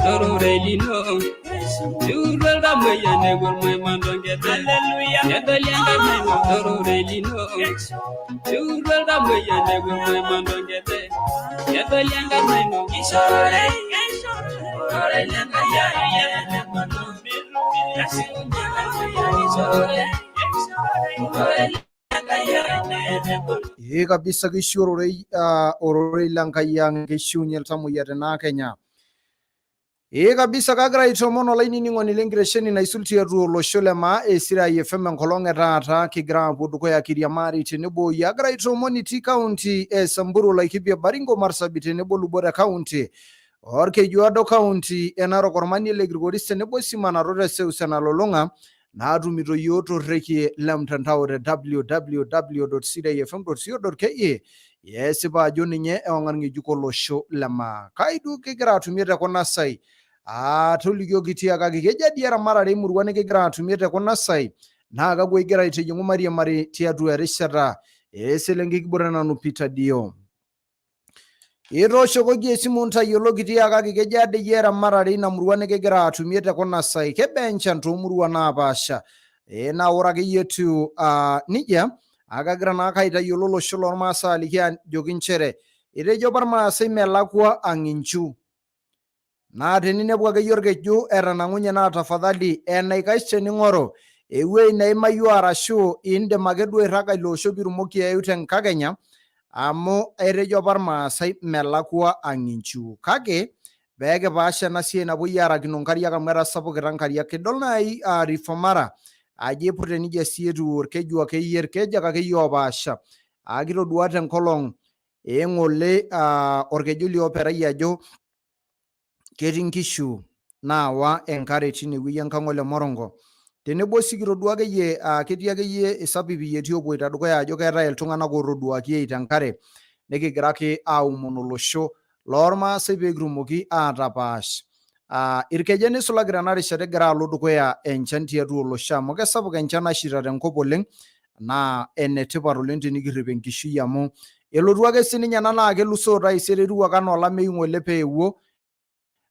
Tororei lino Tuuro iltamoyia nepuo irmaiman tonkejek Nedoli enkarna ino tororei lino Tuuro iltamoyia nepuo irmaiman tonkejek Nedoli enkarna ino Ororei lenkai Ee kabisa keishu ororei ororei le Nkai ang keishiunye iltamoyia tena Kenya. Ee kabisa kagira aitoomon olainining'oni lenkitesheni naisul tiatua olosho le maa e Sirai FM enkolong e taata kigira aapuo dukuya kiriamari tenebo oyie agira aitoomon itii kaunti e Samburu, Laikipia, Baringo, Marsabit tenebo lubot e kaunti Orkejuado, kaunti e Narok, ormanie le Kilgoris tenebo simanato te seuseu nalulung'a naatumito yiok torrekie le mtandao te www.sidaifm.co.ke. Esipa ajo ninye ewang'an ng'ejuk olosho le maa. Kai duo kigira atumie te kuna sai? Tolikioki tiakaki keja dii eramatare emurua nikigira atumie te kuna sai? Naa kakwa igira aitijing'u mairiamari tiatua erishata eselenkei kibore nanu Peter Dio. Itooshokoki esimu ntayioloki tiakaki kejaa dei eramatare ina murua nikigira atumie te kuna sai. Kebaa enchan toomuruan napaasha. Ee naa ore akeyie etiu nijia, akagira naake aitayiolo olosho lormaasai aliki ajoki nchere etejo apa irmaasai melakua ang inchu. Naa teninepu akeyie orkeju etanang'unye naa tafadhali enaikash tening'oru ewuei neimayu arashu indim ake duo airraga ilo osho piitumoki ayeu tenkakenya amu etejo apa irmaasai melakua ang inchu. Kake pee kipaash ena siai napuoi aarakino nkariak amu etasapukita nkariak. Idol naai River Mara ajo eipute nejia sii etiu orkeju akeyie irkejek akeyie oopaasha. Kitodua tenkolong eng'ole orkeju lioperai ajo ketii nkishu naawa enkare tinewueji enkang ole Morongo. Tenebo sii kitodua akeyie ketii akeyie isapipiyieti oopoita dukuya ajo keetae iltung'anak ootoduaki eita enkare nikigira ake aomon olosho loormaasai pee kitumoki aatapaash irkejek neisulaki tena rishata egira alo dukuya enchan tiatua olosho amu kesapuk enchan nashaita tenkop oleng naa enetipat oleng tenikirrip enkishui amu elotu ake sininye ena naa kelusoo taisere etiu ake anaa olameyu ng'ole peewuo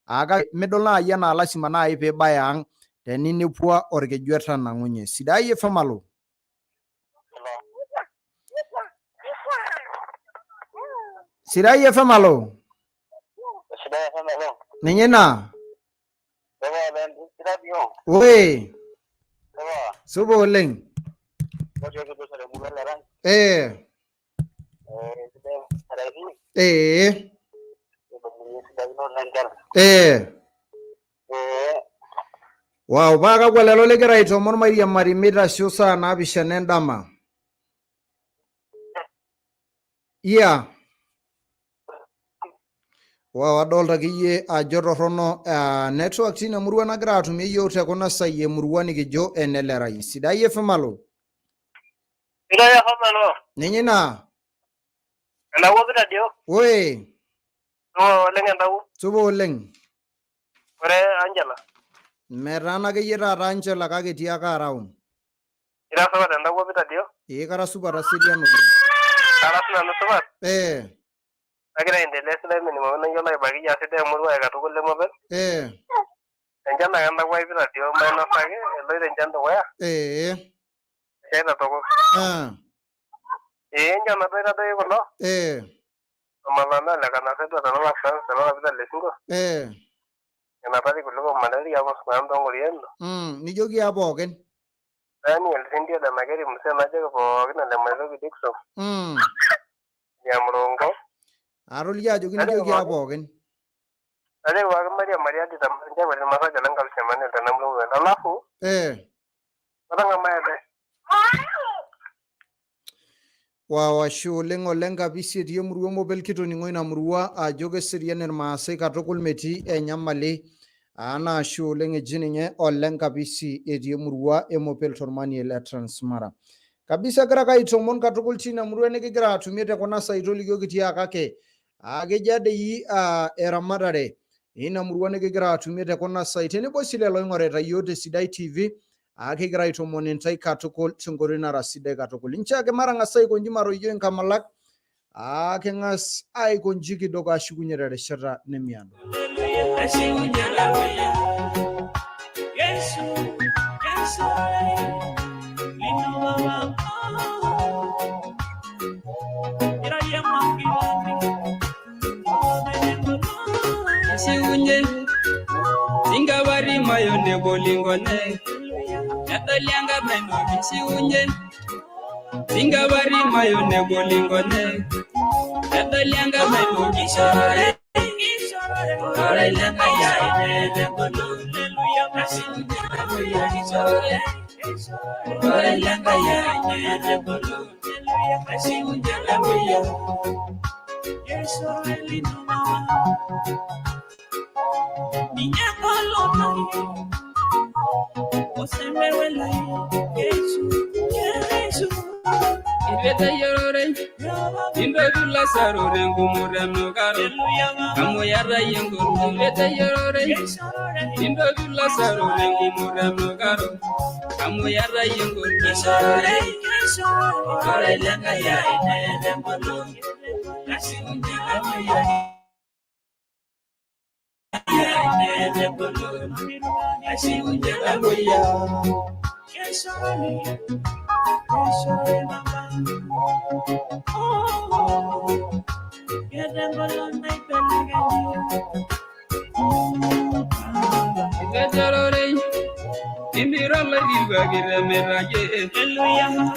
kake midol naaji anaa lasima naaji pibaya ang teninepua orkeju etanang'unye. Sidai FM alo. Sidai FM alo. Sidai FM alo. Ninye ina. Oi. Supa oleng. Eh. Eh. Eh. Wow, paa kakwa lelo ligira aitoomon mairiamari meitasho saa naapishana endama? Yeah. Wow, adolta akeyie ajo torrono network tina murua nagira atumie yiok te kuna sai emurua nikijo enelerai. Sidai FM alo. Sidai FM alo. Ninye ina. Entawuo Peter Dio. Oi. Supa oleng entawuo. Supa oleng. Ore Angela. Metaana akeyie taata Angela kake etii ake around. Ira supat entawuo Peter Dio? Ee kara supat aserian oleng. Kara sinanu supat. Eh. Kagira aendelea esidai minimum nayiolo aibaki asidai emurua ai katukul lemopeny. Eh. Enchan ake entawuo ai Peter Dio mainosaki eloito enchan dukuya. Eh. Eshaita tukul. Ah. Ee enchan nabo aitadoiki kulo. Eh. Omalana le Kanasetua tenalak France tenalak Peter Lesingo. Eh. Enapari kuliko malaria amu nanu tonkoriendo. Nijoki aa pookin. Daniel Sindio Lemakeri Musee najoki pookin ole Maitoki Dickson. Nyamurongo. Atoliki ajoki nijoki aa pookin. Najoki pookin Maria Maria Dita Nchapati Masaja le Nkalusi Emmanuel tenamurua Alafu. Matang'amaa ele. Wow, ashe oleng oleng kabisa etii emurua Mopel kitoning'o ina murua ajo keserian irmaasai katukul metii enyamali naa ashe oleng eji ninye oleng kapisi etii emurua e Mopel tormanie le Transmara. Kabisa agira ake aitomon katukul tina murua nikigira atumie te kuna saai tolikioki tiakake keja dei eramatare ina murua nikigira atumie te kuna saai tenebo sii lelo oing'orita iyiook te Sidai TV. Kigira aitoomon intae katukul tenkoitoi nara sidai katukul. Nchoo ake matang'as aikonji matoijo inkamalak, king'as aikonji kidogo ashukunye terishata nemiado. Yesu, Yesu, lino baba. Siunye singawari mayo ne bolingone nedoli enkarna ino kishiunye singawari mayo ne bolingone nedoli enkarna ino kishorore ororei lenkai ai netengolon kishorore ororei lenkai ai netengolon neshiunye Hallelujah. Itu intotu lasaro tengumoto enukaro amu iyata iyie engolon. Itu eteyiarare intotu lasaro tengumoto enukaro amu iyata iyie engolon. Ororei lenkai ai neeta engolon. Neeta engolon. Hallelujah. Etejarorei imiro loirirwaki temirraje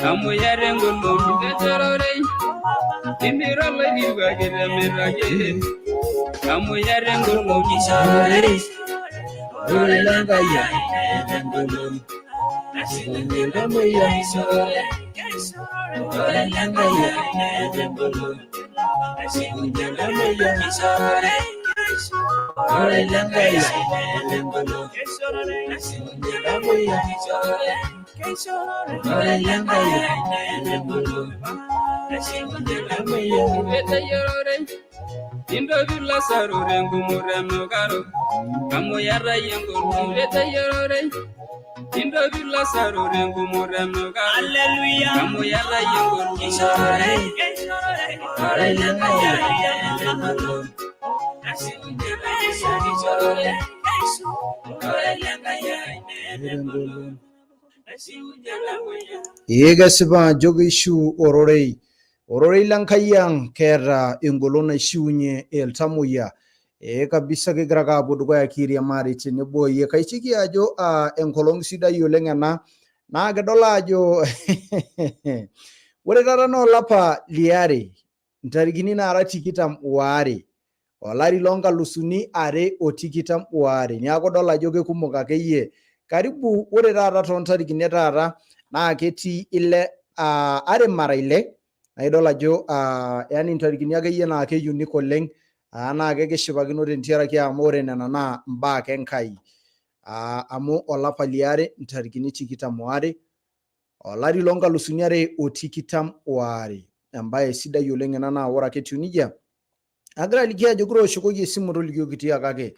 amu iyata engolon. Etejarorei imiro loirirwaki temirraje amu iyata engolon. Ororei lenkai ai neeta engolon. Ororei lenkai ai neeta engolon. Ororei lenkai ai neeta engolon. Ororei lenkai ai neeta engolon. Eteyiarare intotu lasaro tengumoto enukaro amu iyata iyie engolon. Eteyiarare intotu lasaro tengumoto enukaro amu iyata iyie engolon. Ororei lenkai ai neeta engolon. Ororei lenkai ai neeta engolon. Ee kesipa ajo keishiu ororei. Ororei lenkai ang keeta engolon naishiunye iltamoyia. Ee kabisa kigira ake aapuo dukuya kiiriamari tenebo oyie. Kaitiki ajo enkolong sidai oleng ena naa kidol ajo ore taata naa olapa liare ntarikini naara 22 olari loo nkalusuni 222. Niaku idol ajo kekumok akeyie. Karibu ore taata toontarikini e taata naa ketii ile are mara ile naa idol ajo yani ntarikini akeyie naa ke unique oleng naa kekishipakino tentiaraki amu ore nena naa mbaa ake Enkai. Amu olapa liare ntarikini 22 olari loo nkalusuni 222. Embae sidai oleng ena naa ore ake etiu nejia agira aliki ajo kitooshokoki esimu tolikioki tiakaki.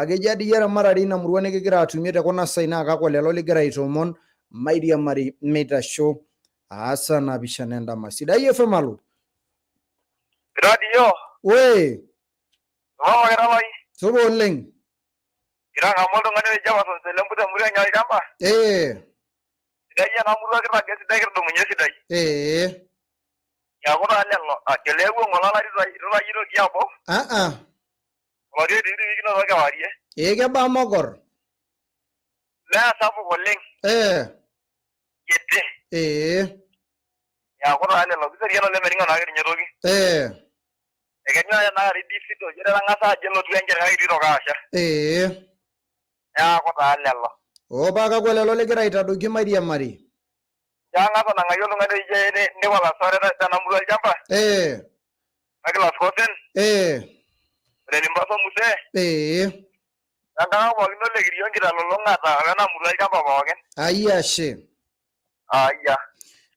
Kejaa dii eramatare ina murua nikigira atumie te kuna saai naa kakwa lelo ligira aitoomon mairiamari meitasho saa 7 endama. Sidai FM alo. Radio. We, Mama kiralai. Supa oleng. Kitang'amu oltung'ani oji Jefferson Selembu temurua enye olchamba. Sidai ena murua kirragie sidai kitudumunye sidai. Neeku taa lelo keleewuo ng'ole olari itutayitoki abau. Olari otii kinoto kewarie. Ee kebaa mokor? Mee sapuk oleng. Kiti. Neeku taa lelo kiserian oleng meting'o naake ninye toki. Ekenyu ake tenakata idip ajo etang'asa ajo elotu enchan kake eitu itoki asha. Neeku taa lelo. Oo paa kakwa lelo ligira aitadoiki mairiamari? Kang'as anang'aki oltung'ani oji Nicholas Sore tena murua olchamba. Nicholas Kosen. Ole Limbaso Muse. Enkang pookin olekirio nkitalulung'ata wena murua olchamba pookin. Ai ashe. Aya.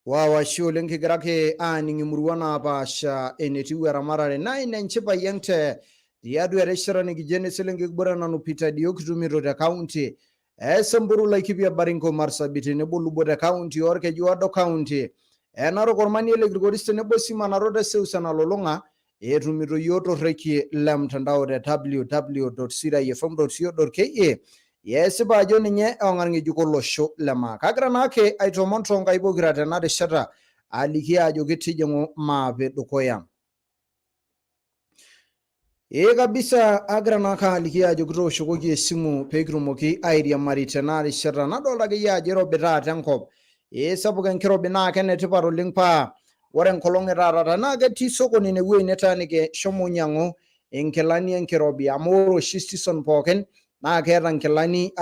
Wow, ashe oleng kigira ake aaning imurua napaasha enetiu eramatare naa ina enchipai ang te tiatua erishata nikijo ene selenkei kibore nanu Peter Dio kitumito te county. Samburu, Laikipia, Baringo, Marsabit tenebo lubot e county Orkejuado county Narok, ormanie le Kilgoris tenebo simanarot eseuseu nalulung'a etumito yiok torrekie le mtandao te www.sidaifm.co.ke. Esipa ajo ninye ewang'an ng'ejuk olosho le maa. Kagira naake aitomon toonkaik pokira tena rishata aliki ajoki tijing'u maape dukuya. Ee kabisa, agira naake aliki ajoki tooshokoki esimu peekitumoki airiamari tena rishata. Nadolta akeyie ajo irobi taata enkop. Ee sapuk enkirobi naa kenetipat oleng paa ore enkolong e taata tenaa ketii sokoni inewueji nitaaniki shomo nyang'u inkilani enkirobi amu ore oshi season pookin naa keeta nkilani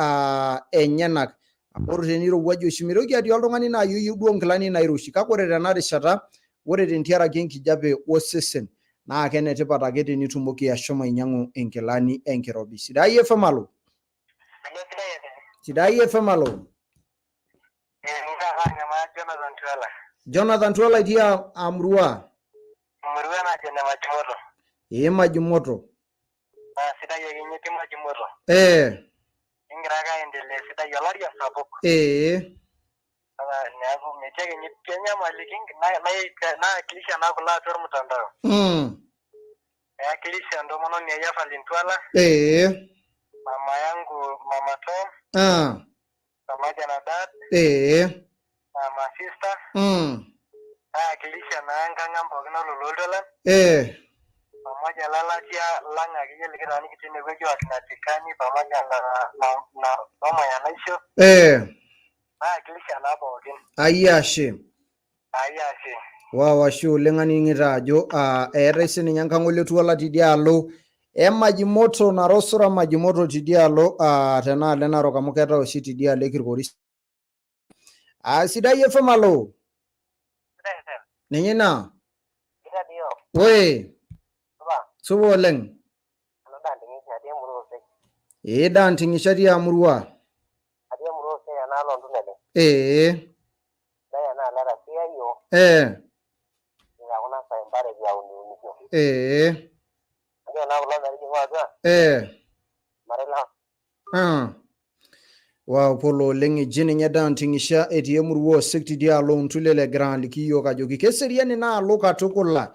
enyenak. Amu ore tenirowuaju oshi mitoki atii oltung'ani naaji oyieu duo nkilani nairoshi kake ore tena rishata ore tentiaraki enkijape osesen naa kenetipat ake tenitumoki ashomo ainyang'u inkilani enkirobi. Sidai FM alo. Sidai FM alo. Jonathan Tuala. Jonathan Tuala itii Amrua. Murua naji ene Majimoto. Ee Majimoto. Naa sidai ake ninye etii Majimoto. Kingira ake aendelea sidai olari osapuk. Neeku metii ake ninye enyamali naakilisha naa kulo atua ormutandao. Eakilisha entomononi ai Evelyn Tuala. Mama yangu Mama Tom. Pamoja na dad. Na ma sister. Naakilisha naa enkang' ang' pookin olololtolan. Pamoja lalatia lang' akeyie likitaaniki tinewueji o akina Tikani pamoja na mama ya Naisho. Naakilisha naa pookin. Ai ashe. Ai ashe. Wow, ashe oleng aning'ito ajo eetae sininye enkang' ole Tuala tidialo e Majimoto narosora Majimoto tidialo tenaalo e Narok amu keetae oshi tidialo e Kilgoris. Sidai FM alo. Ninye ina. Oi. Supa oleng. Ee Danting'isha tia murua. Wow, pole oleng eji ninye Danting'isha etii emurua osek tidialo Ntulele egira aliki yiok ajoki keserian ina alo katukul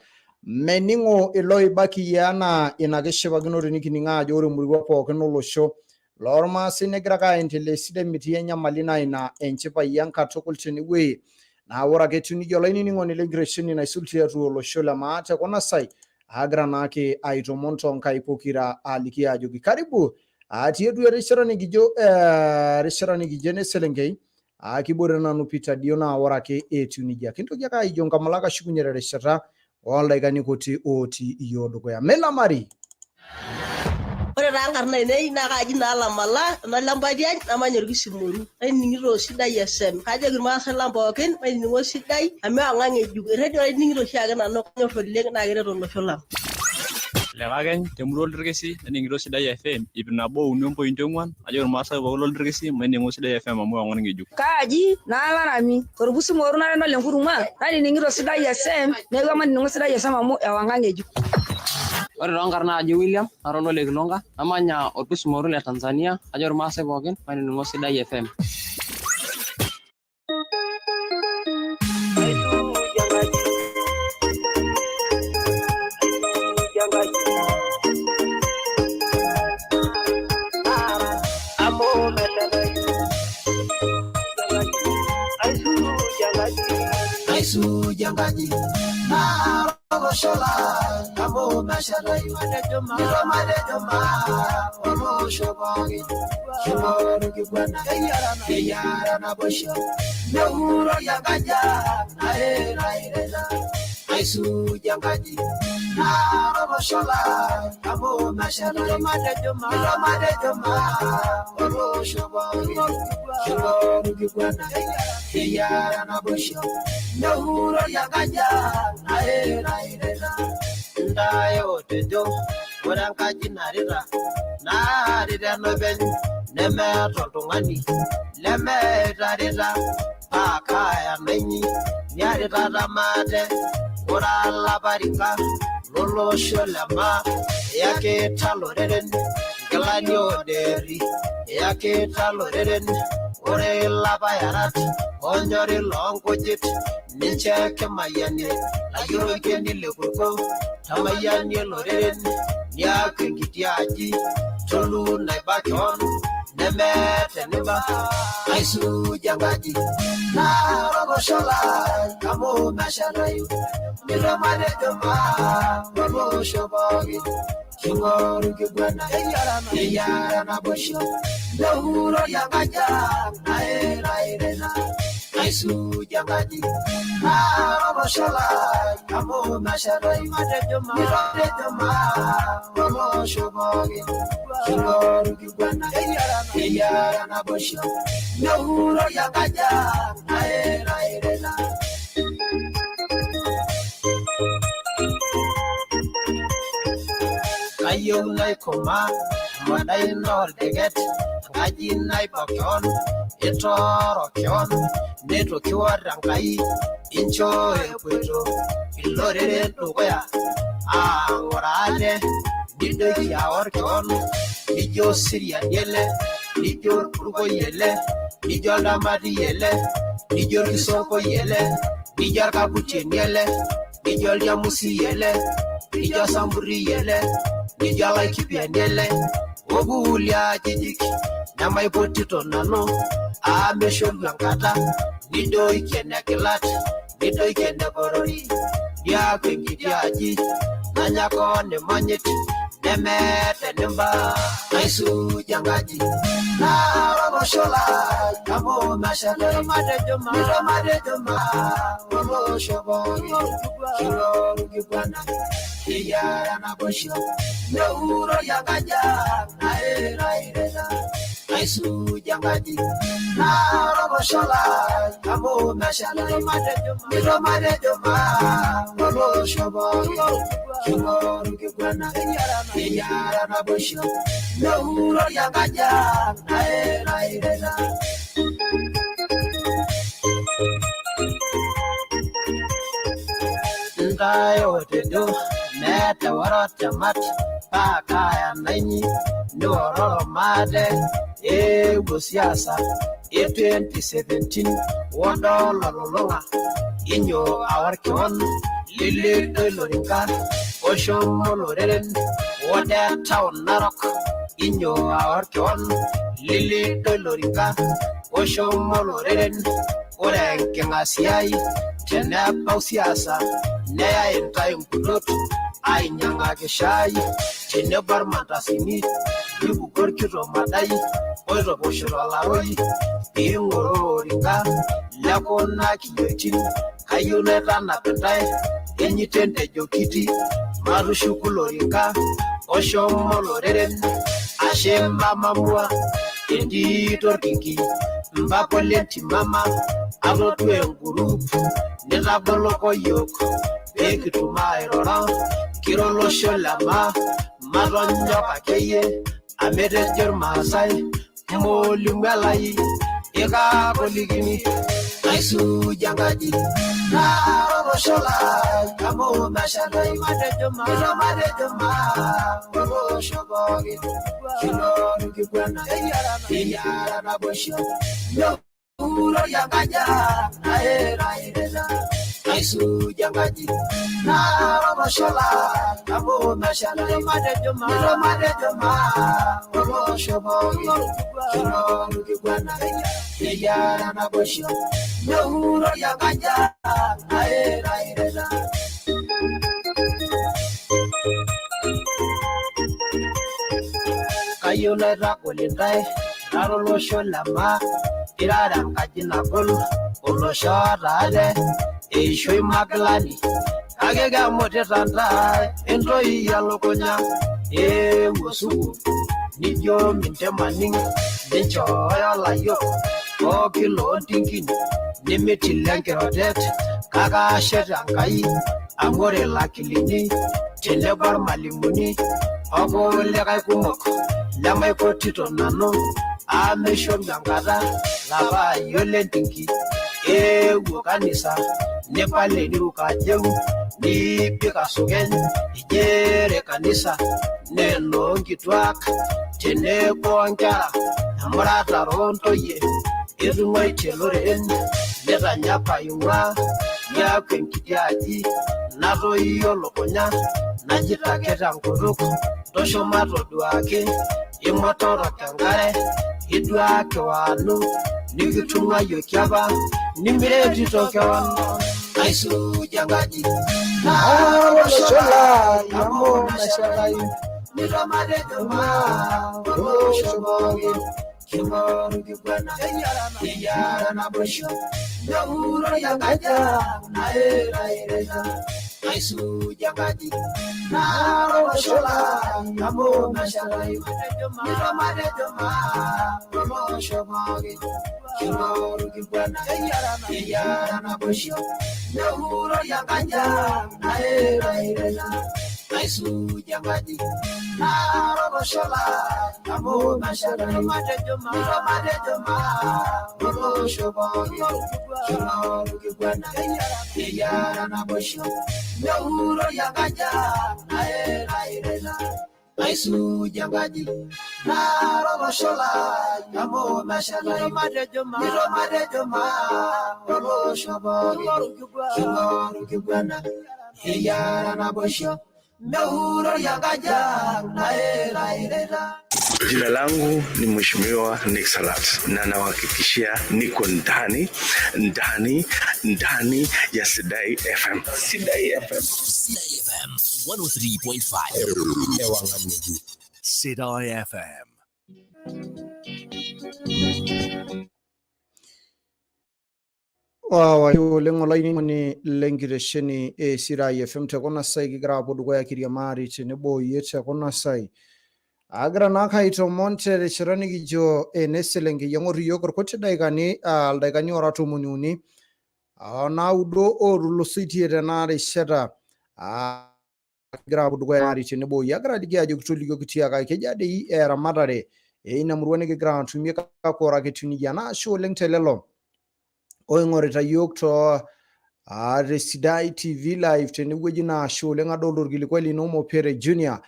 mening'o iloibakiyie anaa ina kishipakino tenikining'o ajo ore emurua pookin olosho lormaasai negira ake aendelea esidai metii enyamali naa ina enchipai ang katukul tenewueji. Naa ore ake etiu nejia olainining'oni lenkitesheni naisul tiatua olosho le maa te kuna sai agira naake aitomon toonkaik pokira aliki ajoki karibu atii duo erishata nikijo erishata nikijo ene selenkei kibore nanu Peter Dio naa ore ake etiu nejia kintoki ake aijo nkamalak ashukunye terishata oldaikani kuti otii iyiook dukuya. Melamari. Ore taa nkarn ainei naa kaaji naa Lamala, enoolempatiany, namanya Orkisimoru. Nainining'ito Sidai FM. Kajoki irmaasai lang pookin mainining'o Sidai amu ewang'an ng'ejuk. Erredio ainining'ito oshiake nanu kanyor oleng' naa keret olosho lang. Lekakeny temurua oldirkesi nening'ito Sidai FM 103.4 ajo irmaasai pookin loldirkesi maining'o Sidai FM amu ewang'an ng'ejuk. Kaaji naa Larami Torpusumoru nara enole nkuruma nanining'ito Sidai FM neeku emanining'o Sidai FM amu ewang'an ng'ejuk. Ore toonkarn naaji William nara olole Kilonga namanya Orpisumoru le Tanzania ajo irmaasai pookin mainining'o Sidai FM. Aisuj enkaji naa olosho lang amu meshetai nito matejo maa olosho pookin kingoru kiguana keyiara naboisho neurori enkaji ang nairairita aisuj enkaji naa olosho lang amu meshetai nito matejo maa olosho pookin kingoru kiguana keyiara naboisho neurori enkaji ang nairairita ntae otejo ore enkaji narita naarita enopeny nemeeta oltung'ani lemeitarita paa kaaya nainyi niaritata maate ore alaparika lolosho le maa iyakita loreren nkilani ooderi. Iyakita loreren ore ilapayarat onyori loonkujit ninche kimayianie layiorokeni lekurko tamayianie loreren niaku enkiti aji tolu naiba kewon nemeeta eniba aisuj enkaji naa olosho lai amu meshetayu nito matejo maa olosho pookin king'oru kiguana eyiara naboisho neurori enkaji ang nairairena aisuj enkaji naa olosho lai amu meshetayu nito matejo maa olosho pookin king'oru kiguana eyiara naboisho neurori enkaji ang nairairena. Kayieu naikoma emadai oldeket enkaji naiba kewon itooro kewon neitu kiwor Enkai incho epuoito iloreren dukuya aang'oraa ate nidoiki aor kewon nijo osiriani ele nijo orpurkoi ele nijo oldamati ele nijo orkisonkoi ele nijo orkaputieni ele nijo oljamusi ele nijo osamburi ele nijo olaikipiani ele okuulie ajijik nemaipotito nanu amu eshoru enkata nidoiki enekilat nidoiki enekorori niaku enkiti aji nanya koon imonyit nemeeta enimba aisuj enkaji naa olosho lai amu meshetayu nito matejo maa olosho pookin king'oru kiguana eyiara naboisho neurori enkaji ang nairairena aisuj enkaji naa olosho lai amu meshetayu nito matejo maa olosho pookin king'oru kiguana eyiara naboisho neurori enkaji ang nairairena. Ntae otejo meeta eworot temat paa kaaya nainyi niwororo maate eewuo siasa e 2017 wodol olulung'a inyo aor kewon lilidoi loringa oshomo loreren wode town Narok inyo aor kewon lilidoi loringa oshomo loreren ore enking'asiai tenebau siasa neyai intae nkulot ainyang'aki shai tenebo ormandasini nibuko orkitomadai oitoposhito olaroi piing'oroo oringa lekuna kiyioitin kayieu naitanap intae enyito entejo kiti matushuku loringa oshomo loreren ashe mama mua entito orkingi mpapa lentimama atodua engurup nitaboloko yiok peekitum airoro kiro olosho lemaa matonyok akeyie amu etejo irmaasai moolimu elai ikakolikini aisuj enkaji naa olosho lai amu meshetayu nito matejo maa olosho pookin king'oru kiguana eyiara naboisho neurori enkaji ang nairairena aisuj enkaji naa olosho lai amu meshetayu nito matejo maa olosho pookin king'oru kiguana eyiara naboisho neurori enkaji ang nairairena. Kayieu naitagol intae irara olosho lemaa irara enkaji nagol olosho oota ate eishoi makilani kake kemutita ntae entoi elukunya eewuo sukuul nijo mintemaning ninchooyo layiok pooki loontinkin nimitil enkirotet kake ashet Enkai amu ore ilakilini tenebo ormalimuni okulikae kumok lemaipotito nanu amu eshoru enkata lapa ayiok lentinki eewuo kanisa nipal eniruk ajeu niipik asukeny ijere kanisa naa enoonkituak Tenebo nkera emuratare oontoyie etung'uaitie loren netanya apa ing'ua niaku enkiti aji natoyio lukunya najito ake tenkutuk tosho matoduaki imotorok enkare iduaki waanu nikitung'uayioki apa nimiretito kewon aisuj enkaji naa olosho lai amu meshetayu nitomatejo maa olosho pookin king'oru kiguana eyiara naboisho meurori enkaji nairaireta aisuj enkaji naa olosho lai amu meshetayu nitomatejo maa olosho pookin king'oru kiguana eyiara naboisho meurori enkaji nairaireta aisuj enkaji naa olosho lai amu meshetayu nitomatejo maa olosho pookin king'oru kiguana eyiara naboisho meurori enkaji nairaireta aisuj enkaji naa olosho lai amu meshetayu nitomatejo maa olosho pookin king'oru kiguana eyiara naboisho meurori enkaji nairaireta. Jina langu ni Mheshimiwa Nick Salat na nawahakikishia niko ndani ndani ndani ya Sidai FM. Sidai FM. Sidai FM 103.5. Ewangan Ngejuk. Sidai FM. Waaw, oleng olainining'oni lenkitesheni e Sidai FM te kuna sai kigira apuo dukuya kiriamari tenebo oyie te kuna sai. Agira naake aitomon terishata nikijo ene selenkei eng'or iyiok irkuti daikani ildaikani ora 33 onaudo ootulusoitie tena rishata. Kigira apuo dukuya ari tenebo oyie. Agira aliki ajo kitolikioki tiakaki keja dei eramatare eina murua nikigira atumie kake ore ake etiu nejia naa ashe oleng te lelo oing'orita yiok too te Sidai TV live tenewueji naa ashe oleng. Adolta orkilikuai lino Mopere Junior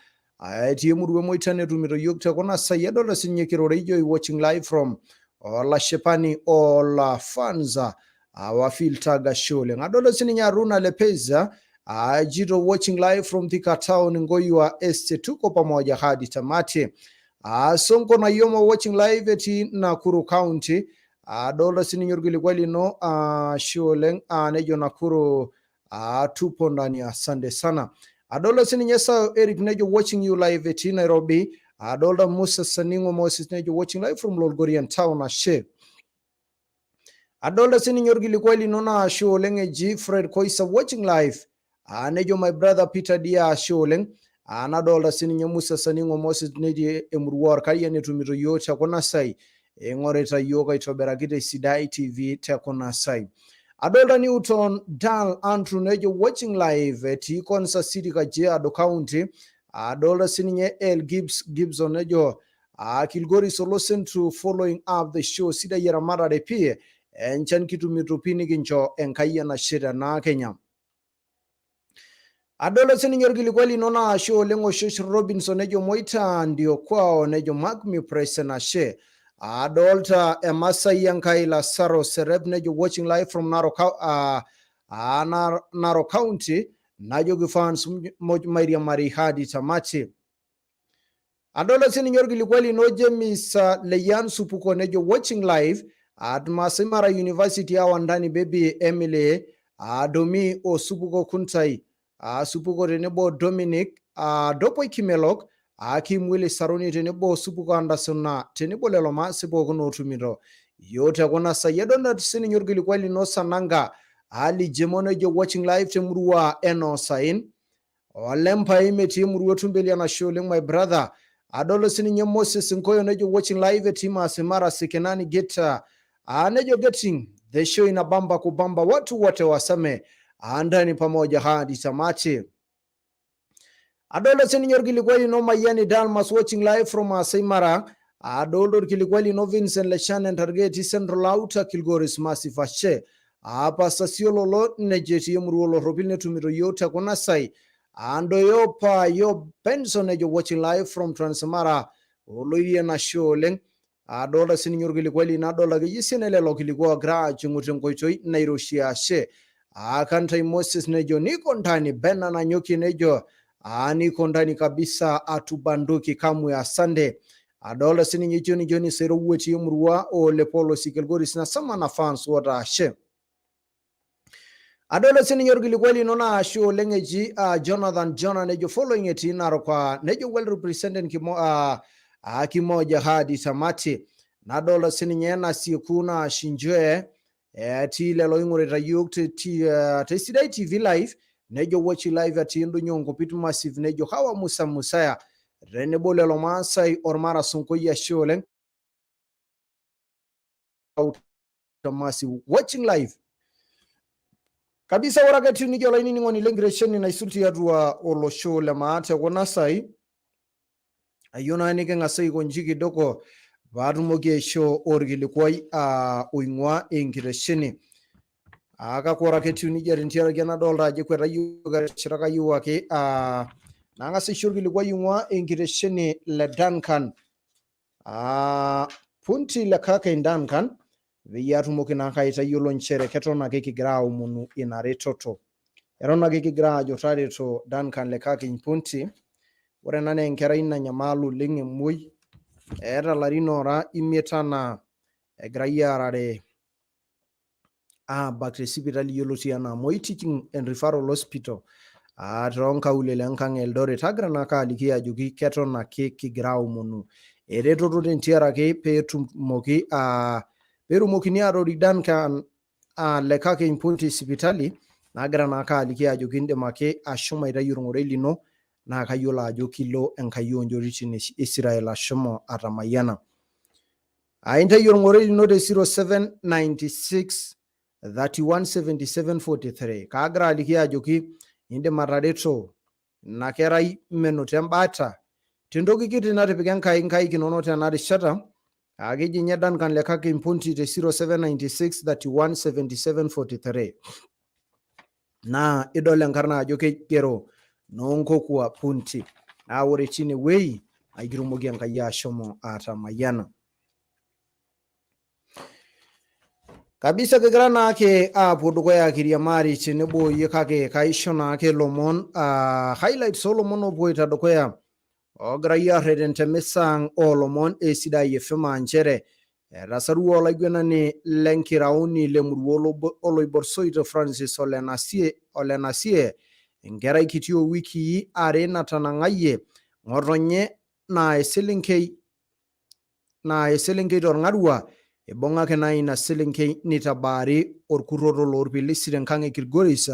etii emurua Moita netumito yiok te kuna sai. Adolta sinye Kiroreijo watching live from Olashipani Ola Fanza wa Filtag ashe oleng. Adolta sininye Aruna Lepeza Jito watching live from Thika Town Ngoyua Estate, tuko pamoja hadi tamati. Sonko Nayomo watching live etii Nakuru County. Adolta sininye orkilikuai lino ashe oleng nejo Nakuru tupo ndani, asante sana. Adolta sininye Sao Eric nejo watching you live etii Nairobi. Adolta Musa Saningo Moses nejo watching live from Lolgorian Town, ashe. Adolta sininye orkilikuai lino naa ashe oleng eji Fred Koisa watching live. Nejo my brother Peter Dia ashe oleng. Nadolta sininye Musa Saningo Moses netii emurua Orkaria netumito yiok te kuna sai. Ing'orita yiok aitobiraki te Sidai TV te kuna sai. Adolta Newton Dal Andrew nejo watching live etii Konza City Kajiado County. Adolta sininye El Gibbs Gibson nejo Kilgoris Olosentu following up the show sidai eramatare pii enchan kitumito pii nikincho Enkai enashe tena Kenya. Adolta sininye orkilikuai lino naa ashe oleng Oshosh Robinson nejo Moita ndio kwao nejo Mark me present ashe. Adolta Emasai Enkai Lazaro Serep nejo watching live from Narok County najoki fans moj mairiamari hadi tamati. Adolta sininye orkilikuai lino James Leyan Supuko nejo watching live at Masai Mara University awa ndani baby Emily Domi Osupuko Kuntai Supuko tenebo Dominic Dopoi Kimelok Kimwili Saroni tenebo Supuko Anderson na tenebo lelo maasi pookin ootumito yiok te kuna sai. Adolta sininye orkilikuai lino Sananga Ali Jemo nejo watching live temurua Enosain Olempai metii emurua Tumbeli anashe oleng my brother. Adolta sininye Moses Nkoyo nejo watching live etii Maasai Mara Sekenani Geta nejo getting the show inabamba kubamba watu wote wasame andani pamoja hadi tamati. Adolta sininye orkilikuai lino Mayiani Dalmas watching live from Maasai Mara. Adolta orkilikuai lino Vincent Leshan Entargeti Central Outer Kilgoris Massive ashe. Pastor Siololo nejo etii emurua Olorropil netumito yiok te kuna sai. Andoyopa yo Benson nejo watching live from Transmara. Oloirie ashe oleng. Adolta sininye orkilikuai lino, adolta akeyie esiana elelo kilikua oogira ajing'u tenkoitoi nairoshi ashe. Kantai Moses nejo niko ndani, Bena Nanyoki nejo niko ndani kabisa, atubanduki kamwe, asante. Adolta sininye Joni Joni Sairowua etii emurua ole Polo Sikelgoris nasema na fans wote ashe. Adolta sininye orkilikuai lino naa ashe oleng eji Jonathan Jona nejo following etii Narok, nejo well represented kimoja hadi tamati. Nadolta sininye Nasieku naa Shinjoe etii lelo oing'orita yiok te Sidai TV live nejo watch live etii Ndunyu Nkopit Massive nejo Hawa Musa Musaya tenebo lelo Maasai ormara Sonkoi ashe oleng. Massive watching live kabisa. Ore ake etiu nijo olainining'oni lenkitesheni naisul tiatua olosho le maa te kuna sai, ayieu naa niking'as aiko nji kidogo paatumoki aishoo orkilikuai oing'ua enkitesheni. Kake ore ake etiu nejia tentiaraki enadolta ajo ekweta yiok erishata, kayieu ake nang'as aisho orkilikuai oing'ua enkitesheni le Duncan Punti le Kaken Duncan peyie atumoki naake aitayiolo nchere keton ake kigira aomonu ina retoto. Eton ake kigira aajo tareto Duncan le Kaken Punti. Ore ena naa enkerai nanyamal oleng emuoi, eeta larin oora 5 anaa egirai aarare aabak te sipitali yioloti anaa Moi Teaching and Referral Hospital toonkaulele enkang Eldoret. Agira naake aliki ajoki keton ake kigira aomonu eretoto tentiaraki peetumoki peetumokini aatorik Duncan le Kaken Punti sipitali. Nagira naake aliki ajoki indim ake ashomo aitayu orng'orei lino naa kayiolo ajo kilo Enkai oonchoritin Israel ashomo atamayiana. Intayu orng'orei lino te 0796 31 77 43. Kaagira aliki ajoki indim atareto ina kerai menoto embaata tentoki kiti natipika Enkai nkaik inonok tena rishata. Keji ninye Duncan le Kaken Punti te 0796 31 77 43. Naa idol enkarna ajo keigero Noonkokua Punti. Naa ore tine wueji naa kitumoki Enkai ashomo atamayiana. Kabisa kigira naake aapuo dukuya kiriamari tenebo oyie, kake kaisho naake lomon highlights oolomon oopuoita dukuya oogirai aarreten temisa ang oolomon e Sidai FM aa nchere etasarua olaiguanani lenkiraoni lemurua oloibor Soito Francis Olenasie enkerai kiti oo wikii 2 natanang'ayie ng'otonye naa eselenkei torng'arua. Ibung'aki naa ina selenkei nitabaari orkurroto loorpilisi tenkang e Kilgoris.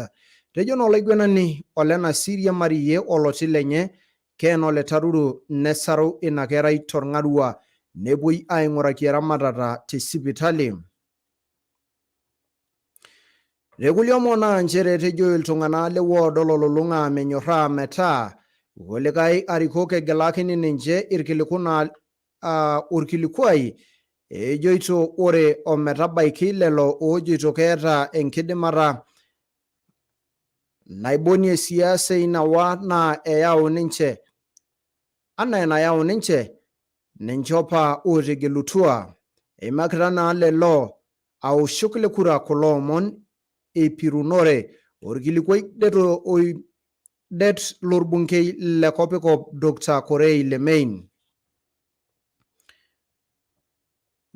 Tejo naa olaiguanani Olenasie riamariyie oloti lenye Ken Ole Taruru nesaru ina kerai torng'arua nepuoi aing'uraki eramatata te sipitali. Tekulie omon naa nchere etejo iltung'anak le ward ololulung'a menyorraa metaa kulikae arikok egelakini ninche irkiliku orkilikuai ejoito ore ometabaiki lelo oojoito keeta enkidimata naibonie siasa ina ward naa eyau ninche anaa enayau ninche ninche opa ootegelutua. Eimakita naa lelo aoshok le kura kulo omon eipirunore orkilikuai det lorbungei le kopikop Dr. Korei Lemein.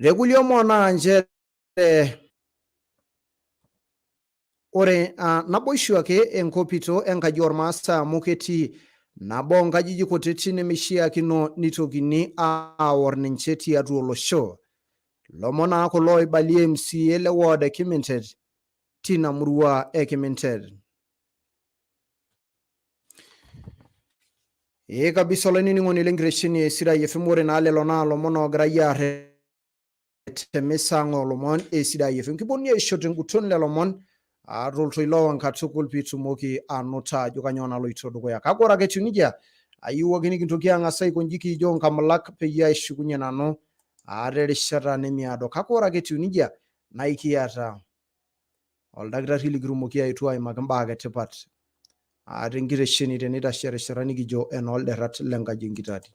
Tekulie omon naa nchere ore naboisho ake enkopito enkaji ormaasai amu ketii nabo oonkajijik kutiti nemeishiakino nitokini aor ninche tiatua olosho. Lomon naa kulo oibalie MCA le ward e Kimintet tina murua e Kimintet. Ee kabisa olainining'oni lenkitesheni e Sidai FM, ore naa lelo naa lomon oogirai aarret temisa ang oolomon e Sidai FM. Kipuonu aisho tenguton lelo omon toltoilo katukul piitumoki anoto ajo kanyoo naloito dukuya. Kake ore ake etiu nejia, ayieu ake nikintoki ang'as aiko nji kiijo nkamulak peyie aishukunye nanu terishata nemiado. Kake ore ake etiu nejia, naa ikiata oldakitari likitumoki aetu aimaki imbaa ake tipat tenkitesheni tenitashe erishata nikijo enoolderrat lenkaji enkitati.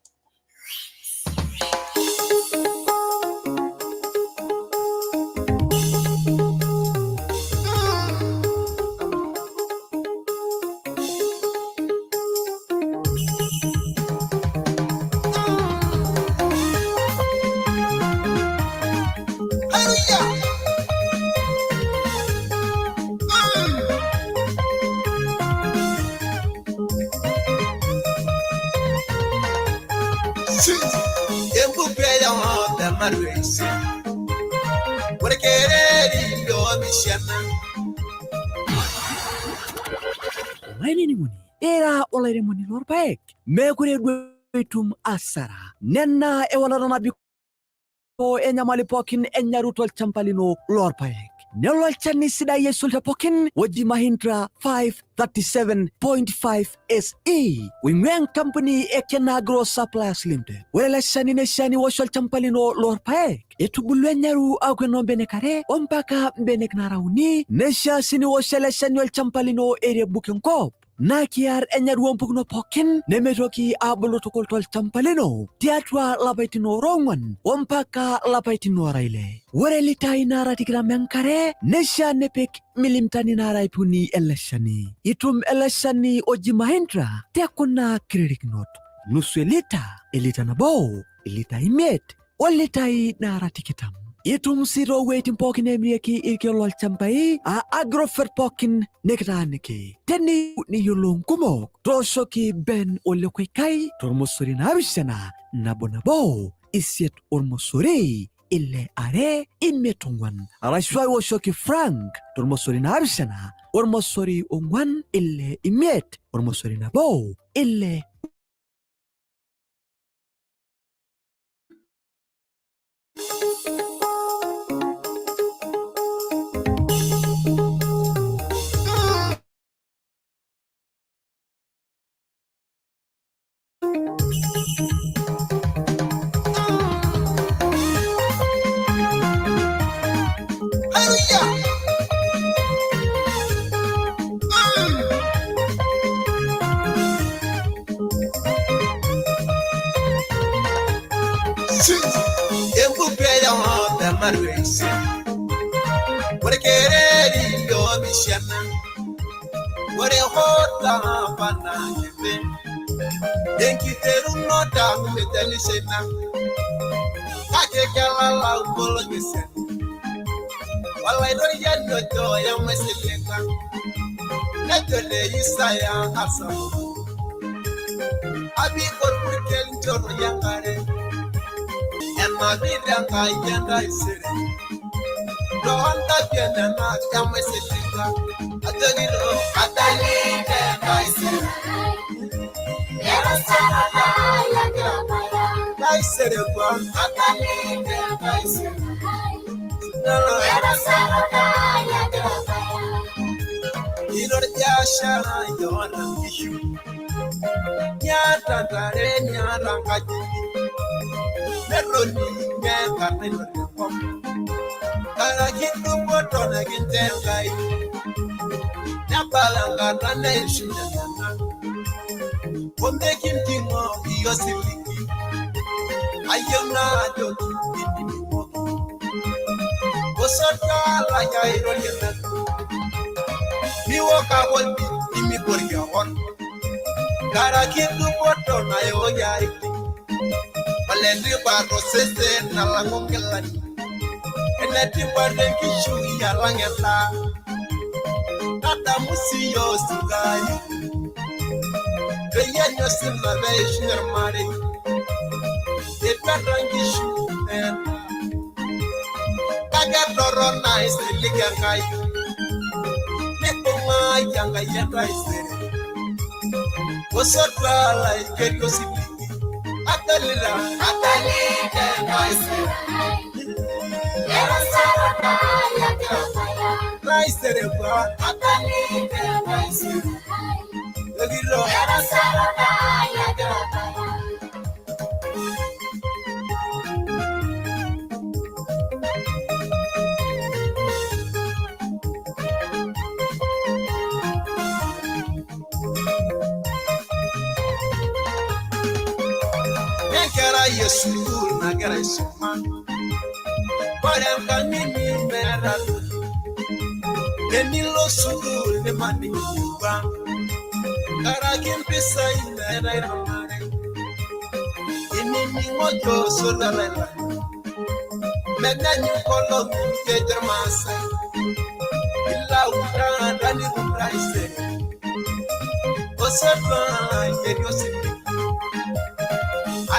Olainining'oni era olairemoni lorpaek meekure duo itum asara nena ewalata nabikoo enyamali pookin enyaru tolchamba lino lorpaek. Nelo olchani sidai aisul te pookin oji Mahindra 537.5 SE oing'ua enkampuni e Kenagro Suppliers Limited. Ore ele shani neishaa niwosh olchamba lino lorpaek etubulua enyaru aaku enoo mbenek are ompaka mbenek nara uni. Neishaa sii niwosh ele shani olchamba lino erebuk enkop naa kiar enyaru oompukunot pookin nemeitoki aabulu tukul tolchamba lino tiatua lapaitin oora ong'wan ompaka lapaitin oora ile. Ore litai naara tikitam enkare neishaa nipik milimitani naara ip uni ele shani. Itum ele shani oji Mahindra te kuna kiririkinot: nusu elita, elita nabo, ilitai imiet o litai naara tikitam. Itum sii toowueitin pookin neemirieki irkeek lolchambai aa Agrovet pookin nikitaaniki. Teniyieu niyiolou nkumok, tooshoki Ben Ole Koikai tormosori 7 nabo nabo isiet ormosori ile are imiet ong'wan arashu aiwoshoki Frank tormosori 7 ormosori ong'wan ile imiet ormosori nabo ile.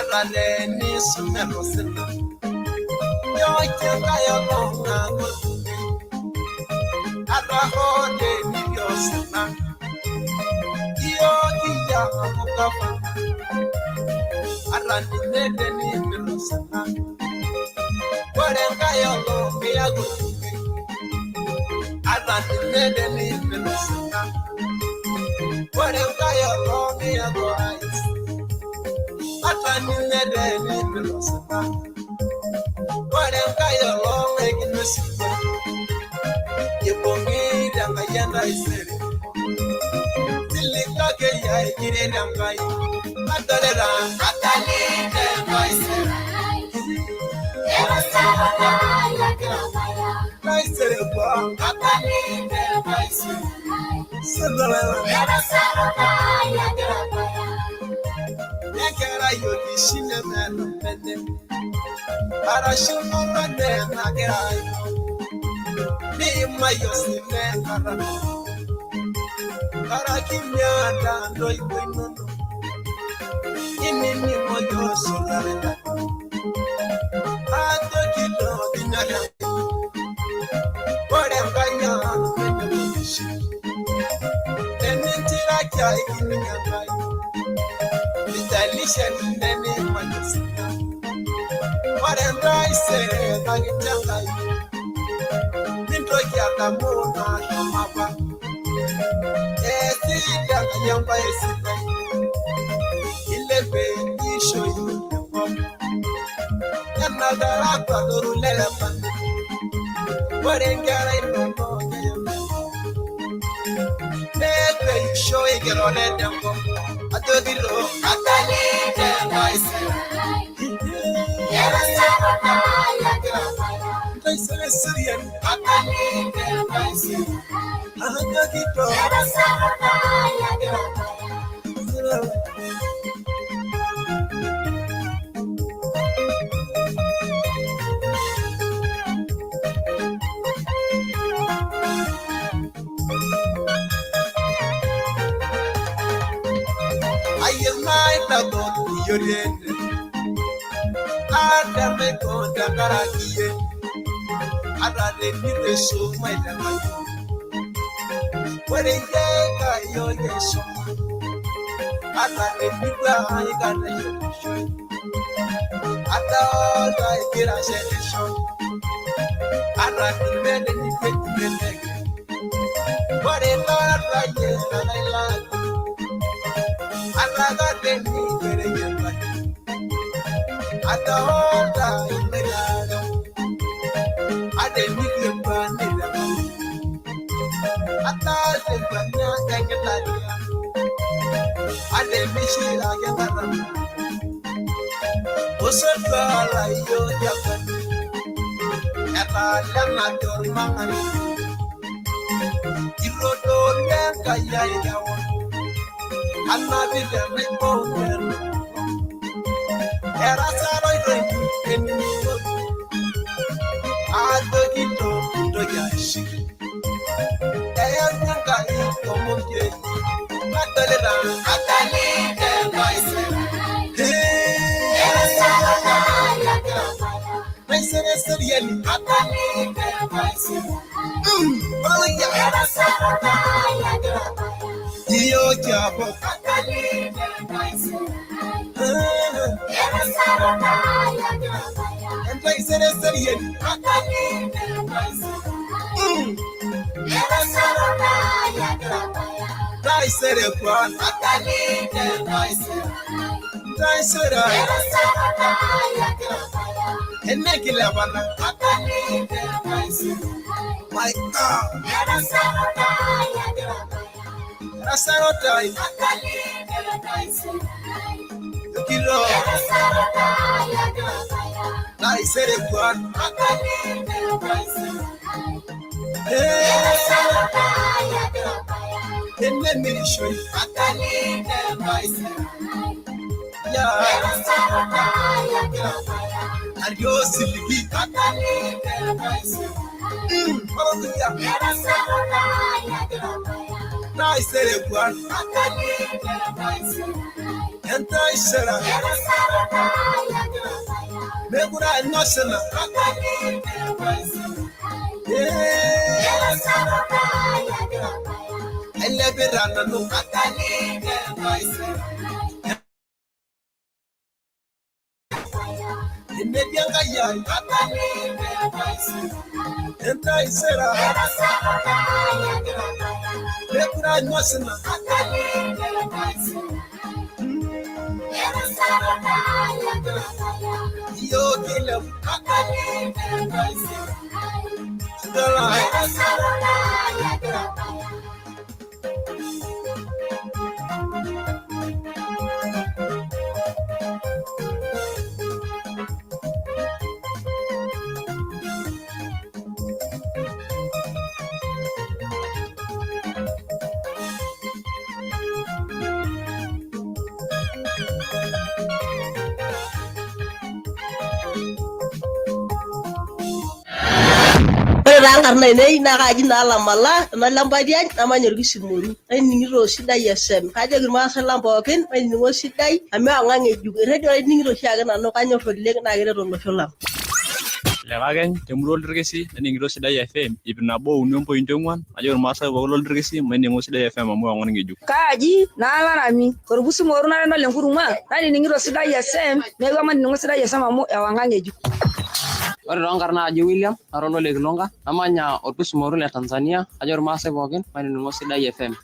Ata tenisum osina Yoki enkai olong' ang' orpurkel Ata hoo tenitii osina Iyiook kiyia amu gavana Ata ninye tenipil osina Ore enkai olong' niyaku orpurkel Ata ninye tenipil osina Ore enkai olong' niyaku orais Ata ninye tenipil osina Ore enkai olong' ekinosito Ibung'i tenkai entaisere Silig akeyie kiret Enkai Adolita adolita entaisere Taisere kwa adolita entaisere Enkerai okishi nemeeta mene arashu ng'otonye nagira aiko niimayie osina enkata nkaraki miata ntoiwuo inonok inining'oki osulare ajoki kinyor Enkai ore Enkai ang' nemeokishi tenintiraki aikining Enkai ijalishe ninye niimayie osina ore entaisere kakiti Enkai mintoki adamu naashomo apa eesita Enkai embaye sidai ilepie enkishui tenkop enakara adoru lelepa ore nkera inonok neeku eishoi kirore tenkop ajokito adolita entaisere Taisere eseriani adolita entaisere ajokito Ayieu naitagol iyioriene ata enaiko tenkaraki iyie ata tenitu eisum aitengai ore iyie kayiok eisuma ata tenitu aikata eshetishoi adolta igira ashetisho ata ninye tenitu ejing enteke ore taata iyie nakailaki ata tenitu ereyie enkaji adolta iloito areu ata enitu ekuanita Enkai adolta ekuania enkitaria ata emishiraki enkata osotua layiok tiakwani etalenate ormang'ani itodolu Enkai ai kewon anapita enaiko erasaroitoi ening'oki ajokito intoki ashik eyawua Enkai omokiei adolita adolita entaisere taisere eseriani adolita entaisere Iyiook kiapo entaisere eseriani taisere kwan taisere enekilepata my God erasarotai kilo taisere kwan enemirishoi ario osiligi Taisere kwan. Entaisere. Megura nasana. Elebirana no. Entaisere. Megura nasana. Yo kill Ore taa nkarn ainei naa kaaji naa Lamala enolempatiany namanya Orkisimoru nainining'ito Sidai FM. Kajoki irmaasai lang pookin mainining'o Sidai amu ewang'an ng'ejuk. Erredio ainining'ito oshiake nanu kanyorr oleng' naa keret olosho lang. Lekakeny temurua oldirkesi nening'ito Sidai FM 103.4 najoki irmaasai pookin loldirkesi maining'o Sidai FM amu ewang'an ng'ejuk. Kaaji naa Larami torpusumoru nara enole nkuruma nainining'ito Sidai FM neeku emainining'o Sidai FM amu ewang'an ng'ejuk. Ore toonkarn naaji William nara ole Kilonka namanya orpusmoru le Tanzania ajo irmaasai pookin mainining'o Sidai FM.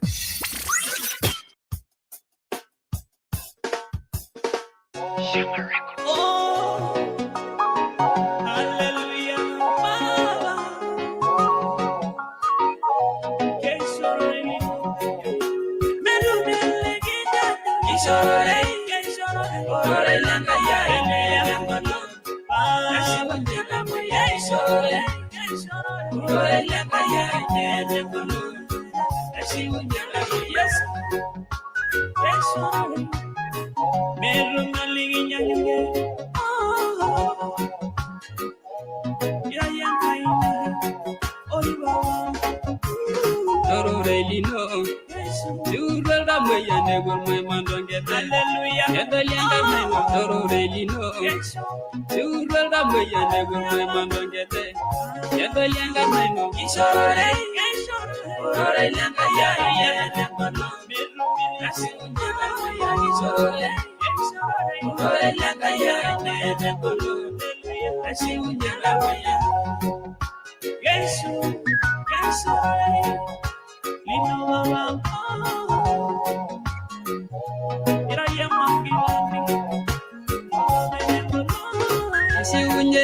Isiunye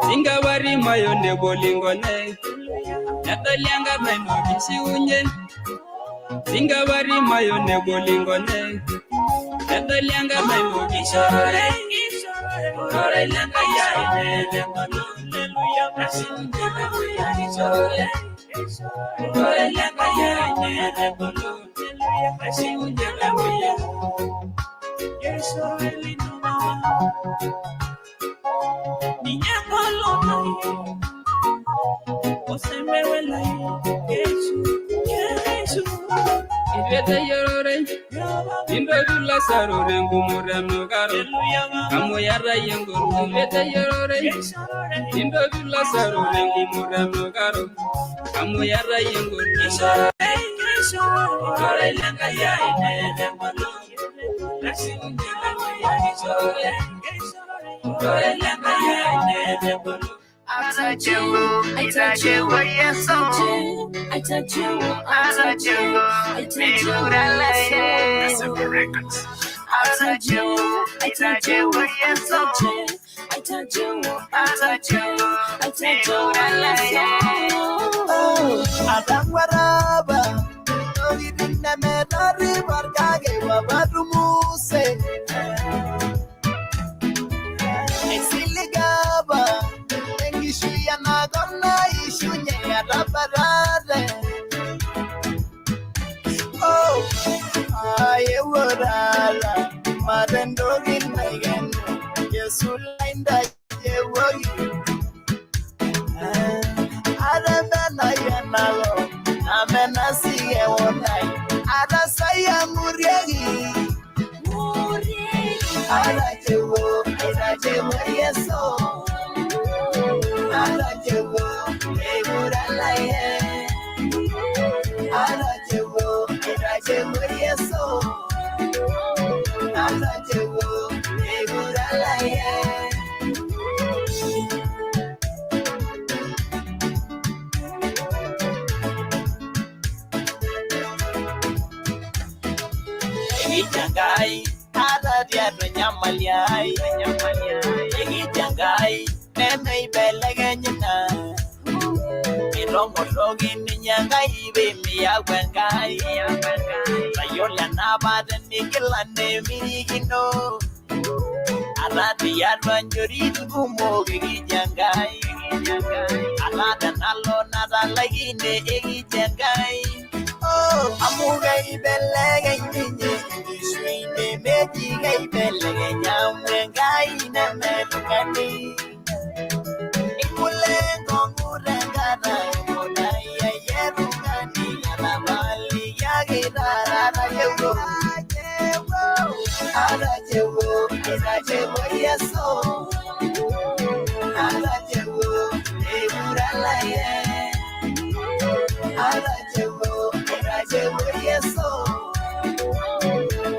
singawarimayo nebolingone nedoli enkarna ino kisiunye singawarimayo nebolingone nedoli enkarna ino kishorore ororei lenkai ai kishorore ororei lenkai ai Intoki lasarore nkumot emukaro amu iyata iyie engolon. Eteyiororei intoki lasarore nkumot emukaro amu iyata iyie engolon. Ororei lenkai ai Ororei lenkai ai I touch you, I touch you, yes, I touch you, I touch you, I touch you, I touch you, I touch you, yes, I touch you, I touch you, I touch you, Atangwaraba, medari barkage babarumuse. Esiligaba, engishuya nagona ishunye arabarare. Oh, aye worala, marendogi naigenu, Yesu lainda yewogi. Aremena yenalo, amena sigewo. Nguriegi Arachewo, arachewo yeso Arachewo, eguralaye Arachewo, arachewo yeso Arachewo, eguralaye Ekijangai, ata tiatua enyamali ai. Ekijangai, nemeibelekenyita. Mitong'oroki ninye Enkai pee miaku Enkai. Tayiolo enapa tenigila nemirikino. Ata tiatua nchorin kumok ekijangai. Ata tenalo natalaikine ekijangai. Amu keibelekeny ninye enkishui nemetii keibelekeny amu Enkai neme tung'ani. Eibule enkong'u tenkata emodai ai tung'ani etapalikiaki taata yewuo. Atachewuo, itachewuo Yesu. Atachewuo, eiguralaye. Atachewuo, itachewuo Yesu.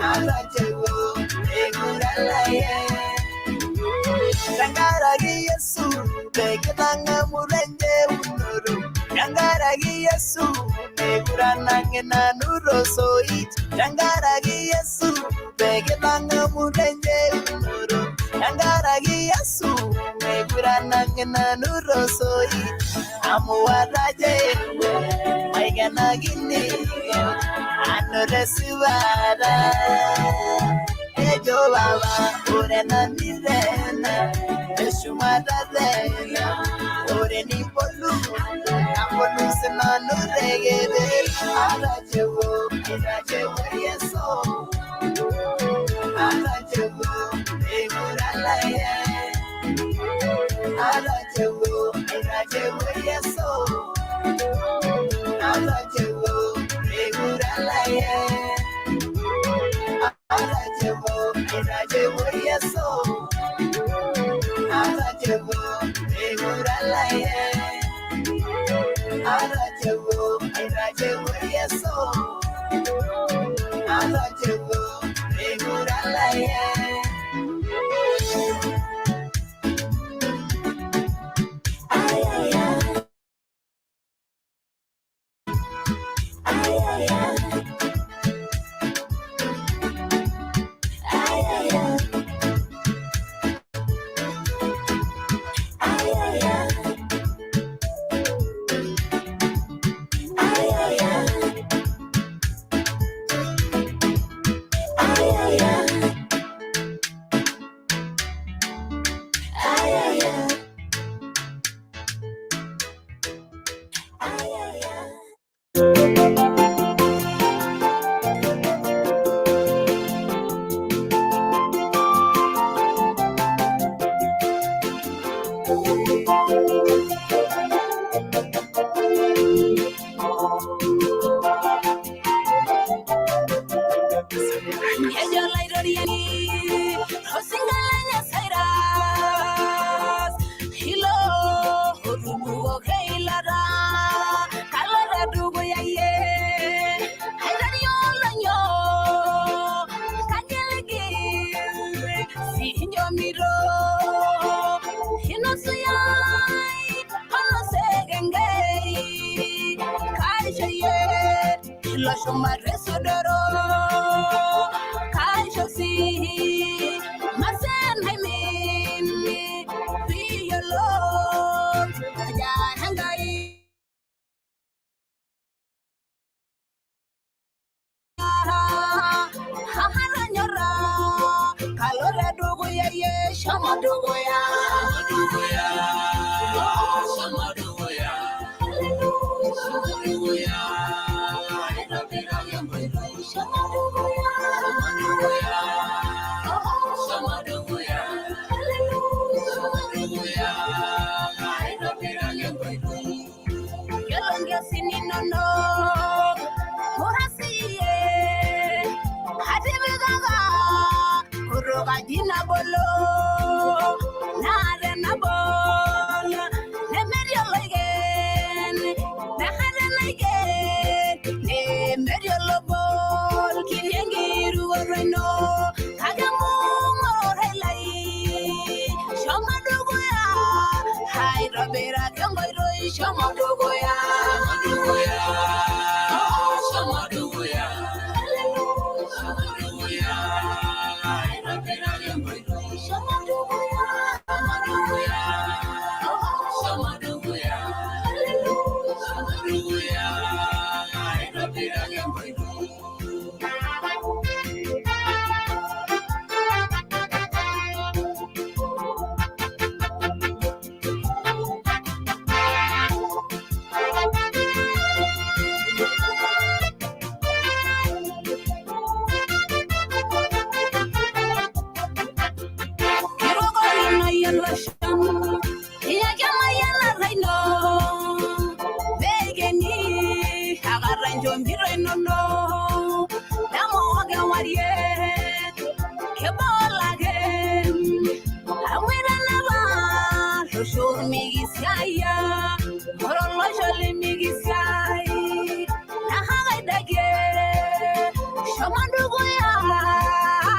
Atachewuo, eiguralaye. Tenkaraki Yesu pekitang'amura enjeunoto. Tenkaraki Yesu meiguranang'e nanu tosoit. Tenkaraki Yesu pekitang'amura enjeunoto. Tenkaraki Yesu meiguranang'e nanu tosoit. Amu atajo eewuo maikenakini anoto esipata. Ejo baba ore enamito ena eshumata tena ore nimpolu naponu sinanu tekeper. Atachewuo, itachewuo Yesu. Atachewuo, eiguralaye. Atachewuo, itachewuo Yesu. Atachewuo, eiguralaye. Atachewuo, itachewuo Yesu. Atachewuo, eiguralaye. Atachewuo, itachewuo Yesu. Atachewuo, eiguralaye. Ejo Olaitoriani, osinka lenye Cyrus, ilo otubukoki eilata, kalo tedukuya iyie, aiteru oldoinyio, kagiligil sinjomito, inosuyai olosekenkei, kaisho iyie ilo shumata esudoro. Kaisho sii masen naimin piiyiolou ajo Enkai. Atonyora kalo tedukuya iyie, shomo dukuya. Shomo dukuya. Shomo dukuya. Aitobiraki enkoitoi, shomo dukuya. Shomo dukuya. Shomo dukuya. Shomo dukuya. Aitobiraki enkoitoi. Yiolo nkiasin inonok, ura siiyie. Enkutuk aji nabolo naata enabol nemetii oloiken meeta enaiken nemetii olobol kitii enkirukoto ino kake mung'ore lai shomo dukuya aitobiraki enkoitoi shomo dukuya Shomo dukuya, shomo dukuya, aitobiraki enkoitoi. Shomo dukuya, shomo dukuya, shomo dukuya, shomo dukuya, aitobiraki enkoitoi. Kirokori loshon iyaki emayianata ino peikeni akata nchombito inono dama kewarie kebol ake amu itanapa losho mikisiayia ore olosho lemikisiai naa kaidakie shomo dukuya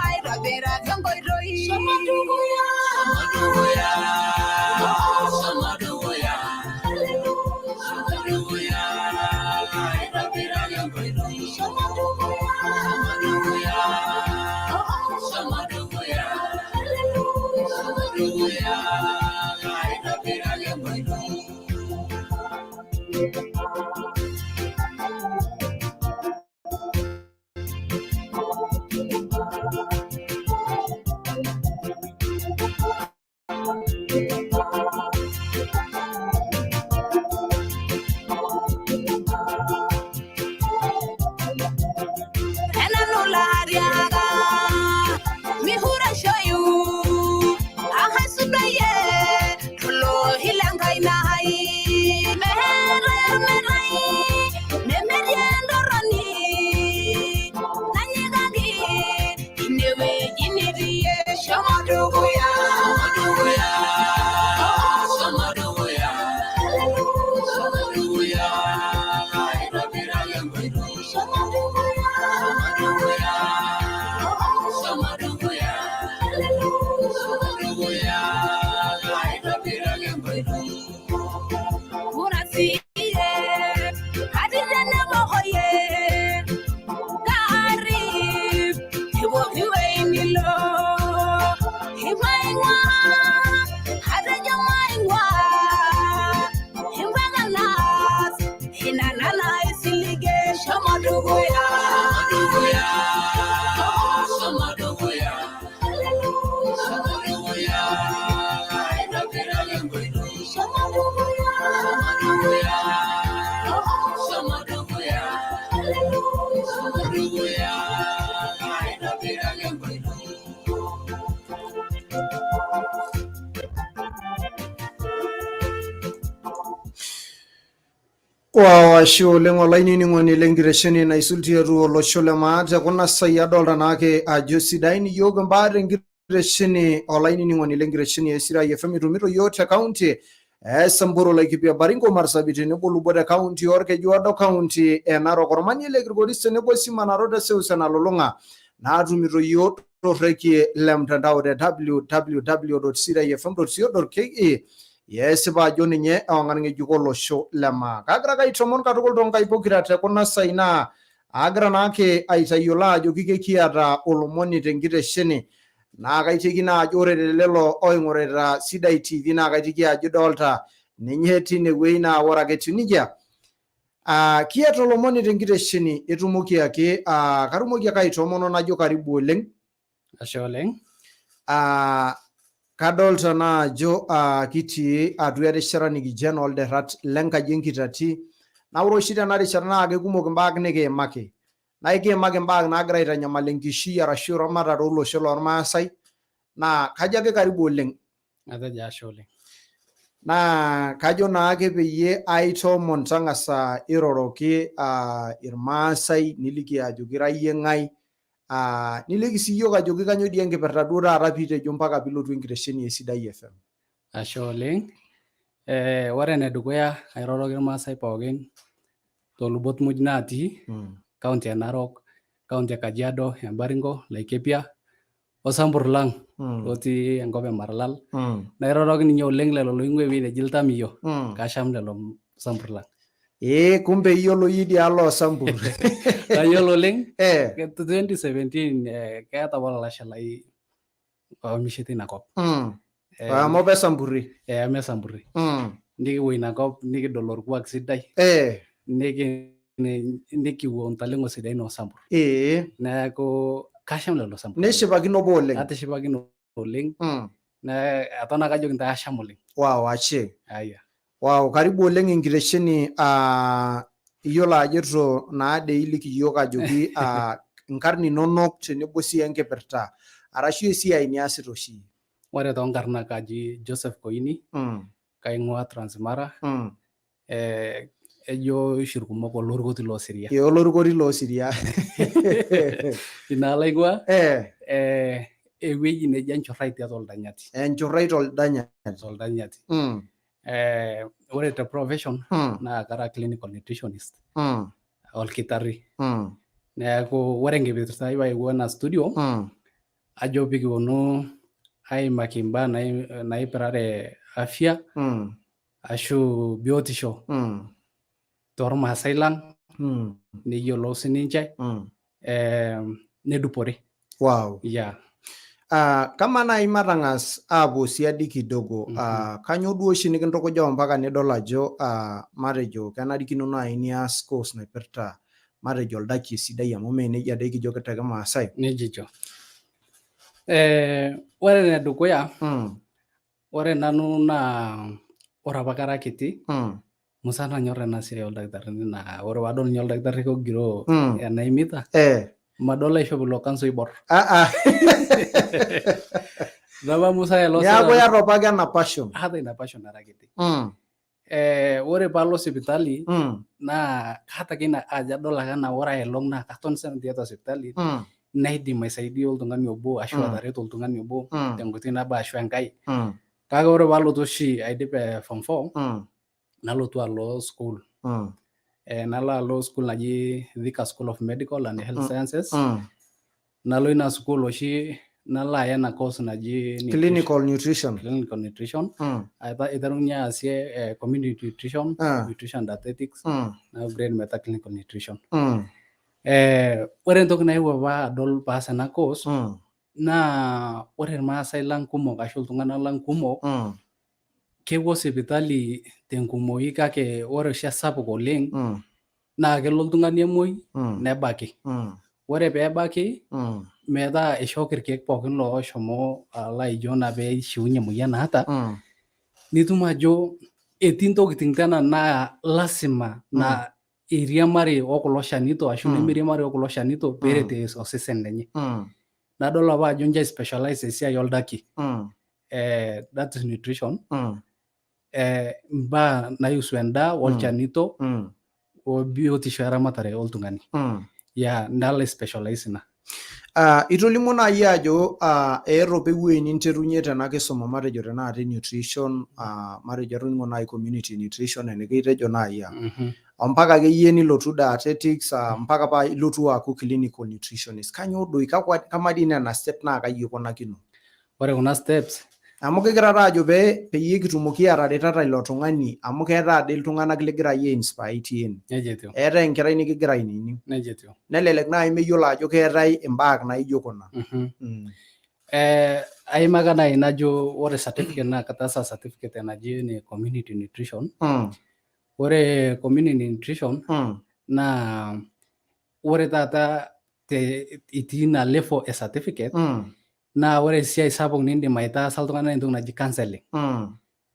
aitobiraki enkoitoi shomo dukuya Shomo dukuya, shomo dukuya, shomo dukuya, aitobiraki enkoitoi. Shomo dukuya, Shomo dukuya, shomo dukuya, shomo dukuya, aitobiraki enkoitoi. Enanulariaga mihurashoyu ahasudaye tolohilenkai nai meheremerai nemetii entorroni nanyikaki inewueji nitie shomo dukuya Shomo dukuya, shomo dukuya, shomo dukuya, aitobiraki enkoitoi. Shomo dukuya, Shomo dukuya, shomo dukuya, shomo dukuya, aitobiraki enkoitoi. Urasiye kati tenebo oyie kaarip tepooki wuei nilo imaing'ua atejo maing'ua impang'anas ina nanaisilige shomo dukuya Shomo dukuya, shomo dukuya, shomo dukuya, aitobiraki enkoitoi. Shomo dukuya, Shomo dukuya, shomo dukuya, shomo dukuya, aitobiraki enkoitoi. Wow, ashe oleng olainining'oni lenkitesheni naisul tiatua olosho le maa te kuna sai adolta naake ajo sidain iyiok imbaa tenkitesheni olainining'oni lenkitesheni e Sirai FM itumito iyiok te kaunti e Samburu, Laikipia, Baringo, Marsabit tenebo lubot e kaunti Orkejuado, kaunti e Narok, ormanie le Kilgoris tenebo simanaro te seuseu nalulung'a naatumito iyiok torrekie le mtandao te www.siraifm.co.ke. Yesipa ajo ninye ewang'an ng'ejuk olosho le maa. Kagira ake aitomon katukul toonkaik pokira te kuna sai naa agira naake aitayiolo ajoki kekiata olomoni tenkitesheni naa kaiteki naa ajo ore te lelo oing'orita Sidai TV naa kaiteki ajo idolta ninye tinewueji naa ore ake etiu nejia kiata olomoni tenkitesheni itumoki ake katumoki ake aitomono najo karibu oleng. Ashe oleng. Kadolta naa ajo kitii atua erishata nikijo enoolderrat lenkaji enkitati naa ore oshi tena rishata naa kekumok imbaa nikiimaki naa ekiimaki imbaa naagira aitanyamal enkishui arashu eramatare olosho lormaasai naa kajo ake karibu oleng. Atejo ashe oleng. Naa kajo naake peyie aitoomon tang'asa iroroki irmaasai niliki ajoki ira iyie ng'ae. Niliki sii iyiok ajoki kanyoo dii enkipirta duo taata piitejo mpaka pilotu enkitesheni e Sidai FM. Ashe oleng. Ore enedukuya airoroki irmaasai pookin toolubot muj natii kaunti e Narok, kaunti e Kajiado, Embaringo, Laikipia osambur lang lotii enkop e Maralal. Nairoroki ninye oleng lelo loing'ua ewueji neji Iltamiyio. Kasham lelo sambur lang. Ee, kumbe iyiolo iyie idialo oosambur. Kayiolo oleng. 2017 keeta apa olalashe lai omishe teina kop. Amu apa esamburi. Ama esamburi. Nikipuo ina kop nikidol orkuak sidai. Nikiwuo ntaleng'o sidain oosambur. Neeku kasham lelo sambur. Nishipakino apa oleng. Atishipakino oleng. Naa eton ake ajoki intae asham oleng. Wow, ashe. Aya. Wow, karibu oleng enkitesheni iyiolo ajo naa dei iliki iyiok ajoki inkarn inonok tenebo sii enkipirta arashu esiai niasita oshi. Ore toonkarn naa kaji Joseph Koini, kaing'ua Transmara, ejo oshi irkumok olorikoti loosiria. Ee, olorikoti loosiria. Ina alo aing'ua, ewueji neji Enchorrai tiatua Oldanyati. Enchorrai toldanyati. Toldanyati. Ore te profession naa kara clinical nutritionist, olkitarri. Neeku ore enkipirta ai paewuo ena studio, ajo pikiponu aimaki imbaa naipirare afya ashu biotisho tormaasai lang, neyiolou sininche, nedupore. Wow. Yeah. Kama nai matang'as aapuo siadi kidogo, kanyoo duo oshi nikintukuja mpaka nidol ajo matejo kenarikino nai nias course naipirta matejo oldaki esidai amu mee nejia dei kijo te kimaasai. Nejia ejo. Ore enedukuya, ore nanu naa ore apa kara kiti, musa nanyor ena siai oldakitarini naa ore paadol ninye oldakitari kogiroo enaimita, madol aishop ilo kanso oibor. Napa musa elo Neeku iyata apake ena passion. Aata ina passion ara kiti. Ore paalo sipitali naa kaata ake ina ajo adol ake anaa ore aelong naa katon sinanu tiatua sipitali naidim aisaidia oltung'ani obo ashu atareto oltung'ani obo tenkoitoi nabo ashu enkae. Kake ore paalotu oshi aidip form 4 nalotu alo school. Nalo alo school naji Thika School of Medical and Health Sciences. Nalo ina school oshi nalo aya ena course naji clinical nutrition. Clinical nutrition. Aiterunye aasie community nutrition, nutrition dietetics, na upgrade metaa clinical nutrition. Ore entoki nayewuo apa adol paas ena course naa ore irmaasai lang kumok ashu iltung'anak lang kumok kepuo sipitali tenkumoi kake ore oshi esapuk oleng naa kelo oltung'ani emuoi nebaki. Ore peebaki metaa ishooki irkeek pookin looshomo alo aijo naa peishiunye emoyian naata, nitum ajo etii ntokitin tena naa lasima naa iriamari okulo shanito ashu nemeiriamari okulo shanito peeret osesen lenye. Nadol apa ajo ncho specialize esiai oldaki. That is nutrition. Imbaa naihusu endaa olchanito o biotisho eramatare oltung'ani. Yeah, nalo specialize ina. Itolimuo naaji ajo eeta apa ewueji ninterunye tena kisuma matejo tenakata nutrition, matejo atoning'o naaji community nutrition enikitejo naaji ompaka akeyie nilotu dietetics, mpaka paa ilotu aaku clinical nutritionist. Kanyoo doi kakwa kamaa dii nena step naa kaji ikunakino? Ore kuna steps Amu kigira taa ajo pee peyie kitumoki ataretata ilo tung'ani amu keeta ade iltung'anak ligira iyie ainspire itii ene. Nejia etiu. Eetae enkerai nikigira ainining. Nejia etiu. Nelelek naaji meyiolo ajo keetae imbaa naijo kuna. Aimaka naaji najo ore certificate naa kataasa certificate naji ene community nutrition. Ore community nutrition naa ore taata te itii ina level e certificate naa ore esiai sapuk nindim aitaasa iltung'anak naa entoki naji counseling.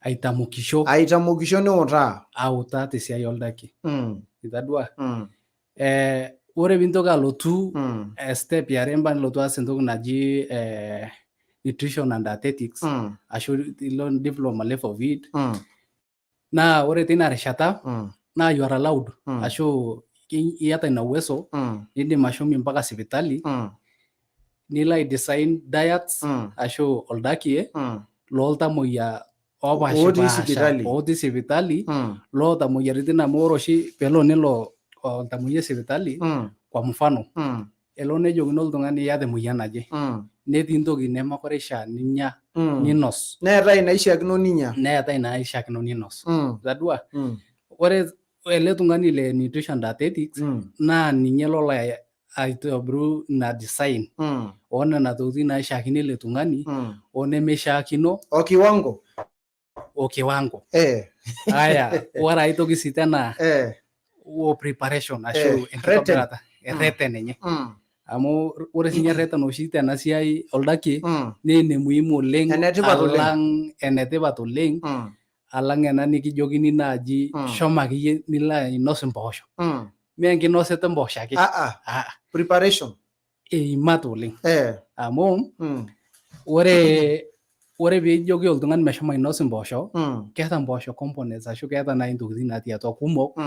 Aitamokisho. Aitamokisho niutaa. Autaa tesiai oldaki. Itadua? Ore pintoki alotu step yare mpaka nilotu aas entoki naji nutrition and dietetics ashu ilo diploma level of it. Naa ore teina rishata naa you are allowed ashu iyata ina uwezo nindim ashomo mpaka sipitali. Nilo ai design diets ashu oldakie loltamoyia Otii opaashipaasha sipitali. Otii sipitali loota moyiaritin, amu ore oshi peelo nelo oltamoyiai sipitali, kwa mfano, elo nejokini oltung'ani iyata emoyian naje, netii ntoki nemekure ishaa ninya, ninos. Neetae inaishiakino ninya. Neetae inaishiakino ninos. Itadua? Ore ele tung'ani le nutrition dietetics naa ninye lolo aitobiru ina design onena tokitin naishiakino ele tung'ani onemeishiakino. O kiwango. O kiwango. Aya, ore aitoki sii tena o preparation ashu enkitobirata, ereten enye, amu ore sinye ereten oshi tena siai oldakie naa ene muhimu oleng. Enetipat oleng. Alang enetipat oleng alang ena nikijokini naaji shomo akeyie nilo ainos impoosho. Mee enkinosata empoosho ake. Ah, ah. Ah, preparation. Eimat oleng amu ore piijoki oltung'ani meshomo ainos impoosho, keeta impoosho components ashu keeta naaji intokitin natii atua kumok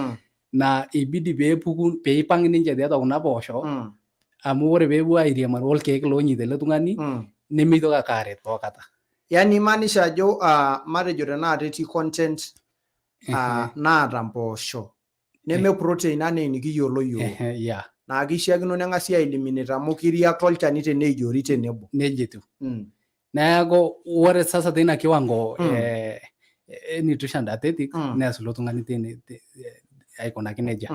naa ibidi peepuku peipang ninche tiatua kuna poosho, amu ore peepuo airiamari orkeek loonyita ele tung'ani nemeitoki ake aret pookata. Yani imaanisha ajo matejo tenakata etii content naata mpoosho neme protein anaa enikiyiolo yiok, naa kishiakino neng'asi aeliminate amu kireact olchani teneijori tenebo. Nejia etiu. Neeku ore sasa teina kiwango nutrition dietetics neas ilo tung'ani teine aikunaki nejia.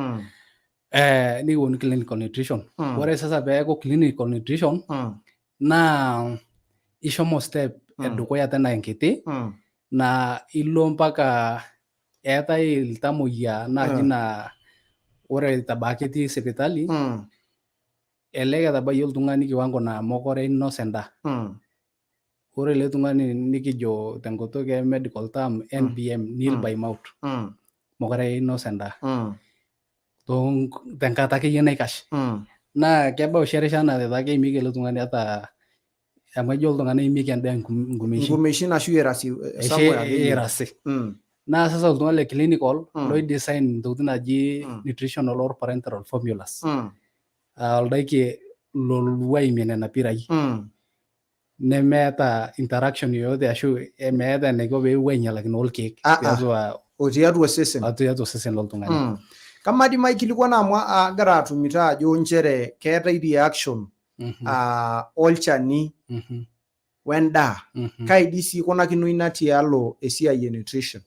Nikiwonu clinical nutrition. Ore sasa peeku clinical nutrition naa ishomo step edukuya tena enkiti naa ilo mpaka eetae iltamoyia naaji naa ore etabaa ketii sipitali, elelek etabayie oltung'ani kiwango naa mokure inos endaa. Ore ele tung'ani nikijo tenkutuk e medical term NBM, nil by mouth, mokure inos endaa tenkata akeyie naikash. Naa kebau oshi erishata naa etaa keimieki ele tung'ani, ata amu ejo iltung'anak eimieki endaa inkumeshin. Inkumeshin ashu irasi Ashu somewhere akeyie. Irasi. Naa sasa oltung'ani le clinical loi design intokitin naaji nutritional or parenteral formulas. Ah, oldaiki loluo aimie nena pirai nemeeta interaction yoyote ashu meeta enaiko peepuo ainyialakino orkeek Ah, ah. tiatua O tiatua osesen. Tiatua osesen loltung'ani. Kamaa dii maikilikuana amu agira atumito ajo nchere keetae reaction olchani wendaa. Kai dii sii ikunakino ina tialo esiai e nutrition?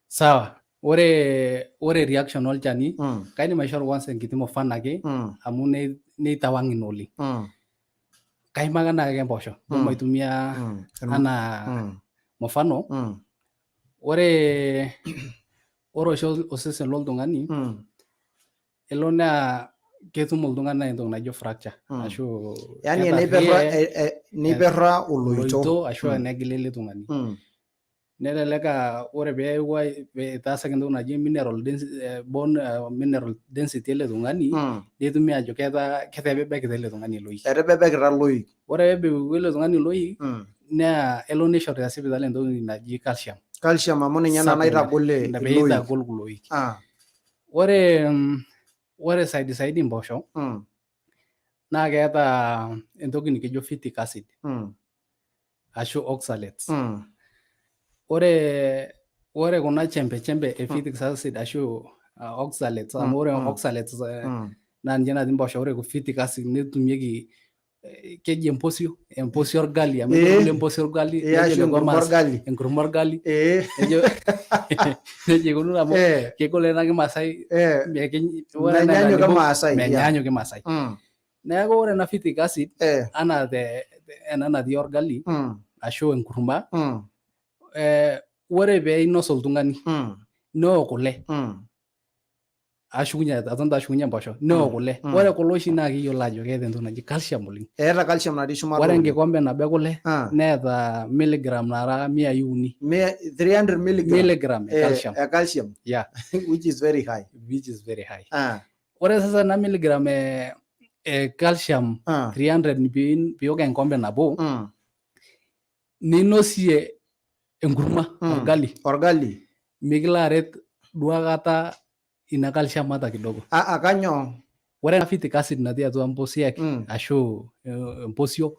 Sawa. Ore reaction olchani, kaidim aishoru kwanza enkiti mfano ake amu neitawang' ina oleng. Kaimaka naake empoosho maitumia anaa mfano. Ore oshi osesen loltung'ani elo naa ketum oltung'ani naa entoki naijo fracture ashu Yani keeta eneiperra rie neiperra oloito. Oloito ashu enegila ele tung'ani. Nelelek aa ore peeku itaasaki entoki naji mineral bone mineral density ele tung'ani, netumi ajo keeta ketebebekita ele tung'ani iloik. Etebebekita iloik. Ore peebebeku ele tung'ani iloik naa elo nishori te sipitali entoki naji calcium. Calcium amu ninye naa Supplement. naitagol Ina pee iloik. eitagol kulo oik. Ore saidi saidi impoosho naa keeta entoki nikijo phytic acid ashu oxalates. Ore kuna chembe chembe e phytic acid ashu oxalates, amu ore oxalates naa ninche natii impoosho, ore phytic acid netumieki keji emposio orgali, amu ejo emposio orgali, Eh, nejo ashu lekwa enkurma Maasai, orgali. Enkurma orgali. Nejo ikununo amu kegol ena kimasai, ore ena Menyaanyuk nalimu- kimaasai, yeah. Menyaanyuk kimasai. Neeku ore ena phytic acid anaa ena natii orgali ashu enkurma, ore pee inos oltung'ani neok kule, ashukunye aton taa ashukunye mpoosho, neok kule. Ore kule oshi naa keyiolo ajo keeta entoki naji calcium oleng. Eeta calcium natii shumata Ore oleng. enkikombe nabo ekule neeta milligram nara 300. 300 milligram. Milligram e calcium. E calcium. Yeah. Which is very high. Which is very high. Ore sasa ena milligram e calcium 300 piok enkombe nabo ninosie enkurma orgali. Orgali. Mikilo aret duakata ina calcium ata kidogo. Ah, ah, kanyoo? Ore ena phytic acid natii atua mposiek ashu emposio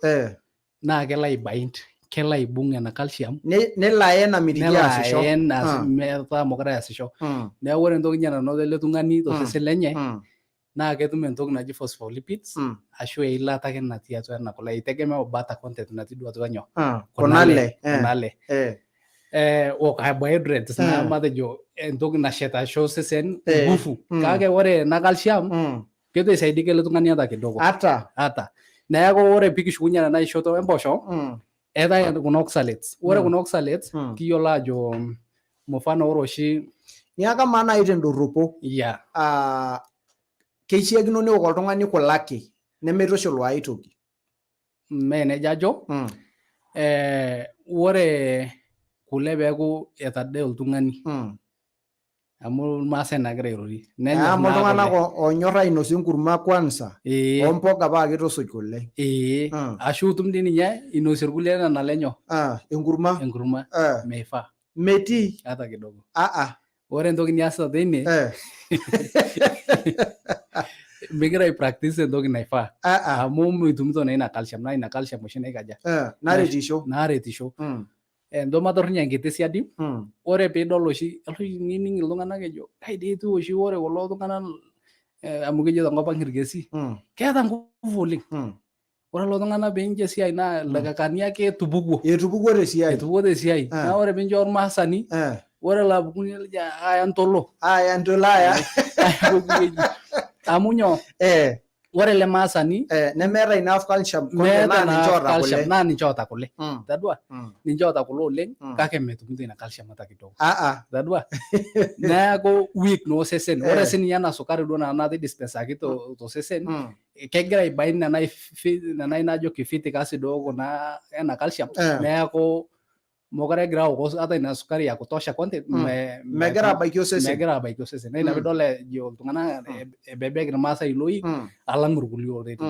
naa kelo aibind, kelo aibung ena calcium Nelo ayen amitiki nelo easisho. ayen metaa mokure easisho. Neeku ore entoki ninye nanoto ele tung'ani tosesen lenye naa ketum entoki naji phospholipids ashu eilata ake natii atua ena kule, eitegemea o butter content natii duo atua nyoo Kuna ale. Kuna ale. O carbohydrates naa matejo entoki nashet aisho osesen nguvu. Kake ore ena calcium ketu aisaidika ele tung'ani ata kidogo. Ata. Ata. Neeku ore pikishukunye ena shoto emposho, eetae kuna oxalates. Ore kuna oxalates kiyiolo ajo mfano ore oshi Niaku amaa naaji tendorropo keishiakino neok oltung'ani kule ake nemeitushul o aitoki? Mee nejia ajo. Ore kule peeku etadee oltung'ani amu irmaasai naagira airorie. Nenyor Amu naa iltung'anak kule. Oonyor ainosa enkurma kwanza ompoka paa kitusuj kule. Ee, ashu itum dii ninye inosie irkulie nena ale nyoo? Enkurma. Enkurma. Meifaa. Metii. Ata kidogo. Aa. Ore entoki niasita teine migira aipractice entoki naifaa. Amu mitumito naa ina calcium, naa ina calcium oshi naikaja? Naretisho. Naretisho. Ento matorrinye enkiti siadi. Ore piidol oshi nining iltung'anak ejo kai dii etiu oshi ore kulo tung'anak amu kejo tenkop ang irkesi keeta nguvu oleng. Ore lelo tung'anak piincho esiai naa ildakikani ake etupukuo. Etupukuo tesiai. Etupukuo tesiai. Naa ore piincho ormaasani ore elo apukunye nejo aya ntolo. Aya ntolo aya. Amu nyoo? Ore ele maasani nemeeta enough calcium content meeta naa ninche naa oota calcium kule. naa ninche oota kule. Itadua? Ninche oota kule oleng kake metumito ina calcium ata kidogo. Itadua? Neeku weak naa osesen. Ore sininye ena sukari duo naa natii dispensaki tosesen kegira aibind nena najo phytic acid oo kuna ena calcium neeku mokure egira aok ata ina sukari ya kutosha content Megira abaiki osesen. Megira abaiki osesen. Naa ina piidol ejo iltung'anak ebebek irmaasai iloik alang irkulie already.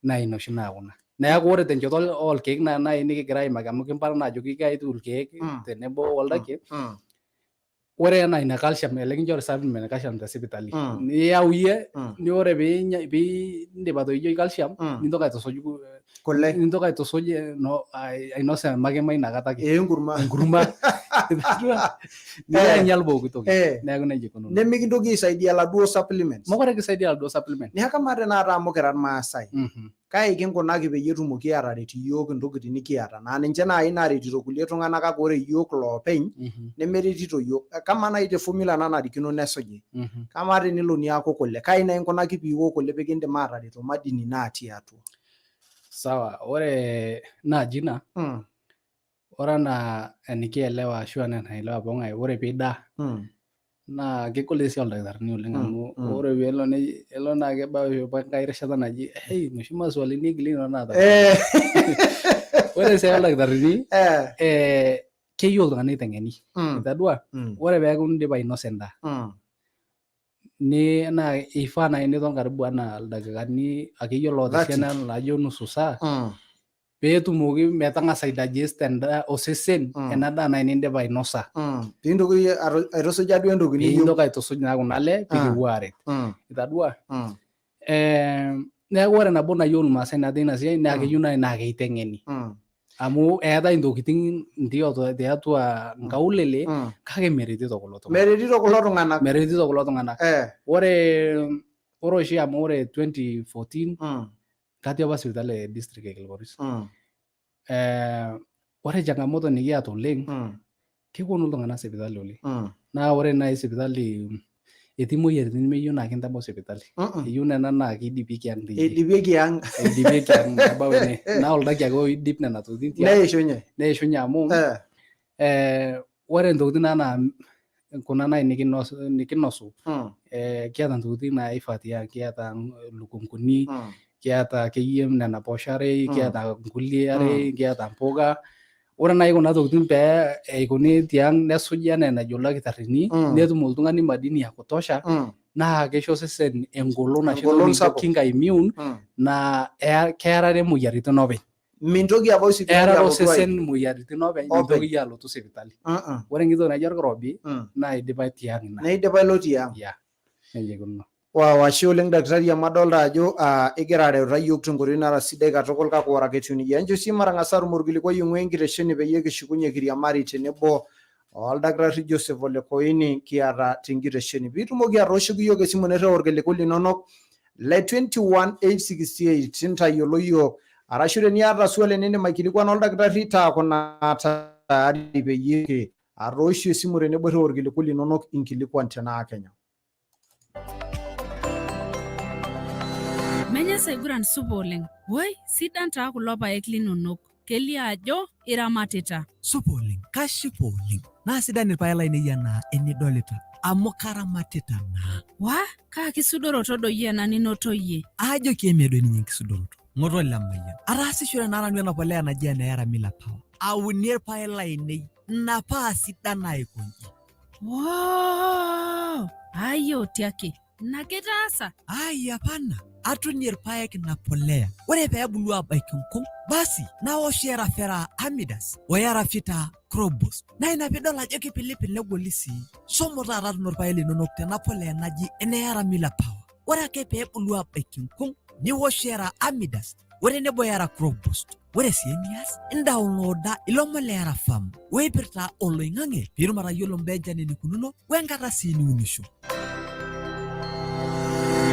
Naa ina oshi naa kuna. Neeku ore tenchoto olkeek naa nai nikigira aimaki amu kimpara naa ajoki kaitu irkeek tenebo oldaki. Ore enaa ina calcium ele kinchori supplement e calcium te sipitali niyau iyie ni ore piindip atoijoi calcium nintoki aitusuj kule nintoki aitusuj no ainosa emakima inakata ake enkurma enkurma nilo ainyal pooki toki neeku nejia ikununo. Nemikintoki aisaidia laduo supplements. Mokure kisaidia laduo supplement. Neeku amaa tenakata amu kira irmaasai, kai kinkunaki peyie etumoki aataret iyiook intokitin nikiata naa ninche naaji naaretito kulie tung'anak kake ore iyiook loopeny nemeretito iyiook. Kamaa naaji te formula nanarikino nesuji, kamaa tenelo niaku kule, kai naaji inkunaki piiwok kule pee kindim aatareto madini natii atua? Sawa, ore naaji ina ore enaa enikielewa ashu enaa enaelewa pooking'ae ore piidaa naa kegol esiai oldakitarini oleng amu ore peelo elo naa kebau apa enkae rishata naji hei inoshi maswalini egili nena naata. Ore esiai oldakitarini keyieu oltung'ani oiteng'eni. Itadua? Ore peeku indipa ainosa endaa ni naa ifaa nai niton karibu anaa ildakikani akeyie loota esiana laijo nusu saa peetumoki metang'asa aidigest endaa osesen ena daa nai nindipa ainosa. Piintoki aitusuja duo entoki niyieu. Piintoki aitusuj naa kuna ale pikipuo aaret. Itadua? Neeku ore nabo nayieu irmaasai naa teina siai naa keyieu nai naa keiteng'eni. Amu eetae intokitin ndio tiatua nkaulele kake meretito kulo tung'anak. Meretito kulo tung'anak. Meretito kulo tung'anak. Ore oshi amu ore 2014 katii apa sipitali e district e Kilgoris. Ore changamoto nikiata oleng keponu iltung'anak sipitali oleng. Naa ore nai sipitali etii moyiaritin nemeyieu naa kintabau sipitali. Eyieu nena naa keidipieki ang teidie. Eidipieki ang. Eidipieki ang nebau ene. Naa oldaki ake oidip nena tokitin tiang. Neishunye. Neishunye amu ore ntokitin anaa kuna nai nikinosu kiata ntokitin naifaa tiang, kiata lukunkuni, kiata akeyie nena poosho are, kiata nkulie are, kiata mpuka. Ore nai kuna tokitin pee eikuni tiang nesuji anaa enajo ildakitarini netum oltung'ani madini ya kutosha naa keisho osesen engolon ashu Engolon entoki nikijo sapuk. kinga immune naa kearare imoyiaritin openy. Mintoki abau sipitali Earare alotu osesen aij. imoyiaritin openy, Openy. mintoki iyie alotu sipitali. Ore entoki naijo orkirobi naa eidipa tiang ina. Neidipa ilo tiang. Yeah. Nejia ikununo. Wow, ashe oleng daktari amu adolta ajo igira areuta iyiook tenkoitoi nara sidai katukul kake ore ake etiu nejia. Encho sii matang'asa atum orkilikuai oing'ua enkitesheni peyie kishukunye kiriamari tenebo oldakitari Joseph Ole Koini kiata tenkitesheni. Piitumoki atooshoki iyiook esimu nirriu irkiliku linonok le 21868 intayiolo iyiook arashu teniata swali nindim aikilikuana oldakitari taaku naa tayari peyie atooshu esimu tenebo irriu irkiliku linonok inkilikuan tenaa Kenya. Menya saiguran supa oleng. Woi, sidan taa kulo paek linonok. Kelio ajo iramatita. Supa oleng, kashipa oleng. Naa sidan irpaek lainei anaa enidolita amu karamatita naa. Wah, kaa kisudoroto doi ena ninoto iyie? Aajoki emee doi ninye enkisudoroto. Ng'oto Lemayian. Ataasishore naa nanu ena polea naji ene Yara Miller Power. Aunie irpaek lainei ina paa sidan aikonji. Woo! Ayo tiaki. Ina ake itaasa? Ai hapana, atunie irpaek ina polea. Ore pee ebulu aabaiki nkung, basi naosh Erafera Amidas o Erafita Crobos. Naa ina piidol ajo kipilipil negoli sii. Shomo taata tuuno irpaek linonok tena polea naji ene Yara Miller Power. Ore ake pee ebulu aabaiki nkung, niwosh Era Amidas o tenebo Era Crop Boost. Ore sii enias, indaunlooda ilomon le Era Farm oipirta oloing'ang'e piitum atayiolo mbaa enchan enikununo wenkata sii niunisho.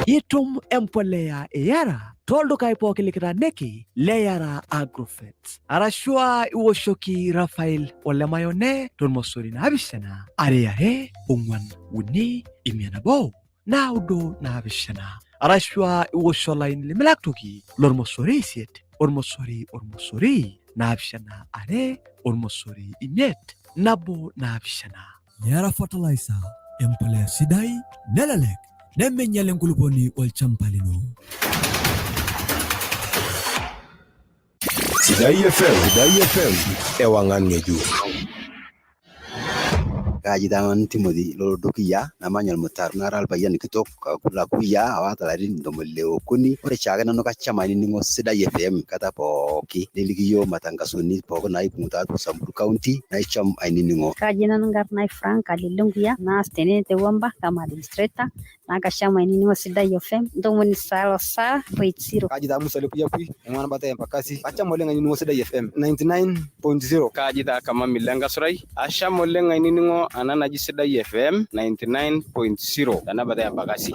Itum empoleya e Yara tooldukai pooki likitaaniki le Yara Agrofert arashu aa iwoshoki Rafael Olemayone tormosori 7 2 2 4 3 1 9 7 arashu aa iwosh olaini lemilak toki lormosori 8 0 0 7 2 0 5 1 7. Yara Fertilizer, empolea sidai nelelek nemeinyal enkulupuoni olchamba lino. Sidai FM, Sidai FM, ewang'an ng'ejuk. Kaji taa nanu Timothy Lolodukuya namanya olmutaro nara olpayian kitok lakuya oota ilarin 63. Ore oshiake nanu kasham ainining'o Sidai FM kata pooki neliki iyiook matangasoni pooki naipung'u tiatua Samburu County naisham ainining'o. Kaji nanu nkarna ai Frank Lenkuya naas tene te Wamba kama administrator naa kasham ainining'o Sidai FM 97.0. Kaji taa Musa Lekuyapui aing'ua embata e Embakasi kasham oleng ainining'o Sidai FM 99.0. Kaji taa Kamami Lenkasurai asham oleng ainining'o ena naji Sidai FM 99.0 tena bata e Embakasi.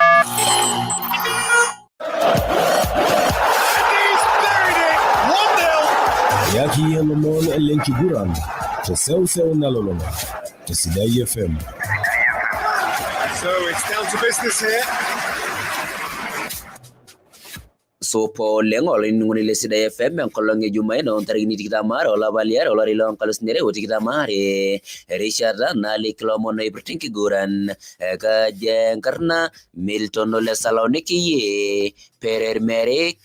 Eyaki iyie lomon lenkiguran teseuseu nalulung'a te Sidai FM. So it's down to business here. Supa oleng olainining'oni le Sidai FM enkolong e Jumanne oo ntarikini 22 olapa liare olari loo nkalusuni are o 22 erishata naliki ilomon oipirta enkiguran. Kaji enkarna Milton Ole Saloniki Perer Merik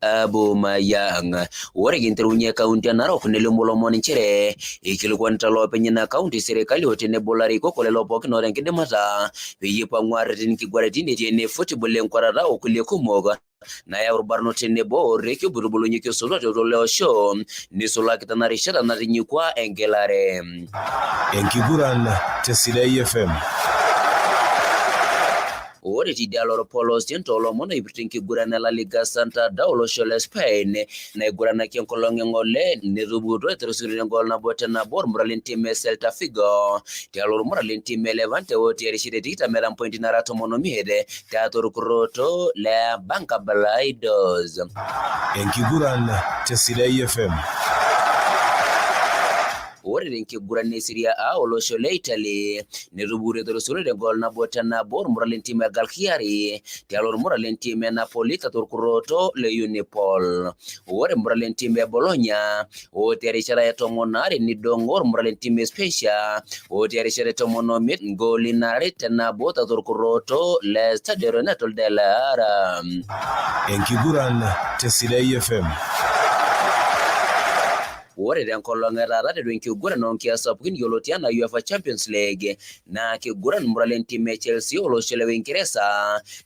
Abumayang. Ore kinterunye kaunti e Narok nelimu lomon nchere ikilikuanita loopeny ina kaunti serikali o tenebo larikok olelo pookin oota enkidimata peyie ipang'u aareten inkiguraitin etii ene football enkwatata o kulie kumok nayau irbarnot tenebo orekie oitubulunyeki osotua tiatua ele osho neisulaki tena rishata natinyikua engelare. Enkiguran te Sidai FM. Ore tidialo orpolosien toolomon oipirta enkiguran e La Liga Santander olosho le Spain naiguranaki enkolong e ng'ole netupukutuo etorisiokinote engool 1-1 ormura lentim e Celta Vigo tialo ormura lentim e Levante otii erishata e 20 eeta mpointi nara 15 tiatua orkurroto le Banca Balaidos. Enkiguran te Sidai FM. Ore tenkiguran e Serie A olosho le Italy netupukutuo etorisiokinote engool 1-1 ormura lentim e Cagliari tialo ormura lentim e Napoli tiatua orkurroto le Unipol. Ore ormura lentim e Bologna otii erishata e 12 nidong'o ormura lentim e Spezia otii erishata e 15 ngooli 2-1 tiatua orkurroto le Stadio Renato Dell'Ara. Enkiguran te Sidai FM. Ore Ore tenkolong e taata tiatua enkiguran oo nkias sapukin yioloti anaa UEFA Champions League naa kiguran mura lentim e Chelsea olosho le Uingereza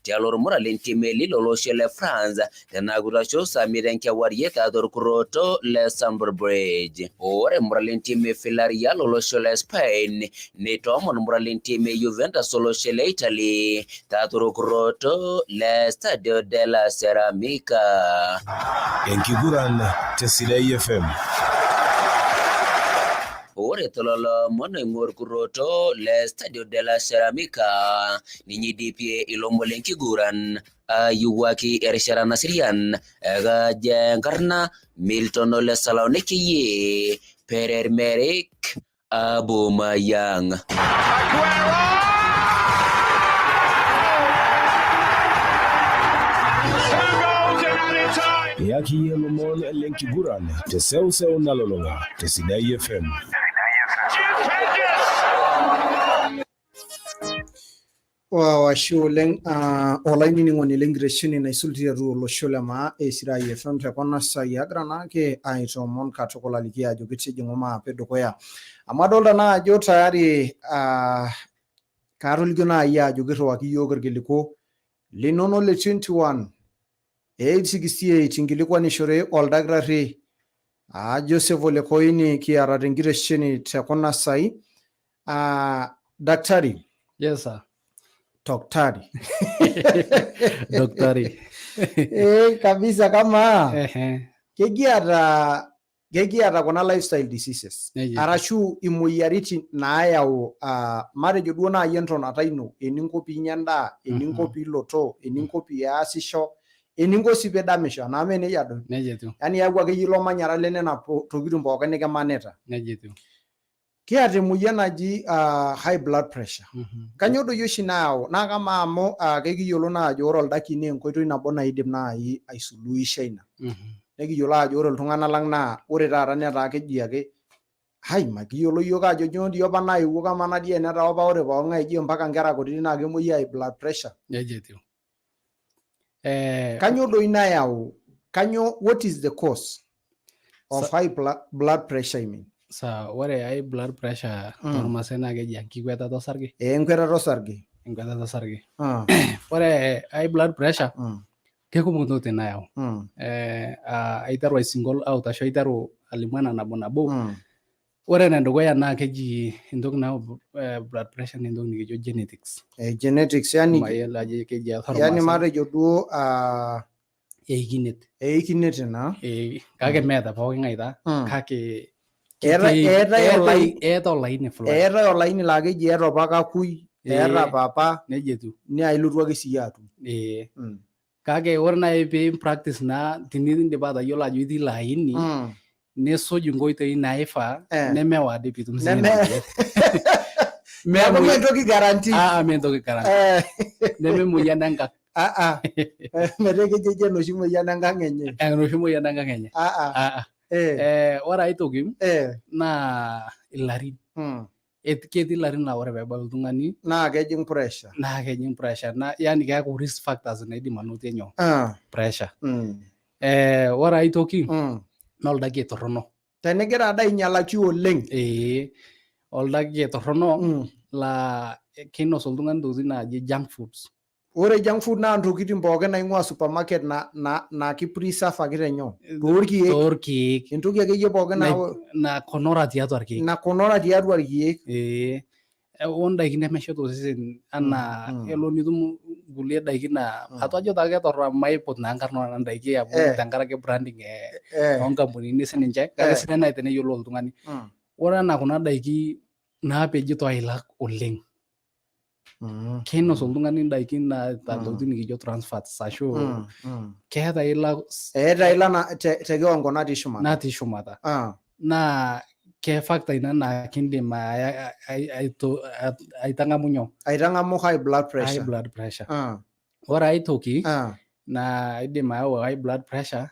tialo ormura lentim e Lille olosho le France tenakutasho saa miet enkewarie tiatua orkurroto le Stamford Bridge. Ore mura lentim e Villarreal olosho le Spain neitoomon mura lentim e Juventus olosho le Italy tiatua orkurroto le Stadio della Ceramica. Enkiguran te Sidai FM. Ore tololo omon oing'ua orkurroto le Stadio della Ceramica ninye eidipie ilomon lenkiguran ayiwuaki erishata naserian ekajo enkarna Milton Ole Salau nekeyie Perer Merik Aubameyang. Iyaki iyie lomon lenkiguran te seuseu nalulung'a te Sidai FM. Wow, ashe oleng olainining'oni lenkitesheni naisul tiatua olosho le maa e Sirai FM te kuna saai agira naake aitoomon katukul aliki ajo tijing'u maape dukuya amu adolta naa ajo tayari kaatolikio naaji ajo kirriwaki iyiook irkiliku linono le 21 868 inkilikuanishore oldakitari Joseph Ole Koini kiata tenkitesheni te kuna saai. Daktari. Yes, sir. Daktari. Daktari. Kabisa kama kekiata kuna lifestyle diseases arashu imoyiaritin naayau matejo duo naaji entonata ino, eninko piinya endaa, eninko piilotoo, eninko piasisho, eninko sii pidamisho, anaa mee nejia doi? Nejia etiu. Yani iyaku akeyie ilo manyara le nena tokitin pookin nikimanita. Nejia etiu. Kiata emoyian naji high blood pressure. Kanyoo doi oshi nayau? Naa kamaa amu kekiyiolo naa ajo ore oldaki naa enkoitoi nabo naidim naaji aisuluhisha ina. Nekiyiolo ajo ore iltung'anak lang naa ore taata netaa keji ake hai makiyiolo iyiook ajo nyoo dii apa nayewuo kamaa dii enetaa apa ore pooking'ae eji mpaka nkera kutitik naa kemuoi high blood pressure. Nejia etiu. Kanyoo doi nayau? Kanyoo, what is the cause of high blood pressure, I mean? Sa ore high blood pressure tormaasai naa keji enkikwetata osarge. Enkwetata osarge. Enkwetata osarge. Ore high blood pressure kekumok intokitin naayau. Aiteru ai single out ashu aiteru alimu ena nabo nabo. Ore enedukuya naa keji entoki nayau blood pressure naa entoki nikijo genetics. Genetics yani Mayiolo ajo keji yani tormaasai. Matejo duo Eikinet. Eikinet naa. Kake meeta pooki ng'ae taa kake eeta olaini fulani. Eetae olaini laa keji eeta apa kakui, eeta papa, nejia etiu. Naa ilotu ake siyie atum. Kake ore naaji pee practice naa tinindip atayiolo ajo itii ilo aini nisuj inkoitoi naifaa nemewadi piitum sii ina moyian. Neeku mee entoki guarantee. Mee entoki guarantee. Neme emoyian enkang. Metaa kejeji enoshi moyian enkang enye. Enoshi moyian enkang enye. Ore ai toki naa ilarin. Ketii ilarin laa ore peebau oltung'ani naa kejing pressure. Naa kejing pressure. Na yani keeku risk factors naidim anotie nyoo? Pressure. Ore ai toki naa oldaki torrono. Tenigira ada ainyalaki oleng. Oldaki torrono laa keinos oltung'ani ntokitin naaji junk foods. Ore junk food naa ntokitin pookin naing'ua supermarket na ki preserve ake tenyoo? Toorkeek. Toorkeek. Entoki akeyie pookin nakonora tiatua irkeek. Nakonora tiatua irkeek. Ondaikin nemeshet osesen anaa elo nitum kulie daikin naa atua ajo taa ketorro amu maiput naa nkarn oo nena daiki amu tenkaraki branding oonkampunini sininche kake sidai naaji teneyiolou oltung'ani. Ore anaa kuna daiki naapeji toilak oleng. Keinos oltung'ani indaikin naata ntokitin nikijo trans fats ashu keeta ila Eeta ila te kiwango natii shumata. Natii shumata. Naa ke factor ina naa kindim aitang'amu nyoo? Aitang'amu high blood pressure. High blood pressure. Ore ai toki naa idim ayau high blood pressure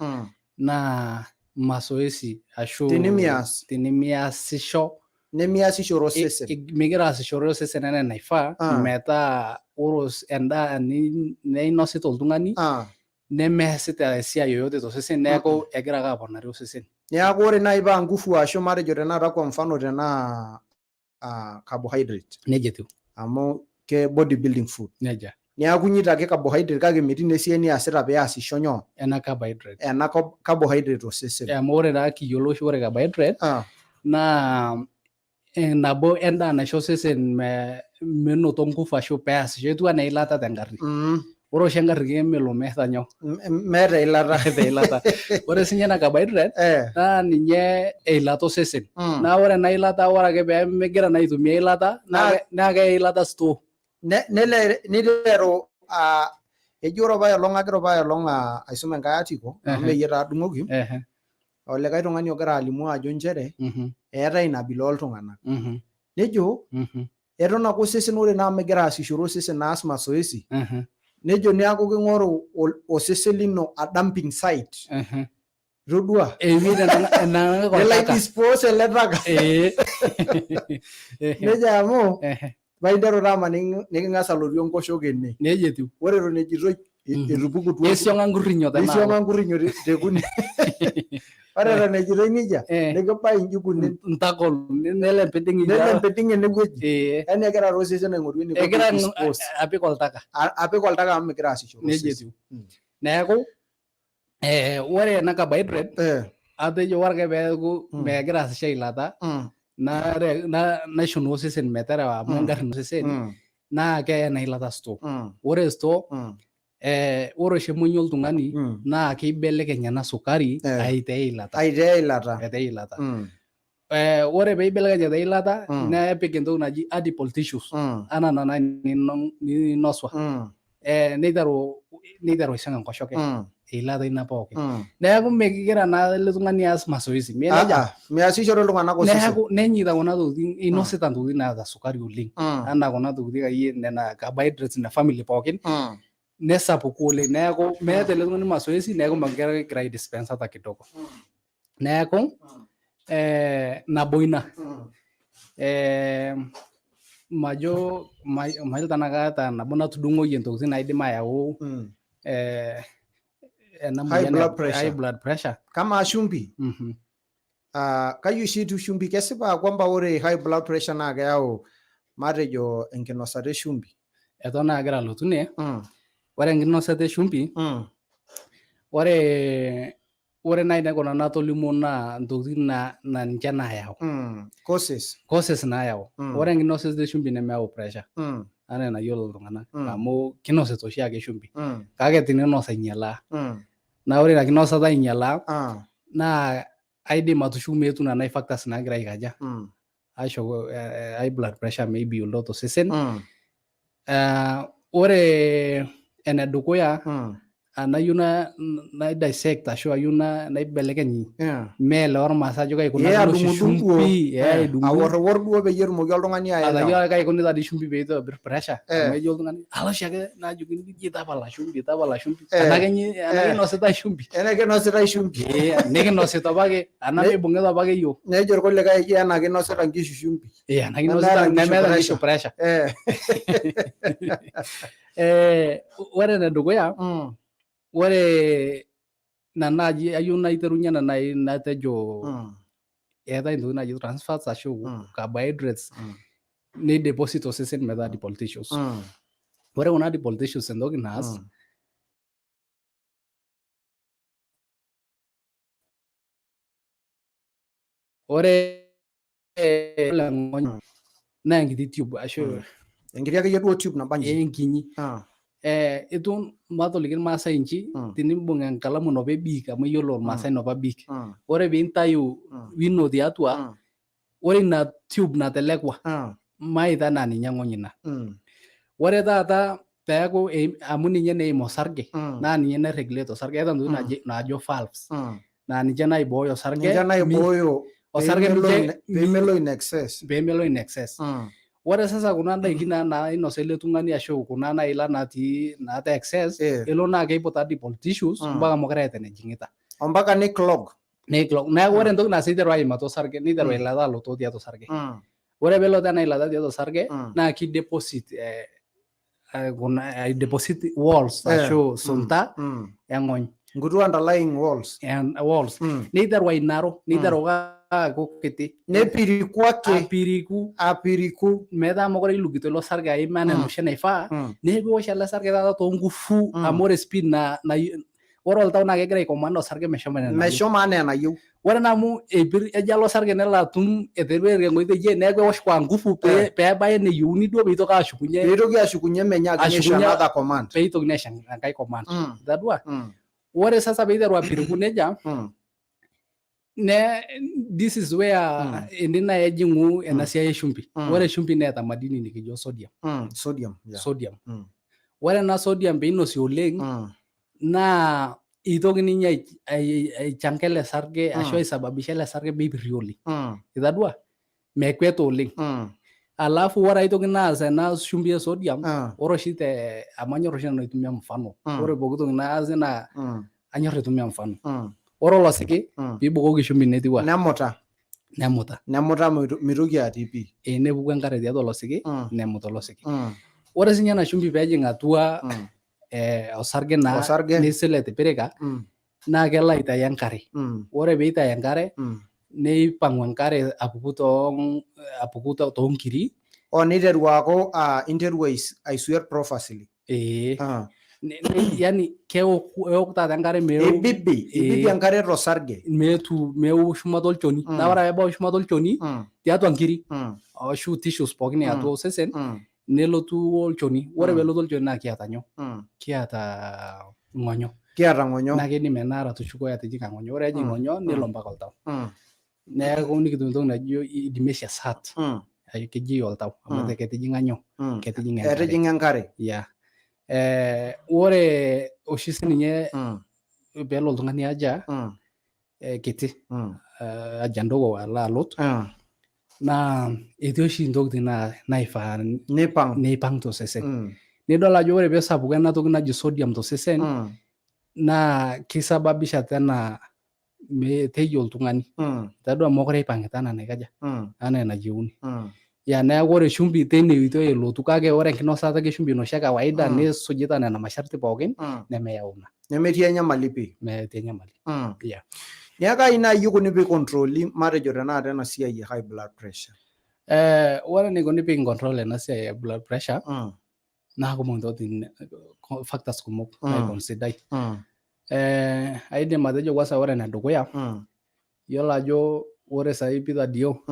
naa masoesi ashu Tinimias. tinimiasisho Nemiasishore osesen. Migira aasishore osesen enaa enaifaa metaa ore endaa ninosita oltung'ani nemeesita esiai yoyote tosesen neeku egira ake aponari osesen. Neeku ore naaji paa ngufu ashu matejo tenakata kwa mfano tenaa carbohydrate. Nejia etiu. Amu ke body building food. Nejia. Neeku inyita ake carbohydrate kake metii naa esiai niasita peasisho nyoo? Ena carbohydrate. Ena carbohydrate osesen. Amu ore taa kiyiolo oshi ore carbohydrate naa nabo endaa naisho osesen menoto ngufu ashu peasisho etiu anaa eilata tengarri. Ore oshi engarri kemelo meeta nyoo? Meeta eilata. Meeta eilata. Ore sinye ena carbohydrate naa ninye eilata osesen. Naa ore ena ilata ore ake pee migira naa aitumia eilata naa keya eilata store. Niteru eji ore apaelong agira apaelong aisum enkae article amu meyie taa adung'oki olikae tung'ani ogira alimu ajo nchere eetae ina abila ooltung'anak. Nejo eton ake osesen ore naa migira aasishore osesen aas masoesi nejo neaku king'oru osesen lino a dumping site. Itodua? Ewueji nenang'aki Nelo oltaka. aidispose ele taka. Nejo amu painteru taa ama niking'as alotu enkoshoke ene. Nejia etiu. Ore eton ejitoi etupukutuo. Nisiong'a nkurrinyo tenaalo. Nisiong'a nkurrinyo tekune. Ore eton ejitoi nejia nikibayu inji kunen. Ntagol nelo empiding' Nelo empiding' enewueji. Yaani egira taa osesen aing'oru eniko Egira pee dispose. apik oltaka. Apik oltaka amu megira aasishore Nejia osesen. etiu. Neeku ore ena carbohydrate atejo ore ake peeku megira aasisho eilata naisho naa osesen meterewa amu engarri naa osesen naa keya ena ilata store. Ore store ore oshi emonyua oltung'ani naa keibelekeny ena sukari aitaa eilata. Aitaa eilata. Aitaa eilata. Ore peibelekeny aitaa eilata nepik entoki naji adipose tissues anaa nena ninosua. Neiteru aisang enkoshoke. Eilata ina pookin. Neeku mekigira naa ele tung'ani aas masoesi. Mee nejia? Measishore iltung'anak osesen. Neeku nenyeita kuna tokitin, inosita ntokitin naata sukari oleng. Anaa kuna tokitin akeyie nena carbohydrates ina family pookin. Nesapuku oleng. Neeku meeta ele tung'ani masoesi neeku megira ai dispense hata kidogo. Neeku nabo ina. Majo mayiolo tenaa kaata nabo natudung'oyie ntokitin naidim ayau ena High moyian e blood pressure. high blood pressure. Kamaa shumbi? Kaji oshi etiu shumbi? Kesipa kwamba ore high blood pressure naa keyau matejo enkinosata e shumbi? Eton aagira alotu ine. Ore enkinosata e shumbi, ore naaji naikuna natolimuo naa ntokitin naa ninche naayau. Causes. Causes naayau. Ore enkinosata e shumbi nemeyau pressure. Anaa enayiolo iltung'anak. Amu kinosita oshiake shumbi. Kake teninos ainyialaa. Naa ore ina kinosata ainyialaa naa aidim atushuku meetu nena factors naagira aikaja. Aisho high blood pressure maybe olo tosesen. Ore enedukuya anayieu na dissect ashu ayieu naibelekeny meelewa irmaasai ajo kai Ee, ikunakini oshi adung'udung' duo. shumbi, aidung'udung. Aworriwor duo peyie etumoki oltung'ani aelewa. Atayiolo kai ikuni taadi shumbi pee eitobir pressure. Amu ejo oltung'ani alo oshiake najokini ji tapala shumbi, tapala shumbi. Tenaa kinositae shumbi. Tenaa kinositae shumbi. Nikinosita apake, anaa mibung'ita apake iyiok. Nejo irkulikae eji enaa kinosita nkishu shumbi. Enaa kinosita nemeeta nkishu pressure. Ore enedukuya, ore ina naaji ayieu naiterunye ena naaji natejo eetae intokitin naaji trans fats ashu carbohydrates neideposit osesen metaa adipose tissues. Ore kuna adipose tissues entoki naas ore naa enkiti tube ashu enkiti akeyie duo tube naba nji. Enkinyi. Itu matoliki irmaasai inchi tenimbung enkalamu inopa e Bic amu iyiolo irmaasai inopa Bic. Ore piintayu wino tiatua ore ina tube natelekua maita naa ninye eng'ony ina. Ore taata peeku amu ninye neim osarge naa ninye nai regulate osarge. Eeta ntokitin naajo valves naa ninche naibooyo osarge. Ninche naibooyo osarge peemelo in excess. Peemelo in excess. Ore sasa kuna daiki naa nainosa ele tung'ani ashu kuna naila natii naata excess elo naa keiput adipose tissues mpaka mokure eeta enejing'ita. Ompaka ni clog. Ni clog. Neeku ore entoki naas niteru aim atua osarge niteru eilata alotu tiatua osarge. Ore peelotu ena ilata tiatua osarge naa kideposit kuna deposit walls ashu sunta eng'ony. Nkuti underlying walls. And walls. Neiteru ainaro, neiteru aaku kiti. Nepiriku ake. Apiriku. Apiriku. Metaa mekure ilukito ilo sarge aim anaa enoshi naifaa, neeku ewosh ele sarge taata toonkufu amu ore speed na ore oltau naa kegira aicommand osarge meshomo enaa enayieu. Meshomo anaa enayieu. Ore naa amu eipir ejo alo osarge nelo atum eterua enkoitoi enye neeku ewosh kwa nguvu pee ebaya eneyieuni duo peitoki ashukunye. Peitoki ashukunye menyaaki neisho another command. Peitokini aisho enkae command. Itadua? Ore sasa peiteru apiriku nejia, ne this is where ene naaji ejing'u ena siai e shumbi. Ore shumbi neeta madini nikijo sodium. Sodium. Yeah. Sodium. Ore ena sodium peinosi oleng naa itoki ninye aichanka ele sarge ashu aisababisha ele sarge meipirri oleng. Itadua? Mekwet oleng. Alafu ore aitoki naas ena shumbi e sodium, ore oshi te amu anyor oshi nanu aitumia mfano. Ore pooki toki naas naa anyor aitumia mfano. Ore olosiki piibukoki shumbi netiu aa? Nemuta. Nemuta. Nemuta mitoki atii pii. Nepuku enkare tiatua olosiki, nemuta olosiki. Ore sinye ena shumbi peejing atua osarge naa neisul etipirika naa kelo aitayu enkare. Ore peitayu enkare neipang'u enkare apuku too apuku toonkiri. O niteru aaku interu aisweat profusely. Ee. Yani keok taata enkare meu. Ibibi enkare tosarge. Meetu meu shumata olchoni. Naa ore ake peebau shumata olchoni tiatua nkiri ashu tissues pookin eatua osesen nelotu olchoni. Ore peelotu olchoni naa kiata nyoo? Kiata ng'onyo. Kiata ng'onyo. Naa keidim ena are atushuko atijing'a ng'onyo. Ore ejing ng'onyo nelo mpaka oltau. Neeku nikitum entoki naji idimacious heart. Keji oltau amu ketijing'a nyoo? Ketijing'a enkare. Etijing'a enkare. Yeah. Ore oshi sininye peelo oltung'ani haja kiti haja ndogo alo alot naa etii oshi intokitin naifaa neipang tosesen. Nidol ajo ore peesapuku ena toki naji sodium tosesen naa keisababisha tena meteyia oltung'ani. Tadua mekure eipang'ita anaa enaikaja anaa enayieuni. Ya neeku ore shumbi teine oitoi elotu kake ore enkinosata e shumbi enoshi e kawaida nisujita nena masharti pookin nemeyau ina. Nemetii enyamali pii. Metii enyamali. Yeah. Neeku kai naaji ikuni pee ikontroli matejo tenakata ena siai e high blood pressure? Ore enikoni pee kincontrol ena siai e blood pressure naa kumok intokitin factors kumok naiconsidai. Aidim atejo kwanza ore enedukuya yiolo ajo ore saai Peter Dio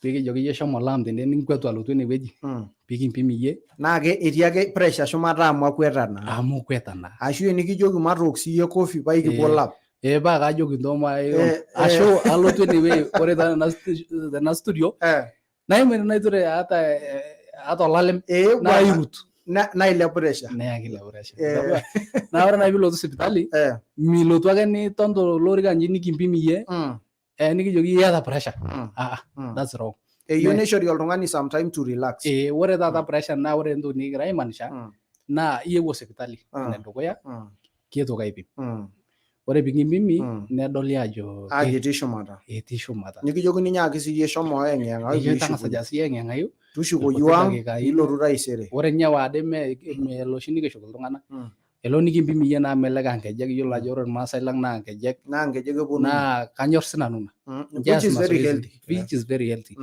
pikijoki iyie shomo laam tende ninkwetu alotu enewueji pikimpim iyie naa ke etii ake pressure shumata amu akweta naa amu ikweta naa ashu enikijoki matook siyie coffee paa ikipuo lab Paa kajoki ntoma ashu alotu enewueji ore tena studio naimu ene naiture ata ata olalem bwana. nairut Nailep pressure neyaki ile pressure. Naa ore naaji piilotu sipitali milotu ake niton tolorika nji nikimpim iyie nikijoki iyata pressure. That's wrong. Eyieu neishori oltung'ani some time to relax. Ore taata pressure naa ore entoki nikigira aimaanisha naa iyewuo sipitali enedukuya kietuoki aipim. Ore pikimpimi nedoli ajo Ajo etii shumata. Etii shumata. Nikijokini nyaaki siyie shomo eyeng'iyeng'ayu Nikijo tang'asa ajo siyie eyeng'iyeng'ayu. Tushukoyu ang' piilotu taisere. Ore ninye waade melo oshi nikishuk iltung'anak. Elo nikimpim iyie naa melek aa nkejek iyiolo ajo ore irmaasai lang naa nkejek. Naa nkejek eponu. Naa kanyor sinanu ina. Which is very healthy. Which is very healthy.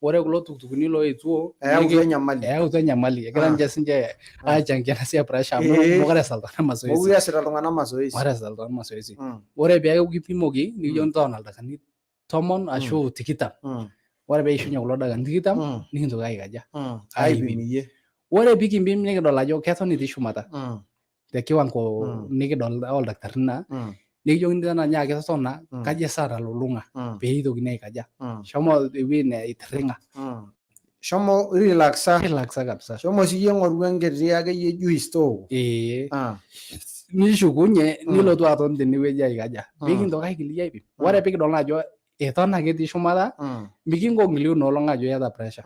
Ore kulo tuktukuni loetuo Eyautua enyamali. Eyautua enyamali. Egira ninche sinche aichangia ena siai e pressure amu mekure eas iltung'anak mazoezi. Mekure easita iltung'anak mazoezi. Mekure easita iltung'anak mazoezi. Ore peeku kipimoki nikijokini totona ildakikani 10 ashu 20. Ore peishunye kulo dakikani 20 nikintoki aikaja? Aipim iyie. Ore pikimpim nikidol ajo keton etii shumata te kiwango nikidol oldakitarini naa nikijokini tena nyaaki totona kaji esaa nalulung'a pee eitokini aikaja shomo ewueji neitiringa Shomo relaxa. Relaxa kabisa. Shomo siyie ng'oru enkiti akeyie juice tooko. Nishukunye nilotu aton tenewueji aikaja pikintoki aigilie aipim. Ore pikidol naa ajo eton ake etii shumata mikinko ng'iliu inoolong ajo iyata pressure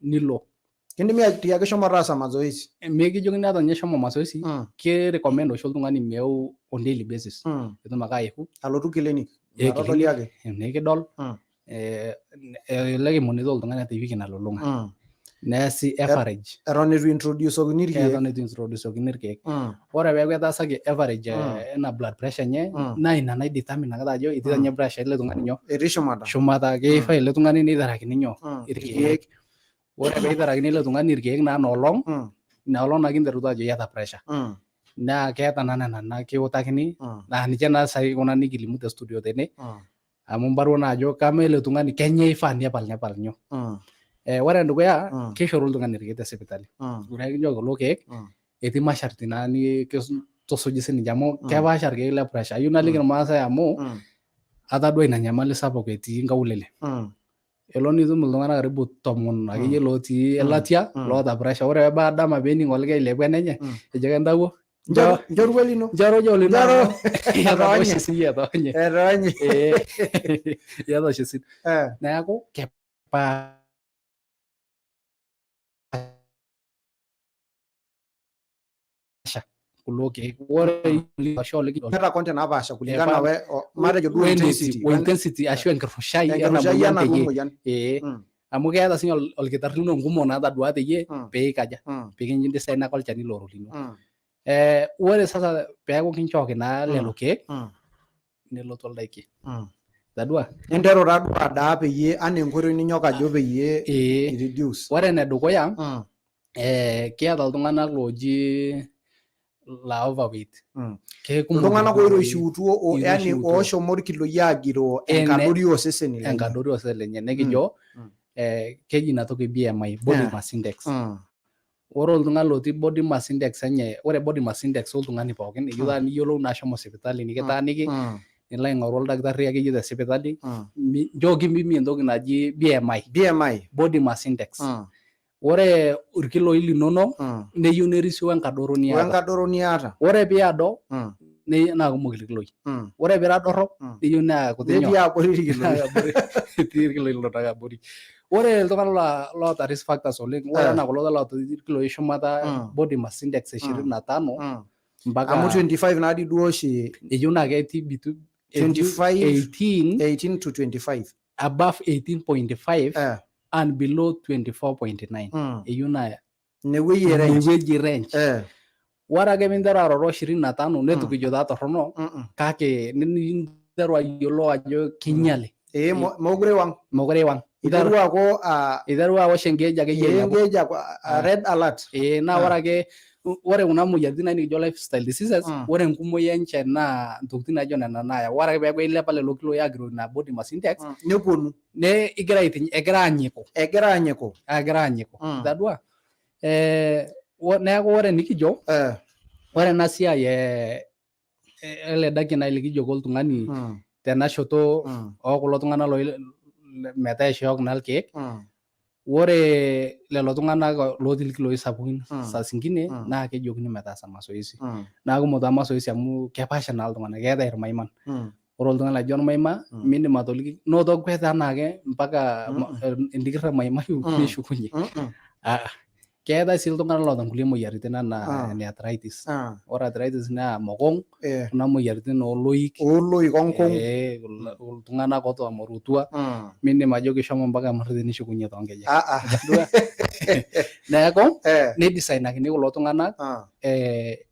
nilo. Kindimi atiaki shomo taasa mazoezi. Mikijokini ata ninye shomo mazoezi, kirecommend oshi oltung'ani meeu on daily basis. Itum ake ayeku. Alotu clinic. Matodoli ake. Nikidol. Elelek imonito oltung'ani ata ewiki nalulung'a. Neesi average. Eton eitu introducokini irkeek. Eton eitu introducokini irkeek. Ore peeku etaasaki average ena blood pressure enye, naa ina naidetermine ake ajo etii ninye pressure ele tung'ani nyoo. Etii shumata. Shumata, keifaa ele tung'ani neitarakini nyoo? Irkeek. Ore peitarakini ele tung'ani irkeek naa ina olong, ina olong naa kinterutua ajo iyata pressure. Naa keeta naa nena naa kiutakini, naa ninche naa saai kuna nikilimu te studio tene, amu imbarua naa ajo kamaa ele tung'ani kainyoo eifaa nepal nyoo. Ore endukuya, keishoru oltung'ani irkeek te sipitali. Ore ake kinchooki kulo keek, etii masharti naa tusuji sininche amu kepaasha irkeek le pressure. Ayieu naliki irmaasai amu atadua ina nyamali sapuk etii nkaulele. Elo nitum iltung'anak karibu 10 akeyie lotii elatia loota pressure. Ore pebaya dama pening olikae ailepu enenye, ejo ake entawuo, Nchoru olino. Nchoru ojo olino. Nchoru. Iyata oshi siyie etoonye. Etoonye. Iyata oshi sii. Neeku kepaasha kulo keek. Ore ashu olikijo Keeta content napaasha kulingana we matejo duo intensity. O intensity ashu enkirrushai ena Enkirrushai moyian enaduo teyie. moyian. Amu keeta sinye olkitarri lino nkumok naatadua teyie pee ikaja, pee kindisainaki olchani loro lino. Ore sasa peeku kinchooki naa lelo keek, nelotu oldaiki. Itadua? Ninteru taduo adaa peyie anaa enkoitoi ninyok ajo peyie reduce. Ore enedukuya, kiata iltung'anak looji la overweight. Kekumok Iltung'anak iltung'anak oiroishiutuo, yani oiroishiutuo. Ooshomo irkiloi agiroo enkadori oseseni lenye. Enkadori osesen lenye. Nekijo keji ina toki BMI, body mass index. Ore oltung'ani lotii body mass index enye, ore body mass index oltung'ani pookin, eyieu taa niyiolou naa shomo sipitali nikitaaniki, nilo aing'oru oldakitari akeyie te sipitali, nchooki mpimie entoki naji BMI. BMI. Body mass index. Ore irkiloi linonok neyieu nerisio wenkadoro niata. Wenkadoro niata. Ore piado naa kumok irkiloi. Ore pira dorrop neyieu naa kuti Netii nyoo? abori irkiloi. Etii irkiloi linonok abori. Ore iltung'anak loota risk factors oleng, ore enaa kulo loota irkiloi shumata body mass index 25 mpaka Amu 25 naadi duo oshi. Eyieu naa ketii between 25 18 18 to 25. Above 18.5 and below 24.9. Eyieu naa Inewueji e range. Inewueji range. Ore ake pinteru aroro 25 neitu kijo taa torrono, kake ninteru ayiolou ajo kinyiale. Mokure iwang. Mokure iwang. Iterua aku iterua awosh enkeej akeyie ailepu. Enkeej aku red alert. Naa ore ake ore kuna moyiaritin naa nikijo lifestyle diseases, ore enkumoi enche naa ntokitin naijo nena naayau. Ore ake peeku ilepa lelo kiloi agiroo ina body mass index, Neponu. Ne igira aitiny, egira anyiku. Egira anyiku. Egira anyiku. Itadua? Neeku ore enikijo, ore ena siai ele daki nai likijoki oltung'ani tena shoto oo kulo tung'anak loi metaa eishooki naa irkeek, ore lelo tung'anak lotii irkiloi sapukin saa zingine naa kejokini metaasa mazoezi. Naa kumok taa mazoezi amu kepaasha naa iltung'anak, keetae irmaiman. Ore oltung'ani laijo ormaima mindim atoliki noto kwet anaake mpaka entikir emaimayu neshukunye. Keetae sii iltung'anak loota nkulie moyiaritin anaa ene arthritis. Ore arthritis naa mokong, kuna moyiaritin ooloik. Ooloik onkung. Iltung'anak ootamorutua, mindim ajoki shomo mpaka Emurriti nishukunye toonkejek. Neeku neidisainakini kulo tung'anak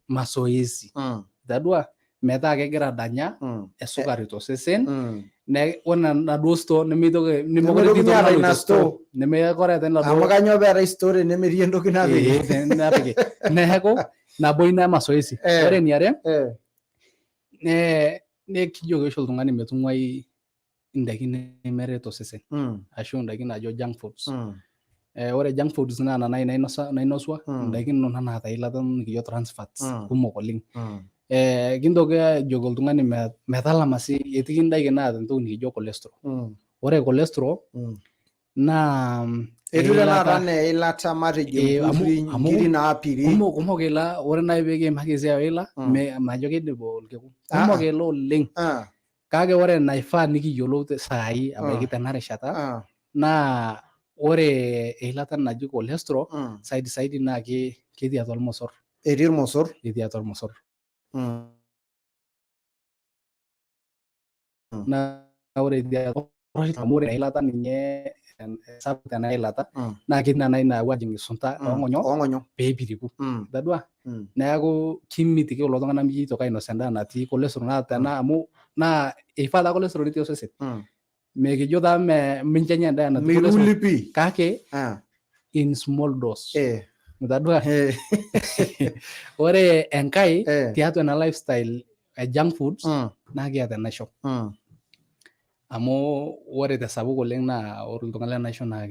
mazoezi. Itadua? Metaa kegira adanya esukari tosesen, ore enaduo store nemeitoki nemekure etii Nemeitokini aata toki ina naloito store. store. Nemekure eetae inaduo Amu kanyoo peetae store nemetii entoki napiki? Napiki. Neeku nabo ina mazoezi. Ore eniare, ne kijoki oshi oltung'ani metung'uai indaikin nemeret osesen ashu indaikin naajo junk foods. Ore junk foods naa nena nai nainosua indaikin nena naata eilata nikijo trans fats kumok oleng. Kintoki ajoki oltung'ani metalama sii etii indaikin naata entoki nikijo cholesterol. Ore cholesterol naa Etiu tenakata eilata anaa eilata matejo amu empuruny, nkiri naapiri. Kumok kumok ila ore naaji pee kiimaki esiai oila majo keidip olkekun. Kumok ila oleng. Kake ore enaifaa nikiyiolou saai abaiki tena rishata naa ore eilata naji cholesterol saidi saidi naa ketii atua irmosor. Etii irmosor. Etii atua irmosor. Naa ore etii atua amu ore eilata ninye Sapuk tena ilata naa ketii nena naayau ajing isunta oong'onyo oong'onyo peepiriku. Itadua? Neeku kimitiki kulo tung'anak miitoki ainos endaa natii cholesterol naa tena amu naa eifaa taa cholesterol netii osesen. Mekijo taa mincho enya endaa natii Miruli cholesterol pii. Kake in small dose. Itadua? Ore enkae tiatua ena lifestyle e junk foods naa kiata enaisho. Amu ore tesapuk oleng naa ore iltung'anak lenaisho naa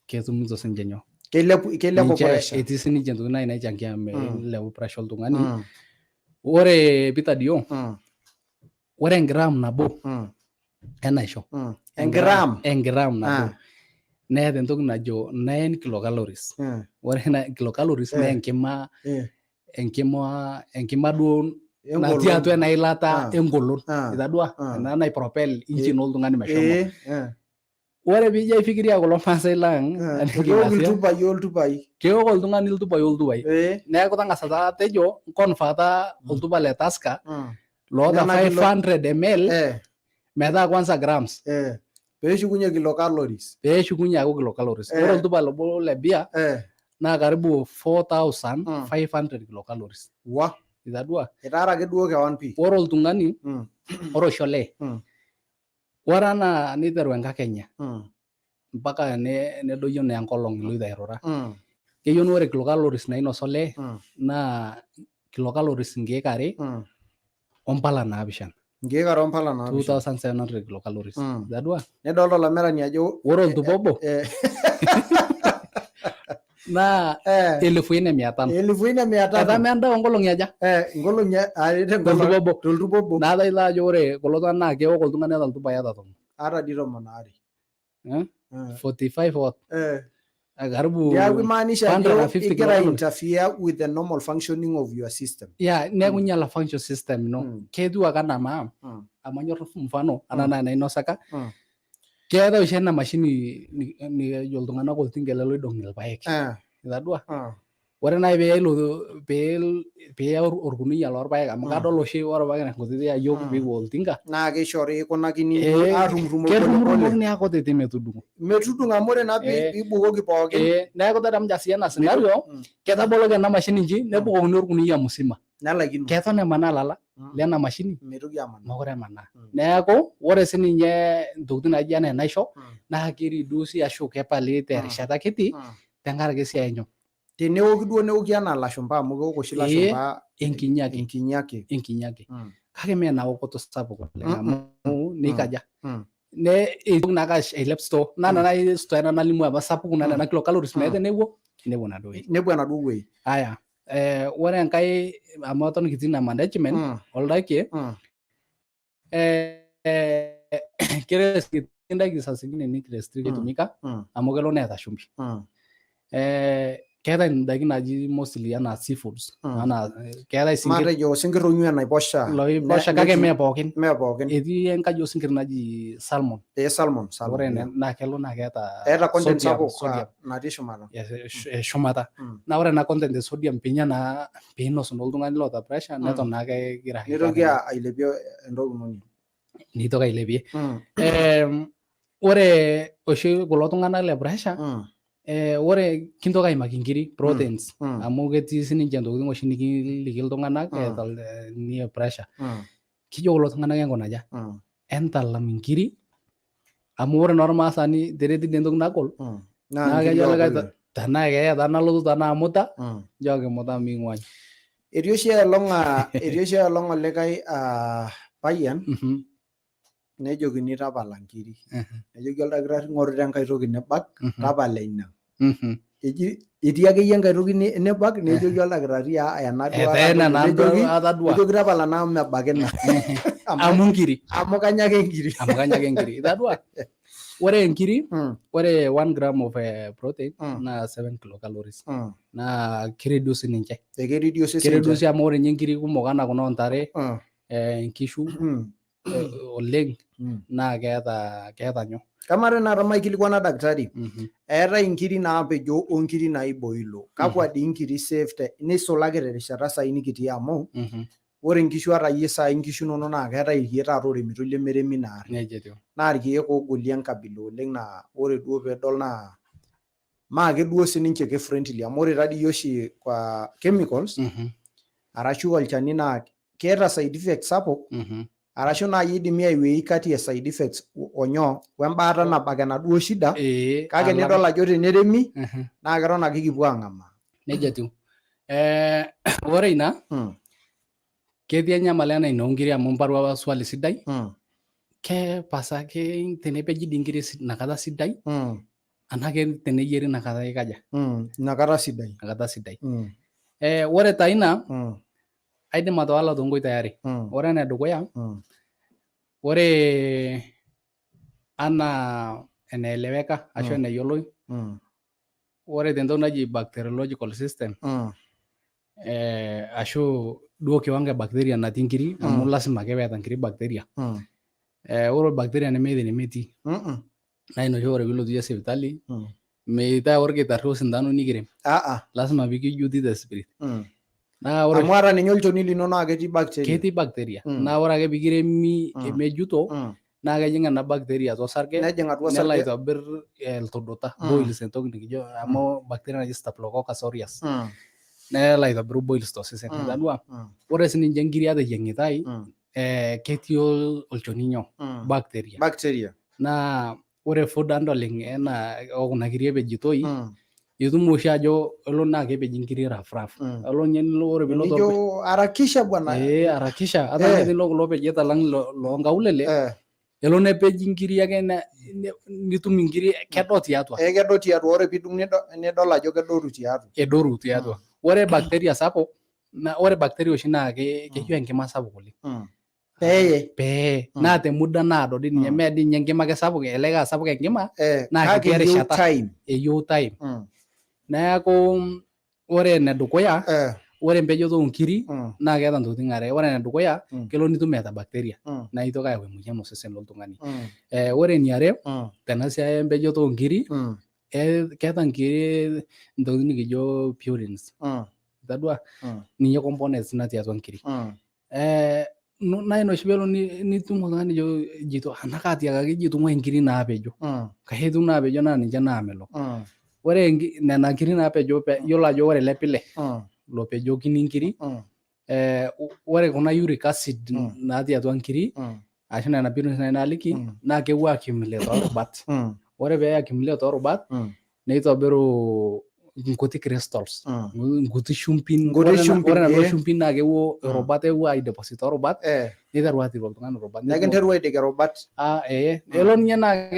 ketumito sininche nyoo? Keilepu Ninche pressure. Etii sininche ntokitin nai naichangia meilepu pressure oltung'ani. Ore Peter Dio, ore engram nabo enaisho, Engram? Engram nabo neeta entoki najo 9 kilocalories. Ore ena kilocalories naa enkima enkima duo Engolon. Natii atua ena ilata engolon. Itadua? Ena naipropel engine oltung'ani meshomo. Ore piijo aifikiria kulo maasai lang Keok iltupai oltupai. Keok oltung'ani iltupai oltupai. Neeku tang'asa taa tejo nkonfata oltupa le Tusker loota Nena kilo- 500 ml metaa kwanza grams. Peeshukunye kilocalories. Peeshukunye aaku kilocalories. Ore oltupa lobo le bia naa karibu 4500 kilocalories. Wa. Itadua? Itaara ake duo kewan pii. Ore oltung'ani ore oshi olee ore anaa niteru enkakenya mpaka nedoyio naa enkolong iloito airura keyieu naa ore kilocalories nainosa olee naa kilocalories nkeek are ompala naapishana. Nkeek are ompala naapishana. 2700 kilocalories. Itadua? Nidolta olamirani ajo ore oltupa obo naa 4,500. 4,500. Etama endaa oonkolong'i aja? Nkolong'i are tenkolong. Toltupa obo. Toltupa obo. Naa tayiolo ajo ore kulo tung'anak naa keok oltung'ani ata iltupai ata 10. Ata dii 12. 45 what? Karibu Neeku imaanisha ajo 150 igira kilocalories. interfere with the normal functioning of your system. Yeah, neeku inyiala function system ino. Ketiu ake anaa maa, amanyor mfano anaa nai nainosaka. Keetae oshi ena mashini nijo iltung'anak oltinka ele loidong irpaek. Itadua? Ore nai piya ilo piya orkuniyia lorpaek amu kadol oshi ore apa kira nkutitik ayiok piikipuo oltinka. Naa keishori ikunakini arrumrumoki Kerrumrumoki neeku kutiti metudung'o. Metudung'o amu ore naa piibukoki pookin. Neeku tadamu sii ena scenario ketaboloki ena mashini inji nebukokini orkuniyia musima. Nelaikino. Keton emanaa lala lena mashini. Meitoki amanaa. Mekure emanaa. Neeku ore sininye ntokitin naijo enaa enaisho naa kiridusi ashu kepali terishata kiti tenkaraki esiai enyo. Teneoki duo neoki anaa ilashumba amu keok oshi ilashumba enkinyi ake. Enkinyi ake. Enkinyi ake. Kake mee enaokoto sapuk oleng amu neikaja. Ne eitoki naake ailep store. Naa ina nai store ena nalimu apa sapuk naa nena kilocalories meeta enepuo nepuo enaduo wueji. Nepuo enaduo wueji. Aya. Ore enkae amu eton kitii ina management oldaiki ketii indaiki saa zingine nikirestrict itumika amu kelo neeta shumbi. Keetae indaiki naaji mostly anaa seafoods anaa keetae isinkir Matejo isinkir oing'ua enaiposha. Loiposha kake mee pookin. Mee pookin. Etii enkaji osinkir naji salmon. Salmon, salmon. Ore naa kelo naa keeta Eeta content sodium, sapuk sodium. natii shumata. Yes, shumata. Naa ore ena content e sodium pinya naa piinos naa oltung'ani loota pressure neton naa kegira Nitoki ailepie entoki ino. Nitoki ailepie. Ore oshi kulo tung'anak le pressure ore kintoki aimaki inkiri proteins amu ketii sininche ntokitin oshi nikiliki iltung'anak eeta ni pressure. Kijo kulo tung'anak enkunaja? Entalam inkiri amu ore naa ormaasani tenetii dii entoki nagol Naa naa inkiri kejo likae oogol. tenaa keya taa nalotu tenaa muta nchooki muta ming'uai. Etii oshi elong etii oshi elong olikae payian nejokini tapala nkiri. Nejoki oldakitari ng'oru enkae toki nibak tapala ina. Eji etii akeyie enkae toki nibak nejoki oldakitari ena duo Etaa ena naa nejoki atadua. nejoki tapala naa mebaki ina. Amu nkiri. Amu kanya ake nkiri. Amu kanya ake nkiri. Itadua? Ore nkiri, ore 1 gram of protein naa 7 kilocalories. Naa kireduce ninche. Ekireduce Kireduce ninche. amu ore ninye nkiri kumok anaa kuna oontare, nkishu, oleng naa keeta nyoo. Kamaa tenakata maikilikuana daktari, eetae inkiri naapejo onkiri naiboilo. Kakwa dii inkiri safe te neisulaki terishata saai nikitii amu Ore inkishu ata iyie saai inkishu inonok naa keetae irkeek taata oremitoi lemeremi naarri. Nejia etiu. Naa irkeek ogolie enkabila oleng naa ore duo piidol naa maa ake duo sininche ke friendly amu ore tadii oshi kwa chemicals arashu olchani naa keeta side effects sapuk arashu naaji idimi aiwei kati e side effects onyoo wembaata nabak enaduo shida kake alang- nidol ajo teneremi naa keton ake kipuo ang'amaa. Nejia etiu. Ore ina ketii enyamali enaa ina oonkiri amu imparua apa swali sidai. Kepasaki tenepeji dii inkiri inakata sidai anaa ke teneyieri inakata ikaja? Inakata sidai. Inakata sidai. Ore taa ina aidim atawala toonkoitoi are. Ore enedukuya, ore anaa enaeleweka ashu enayioloi, ore tentoki naji bacteriological system ashu duo kiwango e bacteria natii nkiri amu lasima ake peeta nkiri bacteria. Ore bacteria nemeeta enemetii. Naa ina oshi ore piilotu iyie sipitali meitayu orkitarri osindano nikirem. Lasima pikijuti te spirit. Naa ore Amu ata ninye olchoni lino naa ketii bacteria. Ketii bacteria. Naa ore ake pikiremi mejuto naa kejing ena bacteria atua osarge Nejing atua nelo osarge. aitobir iltuduta boils entoki nikijo amu bacteria naji Staphylococcus aureus nelo aitobiru boils tosesen. Itadua? Ore sininche nkiri ata eyieng'itai ketii olchoni nyoo bacteria. Bacteria. Naa ore food handling ena okuna kiri epejitoi itum oshi ajo elo naa kepeji nkiri rough rough. Elo ninye nilo ore piilo Nijo harakisha bwana. Harakisha ata ninye tenilo kulo pejeta lang loonkaulele elo nepeji nkiri ake nitum inkiri kedo tiatua. Kedo tiatua, ore piidung nidol ajo kedoru tiatua. Edoru tiatua. Ore bacteria sapuk na ore bacteria oshi naa keyieu enkima sapuk oleng. Peye. Pee. Naa te muda naado dii ninye, mee dii ninye enkima ake sapuk, elelek aa sapuk enkima naa kake kiti eyieu erishata. time. Eyieu time. Neeku ore enedukuya, ore empejoto oonkiri naa keeta ntokitin are. Ore enedukuya, kelo nitum eeta bacteria naa itoki ayau emoyian osesen loltung'ani. Ore eniare, tena siai empejoto oonkiri, keeta nkiri ntokitin nikijo purines. Itadua? Ninye components natii atua nkiri. Naa ina oshi peelo nitum oltung'ani lijo ejito anaa kaatiakaki eji itung'ua inkiri naapejo. Kashe itum naapejo naa ninche naamelok. Ore nena kiri naapejo yiolo ajo ore ele pile lopejokini inkiri, ore kuna uric acid natii atua nkiri ashu nena purines nai naaliki naa kepuo accumulate toorubat. Ore pee accumulate toorubat neitobiru nkuti crystals, nkuti shumpin. Nkuti shumpin, Ore naduo shumpin naa kepuo irubat, epuo aideposit toorubat neiteru aatiru oltung'ani irubat. Nekinteru aidik irubat. Elo ninye naa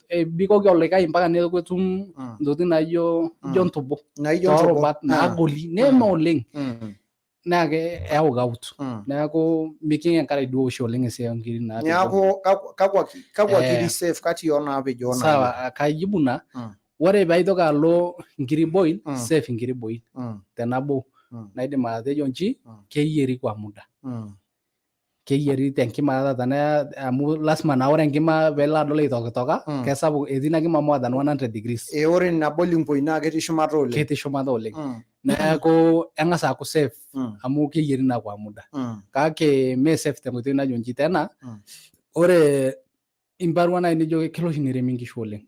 ebikoki olikae mpaka neeku etum ntokitin naijo ijo ntubo Naijo ntubo. toorubat naagoli neme oleng. Naa keyau gout. Neeku miking enkarai duo oshi oleng esiai oonkiri naapejo. Neeku kakwa kiri safe kati oo naapejo oo naapejo? Sawa, kaijibu na. Ore paitoki alo nkiri boil, safe nkiri boil. Tenabo naidim atejo nji keyieri kwa muda. Keyieri tenkima ata tenaa amu lasima naa ore enkima peelo adol aitokitoka, kesapuk etii ina kima more than 100 degrees. Ore ina boiling point naa ketii shumata oleng. Ketii shumata oleng. Neeku eng'as aaku safe amu keyieri naa kwa muda. Kake mee safe tenkoitoi najo nji tena, ore imparua naaji nijo kelo oshi neremi nkishu oleng.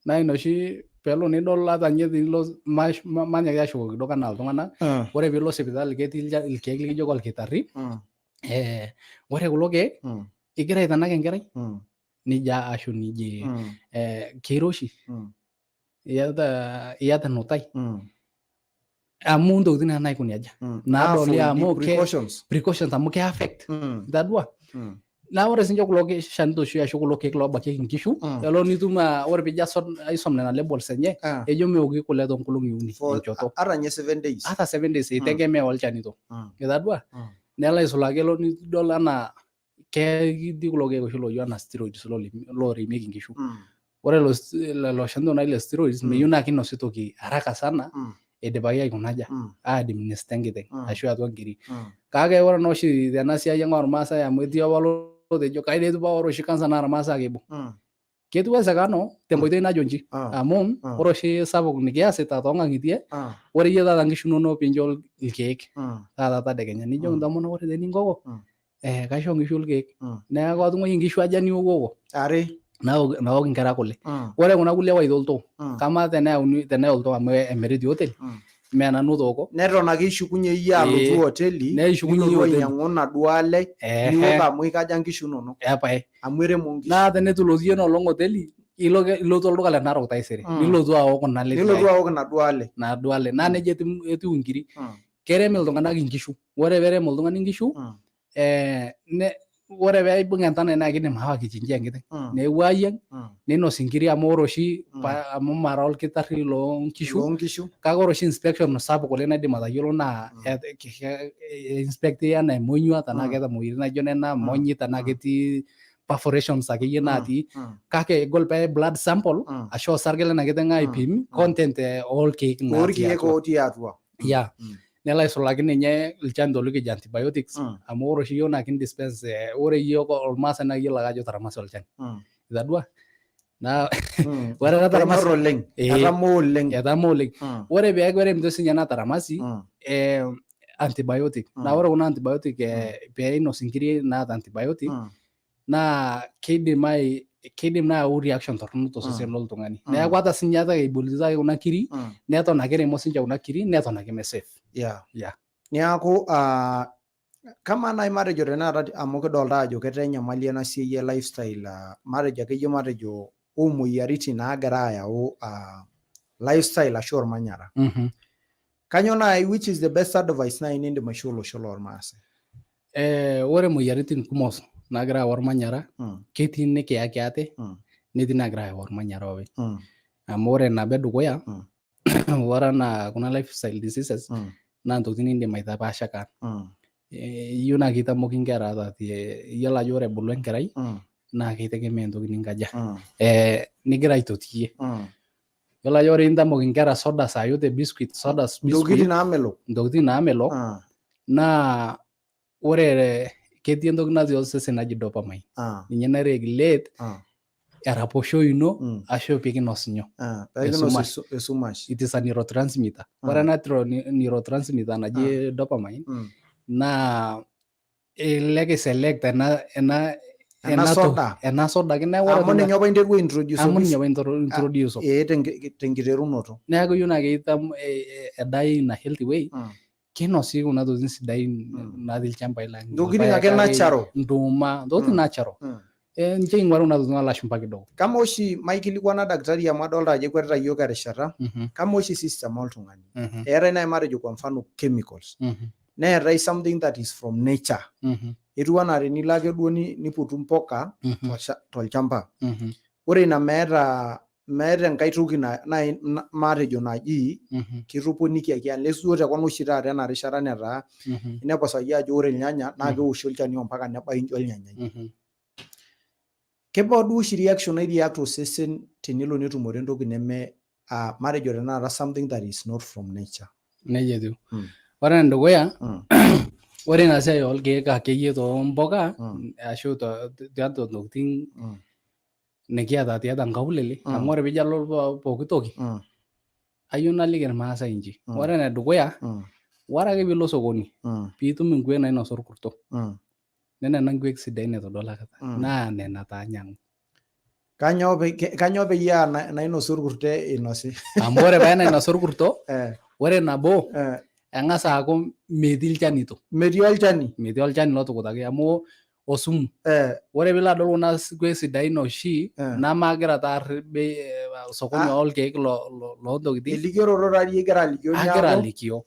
Naa ina oshi peelo nidol ata ninye tenilo manyaaki ashukoki duo anaa iltung'anak, ore piilo sipitali ketii ilkeek likijoki olkitarri, ore kulo keek igira aitanak enkerai nija ashu nije keiroshi iyata enutai amu ntokitin nena naikuni aja naadoli amu Precautions. Precautions amu ke affect itadua. Naa ore sinche kulo shanito oshi ashu kulo keek loobakieki nkishu, elo nitum ore piijo aisom nena labels enye, ejo meoki kule toonkolong'i uni enchoto. Ata ninye 7 days. Ata 7 days eitegemea olchanito. Itadua? Nelo aisulaki elo nidol anaa ketii kulo keek oshi loojo anaa steroids looremieki nkishu. Ore lelo shanito nai le steroids meyieu naa kinosi toki haraka sana idipaki aikuna aja aadminister enkiteng ashu atua nkiri. Kake ore naa oshi tena siai ang ormaasai amu etii apa lotejo kai dei etiu paa ore oshi kansa naa irmaasai ake eibung. Ketii uwezekano tenkoitoi najo nji amu ore oshi sapuk nikiasita toonkang'itie, ore iyie taata nkishu inonok piincho irkeek taata tadekenya nijoki intomonok ore teninkoko kaisho nkishu irkeek, neeku atung'uayie nkishu aja niwokuwoko are naok inkera kule. Ore kuna kulie waita oltoo, kamaa teneyauni teneya oltoo amu emiri te hoteli, mee nanu otooko. Neton ake ishukunye iyie alotu hoteli, Neshukunye nilotu hoteli. ainyang'u inaduo ale niok amu ikaja nkishu inonok Epae. Amu eremo nkishu. Naa teneitu ilotu iyie ina olong hoteli, ilo ilotu olduka le Narok taisere, nilotu aok kuna ale Nilotu tiai. Aok inaduo ale. Inaduo ale. Naa nejia etiu inkiri. Kerem iltung'anak inkishu. Ore peerem oltung'ani inkishu, ore peibung entanai naa kidim aawa kichinjia enkiteng'. Nepuo aayieng', neinos inkiri amu ore oshi amu mara olkitarri loonkishu, Loonkishu. Kake ore oshi inspection sapuk oleng' naidim atayiolo naa inspecti anaa emonyua tenaa keeta moyiaritin naijo nena, monyit tenaa ketii perforations akeyie natii, kake egol pee blood sample ashu osarge lena kiteng' aipim content olkeek natii Orkeek atua. otii atua. Yeah. Nelo aisulaki ninye ilchanito likijo antibiotics amu ore oshi iyiok naa kindispense ore iyiok olmaasai naa keyiolo ake ajo taramasi olchani. Itadua? Naa ore ena taramasi Kenyor oleng. Etamoo oleng. Etamoo oleng. Ore peeku eremito sinye ena taramasi antibiotic. Naa ore kuna antibiotic pee einos inkiri naata antibiotic naa keidim neyau reaction torrono tosesen loltung'ani. Neeku ata sinye ata eibolitoi ake kuna kiri neton ake eremo sinche kuna kiri neton ake mee safe. Yeah. Niaku kamaa nai matejo tenakata amu kidolta ajo ketaa enyamali ena siai e lifestyle, matejo akeyie matejo omoyiaritin naagira ayau lifestyle ashu ormanyara. Kanyoo nai, which is the best advice nai nindim aishoo olosho lormaasai? Ore moyiaritin kumok naagira ayau ormanyara ketii nikiyaki ate netii naagira ayau ormanyara openy. Amu ore nabo edukuya, ore anaa kuna lifestyle diseases naa ntokitin nindim aitapaasha kaan. Iyieu naa keitamoki inkera ata iyiolo ajo ore ebulu enkerai naa keitegemea entoki ninkaja nigira aitotiyie. Yiolo ajo ore intamok inkera soda saa yote, biscuit, soda, biscuit, Ntokitin naamelok. Ntokitin naamelok naa ore ketii entoki natii osesen naji dopamine. Ninye nairegulate eraposho ino ashu pikinos nyoo? Peekinos Esumash. Esumash. It is a neurotransmitter. Ore ena neurotransmitter naji dopamine naa elelek iselect ena Ena soda. Ena soda ake neeku ore Amu ninye apa interua introduce. Amu ninye apa introduce. Tenkiterunoto. Neeku iyieu naa keitam a diet in a healthy way. Kinosi kuna tokitin sidain natii ilchambai lang. Ntokitin ake natural. Ntuuma, ntokitin natural. Nche ing'uari kuna tokitin oolashumba kidogo. Kama oshi maikilikuana daktari amu adolta ajo ekwetita yiok erishata. Kama oshi system oltung'ani. Eetae nai matejo kwa mfano chemicals. Neetae something that is from nature. Etiu anaa tenilo ake duo niputu mpoka tolchamba. Ore ina meeta enkae toki nai matejo naji kitoponikiaki unless duo te kuna oshi taata ena rishata netaa inepu saai ajo ore irnyanya naa keoshi olchani ompaka nebayu inji olnyanyai. Kebaa duo oshi reaction naireact osesen tenelo netumore entoki neme matejo tenakata something that is not from nature? Nejia etiu. Ore enedukuya, ore ina siai olkeek akeyie toompuka ashu tiatua ntokitin nikiata tiatua nkaulele, amu ore piijo alo pooki toki, ayieu naliki irmaasai inji. Ore enedukuya, ore ake piilo sokoni piitum inkuek nainosa orkurto, nenena nkuek sidain neitu akata naa nena taa nyang'u. Kanyoo peyie aa nainosa orkurto inosi? Amu ore paa enainosa orkurto, ore nabo eng'as aaku metii ilchanito. Metii olchani. Metii olchani lotukutaki amu osumu. Ore piilo adol kuna kuek sidain oshi nemagira taa arr bei sokoni olkeek loontokitin. Elikioroto taa dii igira alikio Agira niaku. Alikio.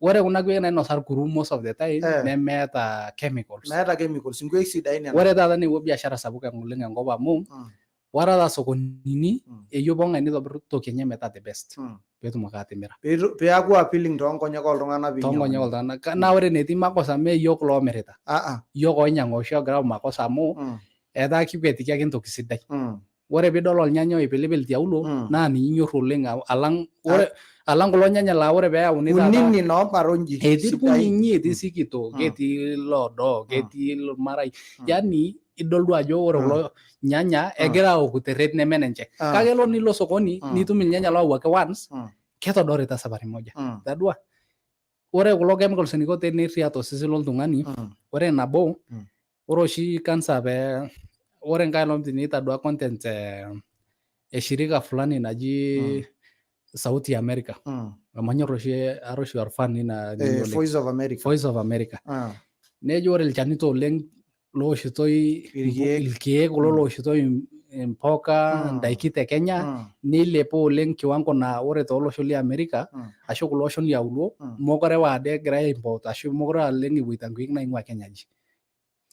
Ore kuna kuek nainosa irkuru most of the time nemeeta chemicals. Meeta chemicals, nkuek sidain nena. Ore taata neewuo biashara sapuk oleng enkop amu ore taata sokonini eyieu pookin ng'ae nitobir toki enye metaa the best peetumoki atimira. Peeku appealing toonkonyek oltung'anak Toonkonyek oltung'anak. Naa ore enetii makosa mee iyiok loomirita. Iyiok oinyang'u oshi ogira ayau makosa amu etaa kikwetiki ake entoki sidai. Ore piidol olnyanya oipilipil tiaulo naa ninye inyor oleng alang ore alang kulo nyanya laa ore peeyauni taata Kunini noobara inji. Etii irkunyinyik, etii sikitok, ketii iloodo, ketii ilmarai. Yani Idol duo ajo ore kulo nyanya egira aoku te rate neme ninche. Kake elo nilo sokoni nitum ilnyanya loowuaki once ketodorita safari moja. Itadua? Ore kulo chemicals eniko tenirria tosesen loltung'ani, ore nabo, ore oshi cancer pee ore nkae olong tinitadua content e shirika fulani naji Sauti ya America. Amanyor oshi ara oshi orfan ina nini oleng. Voice of America. Voice of America. Nejo ore ilchanito oleng looshitoi ilkeek kulo looshitoi mpoka ndaiki te Kenya neilepa oleng kiwango naa ore toolosho le America ashu kulo oshon liauluo mokure aa ade egirai aimport ashu mokure aa oleng epuoita nkuik naing'ua Kenya aji.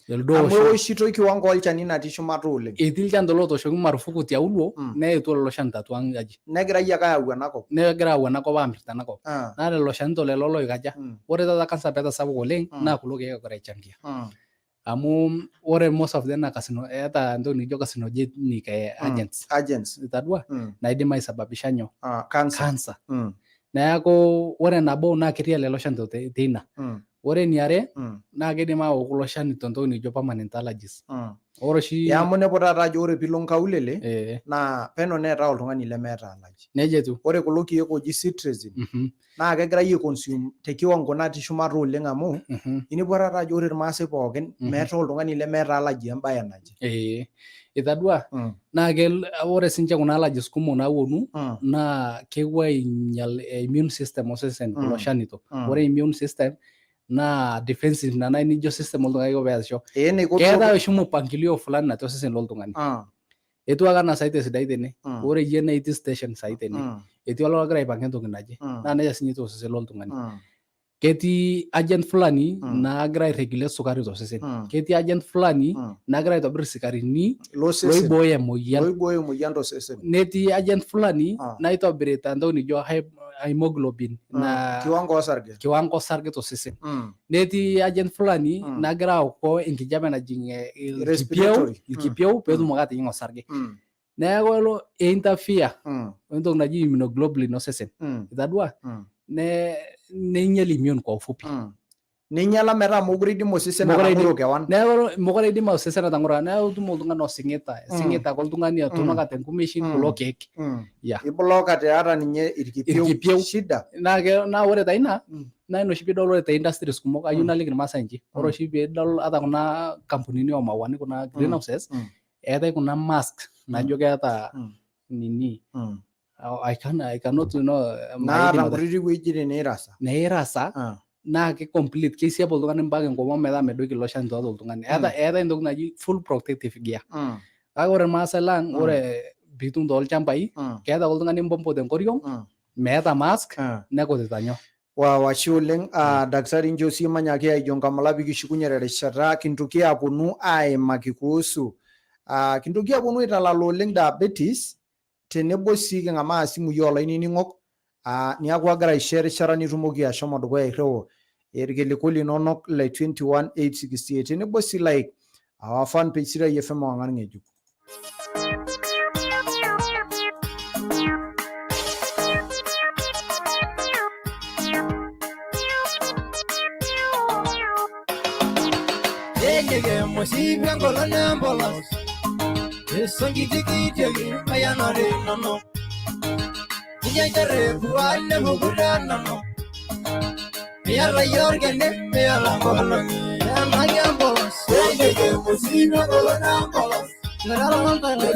Elde Amu osho. ewoshitoi kiwango olchani natii shumata oleng. Etii ilchanito lootooshoki marufuku tiauluo neetuo lelo shanito atua ang aji. Negirai ake ayau enakop. Negira ayau enakop aamir tenakop. Naa lelo shanito lelo loikaja. Ore taata cancer petasapuk oleng naa kulo keek ogira aichangia. Amu ore most of them naa eeta entoki nikijo carcinogenic agents. Agents. Itadua? Naidim aisababisha nyoo? Cancer. Cancer. Neeku ore nabo naa ketii lelo shanito teina. Ore eniare naa keidim aau kulo shanito entoki nikijo permanent allergies. Ore oshi Amu inepu taata ajo ore piilo nkaulele naa peno neetae oltung'ani lemeeta allergy. Nejia etiu. Ore kulo keek ooji cetirizine naa kegirai ai consume te kiwango natii shumata oleng amu inepu taata ajo ore irmaasai pookin meetae oltung'ani lemeeta allergy embaye naje. Itadua? Naa ore sinche kuna allergies kumok naawuonu naa kepuo ainyial immune system osesen kulo shanito. Ore immune system naa defensive na nijo system oltung'ani iko peesisho. Keetae oshi mpangilio fulani natii osesen loltung'ani. Etiu ake anaa saai tesidai tene. Ore iyie naa itii station saai tene. Etii ologira aipanga entoki naje. Naa nejia sinye etiu osesen loltung'ani. Ketii agent fulani naagira airegulate sukari tosesen. Ketii agent fulani nagira aitobir isikarini loibooyo emoyian. Loibooyo emoyian tosesen. Netii agent fulani naitobirita entoki nijo hemoglobin na kiwango osarge. Kiwango osarge tosesen. Netii agent fulani nagira aoko enkijape najing ilkipieu peetumoki atijing'a osarge. Neeku elo interfere entoki naji immunoglobulin osesen. Itadua? Neinyial immune kwa ufupi. Neinyiala metaa mokure eidim osesen atang'oro kewan. Neeku mokure eidim osesen atang'oro. Neeku itum oltung'ani osing'ita. Ising'ita ake oltung'ani etunukate nkumeshin kulo keek. Iblockate ata ninye irkipieu. Shida. Naa ore taa ina naa ina oshi piidol ore te industries kumok ayieu naliki irmaasai inji. Ore oshi piidol ata kuna kampunini oo mauani kuna greenhouses eetae kuna mask naijo keeta nini. I cannot know. Naata nkutiti wuejitin neirasa. Neirasa naa ke complete keisiap oltung'ani mpaka enkomom metaa medoiki ilo shani tiatua oltung'ani. Eetae entoki naji full protective gear. Kake ore irmaasai lang ore piitum toolchambai keeta ake oltung'ani mbombo tenkoriong meeta mask nekutita nyoo. Wow, ashe oleng daktari nchoo sii manyaaki aijo nkamula pikishukunye terishata kintoki aponu aimaki kuhusu kintoki aponu aitalala oleng diabetes tenebo sii king'amaa isimui olainining'ok niaku agira aisho erishata nitumoki ashomo dukuya airriu irkiliku linonok le 21868 tenebo sii like our fan page Sidai FM ewang'an ng'ejuk. Enyeke mosibi enkolong empolos Esonkitikitieki mayanare nono Inyanjare buane bukuda nono Miyala yorgene miyala nkolongi Enaki empolos Enyeke mosibi enkolong empolos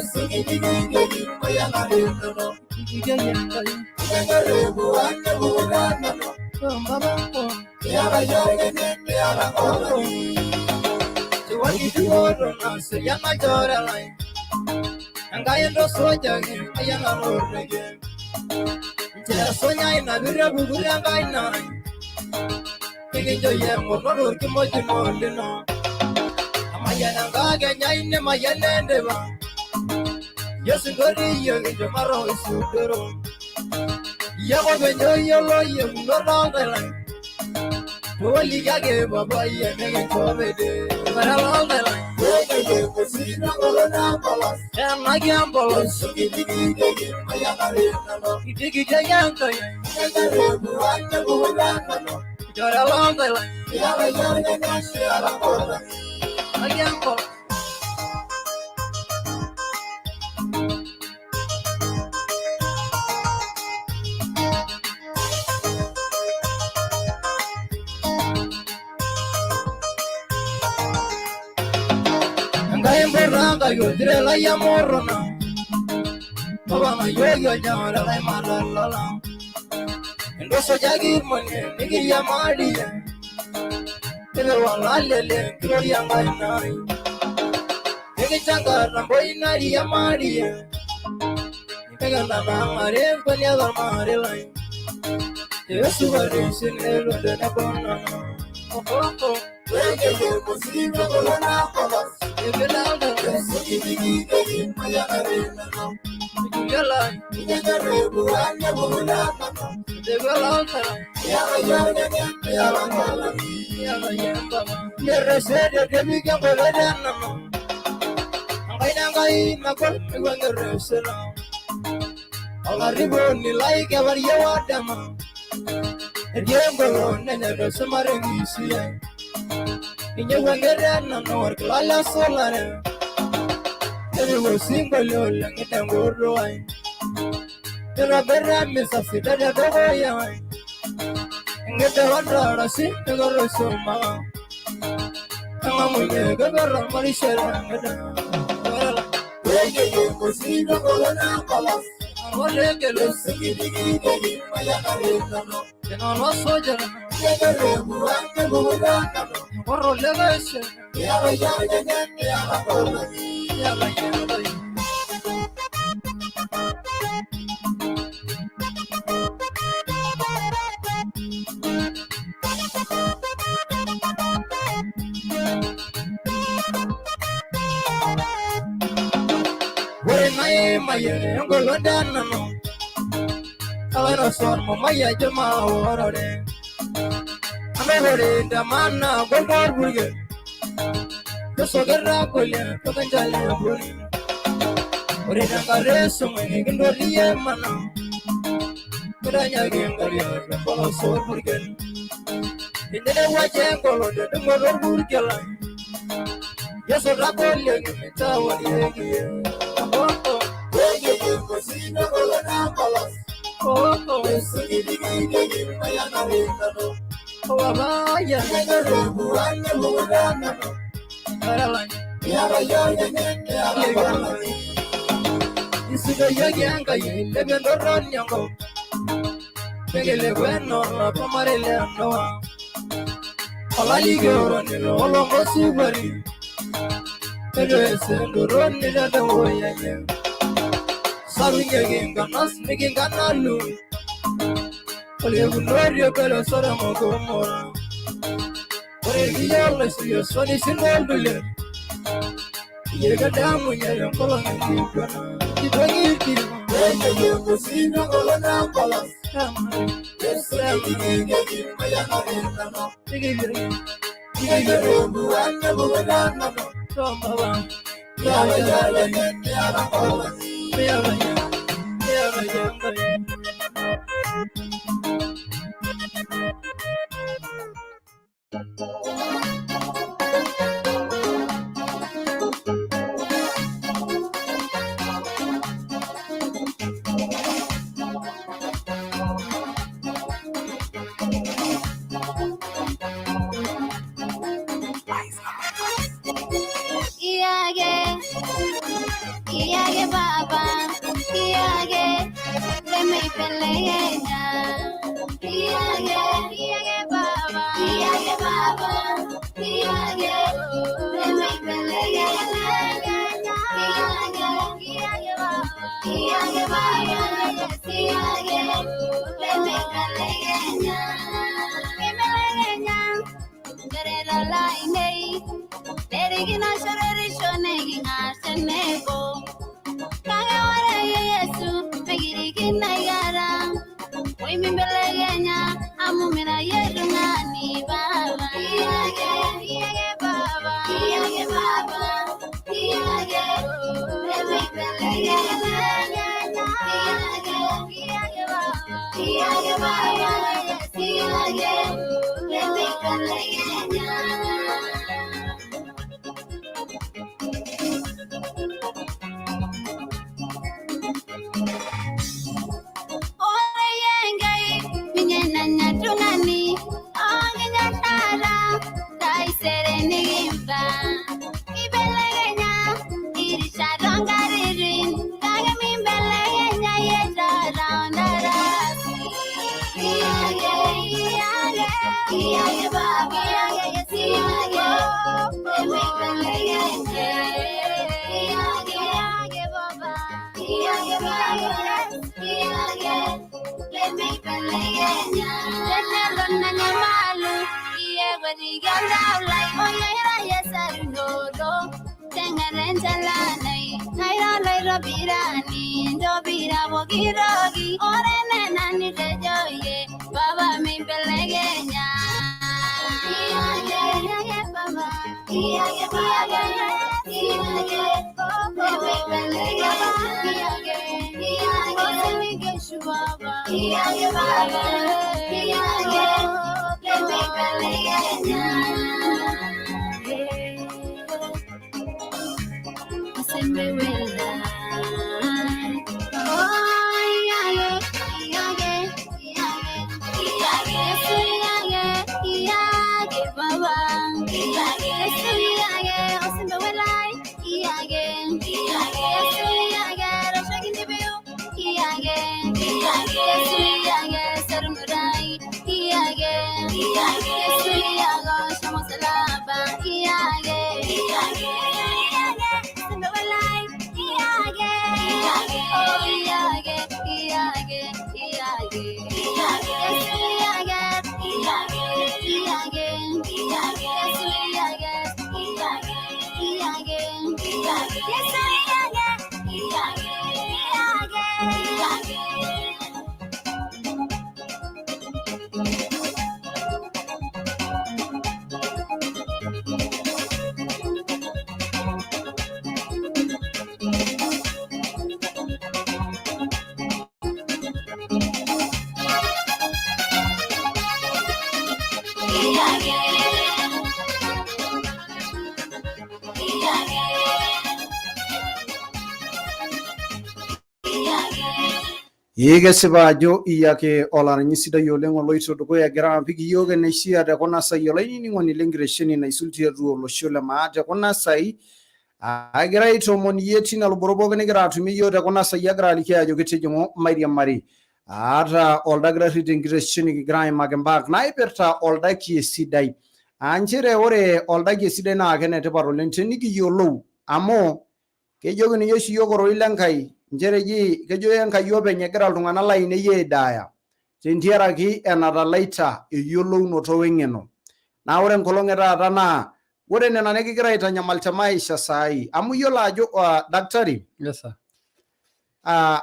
Esonkitikitieki mayanare nono Inyanjare buane bukuda nono Miyala yorgene miyala nkolongi Emborranga yo dire la yamorona. Baba yo yo nyara la malala. Endoso jagir mone nigiria maria. Tele wala lele gloria ngai. Ngichanga rambo inaria maria. Peganda mare konya da mare lai. Yesu bare sinelo de na bona. Oh oh oh. Wenge musika kolona kolas. Egelanda sikiki kiki maya arena. Yala nigere buanya buna. Degalanta ya ya ya ya la ya ya baba. Yeresere kemiga kolona no. Ngai ngai makol wangeresela. Olariboni like avaria wadama. Ediembolo nene somarengisia. Ninye wangerana no orklala solare. Ewo singolo langitangoro ai. Tera berra misa fidada doya ai. Ngete wadara si ngoro soma. Anga munye gabara marishera ngada. Wege musika kolona kolas. Olegelo sigidigi maya arena no. No soja yegere buange buana no. Orro legeshe ya ya ya ya la ya la ya. Maye ngolodana no awero son maya jama orore amehore damana gogor burge yosogerra kole tokanjale buri ore dangare sumene gendoliye mana kuranya gengaria bolo sor burge indene waje ngolode ngoro burge la yosorra kole ngitawari ye. Sarunya miginganalu Olegunorio pero soramo como Oreguillo suyo soni sin dolule Llega damu ya kolon kikona Kidongi kiro kolona kolas Iyake baba, iyake lemeibelekenya. Tenelo nanyamalu, iye kwetiki oltau lai. Oyaira yesarunoto, teng'era enchalanai. Naira oloitobirani, ntobira pooki toki. Ore nena nitejo iyie, baba mibelekenya. Iyake, iyake baba, iyake baba, iyake lemeibelekenya. Iyake, iyake, osemikeshu baba, iyake baba, iyake lemeibelekenya. Osemewela. Oh, iyake, iyake, iyake, iyake, Yesu iyake, iyake baba, iyake, Yesu iyake, osemewela, iyake, iyake, Yesu iyake, rashakinibiu, iyake, iyake, Yesu iyake, sarunurai, iyake, iyake, Yesu iyake, shomo salaba, iyake, iyake, iyake, osemewela, iyake, iyake, oh iyake, iyake, iyake, iyake, Yesu iyake, iyake, iyake, iyake, Yesu iyake, iyake, iyake, iyake, Yesu iyake, iyake, iyake, iyake. Iyake, iyake, iyake. Ee kesipa ajo iyake olaranyi sidai oleng oloito dukuya egira apik iyiook eneishia te kuna sai olainining'oni lenkitesheni naisul tiatua olosho le maa te kuna sai agira aitoomon iyie tina luboto pookin nigira atumie iyiook te kuna sai agira aliki ajo kitijing'u mairiamari aata oldakitari tenkitesheni kigira aimaki imbaa naipirta oldakie sidai. Aa nchere ore oldakie sidai naa kenetipat oleng tenikiyiolou amu kejoki ninye oshi iyiook ororei le Nkai nchere eji kejo Enkai openy egira iltung'anak lainei aidaaya tentiaraki enatalaita eyiolounoto weng'eno. Naa ore enkolong e taata naa ore nena nikigira aitanyamal te maisha saai amu iyiolo ajo daktari. Yes, sir.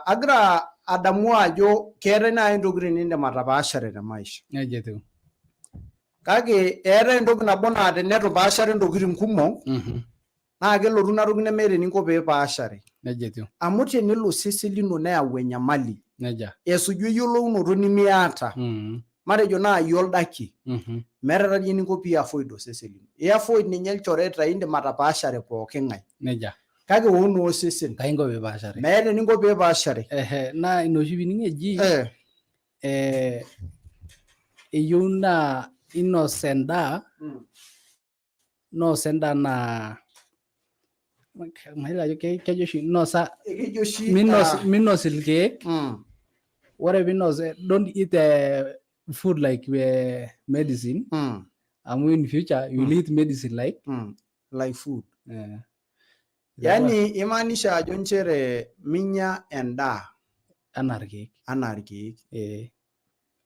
Agira adamu ajo keetae naaji intokitin nindim atapaashare te maisha. Nejia etiu. Kake eetae entoki nabo naa teneitu ipaashare intokitin kumok naa kelotu ina toki nemeeta eninko pee ipaashare. Nejia etiu. Amu tenelo osesen lino neyau enyamali Nejia. esuju eyiolounoto nimiata matejo naaji oldakie meeta taadii eninko pee avoid osesen lino. I avoid ninye ilchoreta indim atapaashare pooki ng'ae. Nejia. Kake oo naa osesen. Kai inko pee ipaashare? Meeta eninko pee ipaashare. Ehe, naa ina oshi piining eji eyieu naa inos endaa nosa endaa naa mayiolo ajo kejo oshi nosa Kejo oshi, minos minos ilkeek ore pinos don't eat food like medicine amu in future you will eat medicine like like food. Yaani imaanisha ajo nchere minya endaa anaa irkeek anaa irkeek.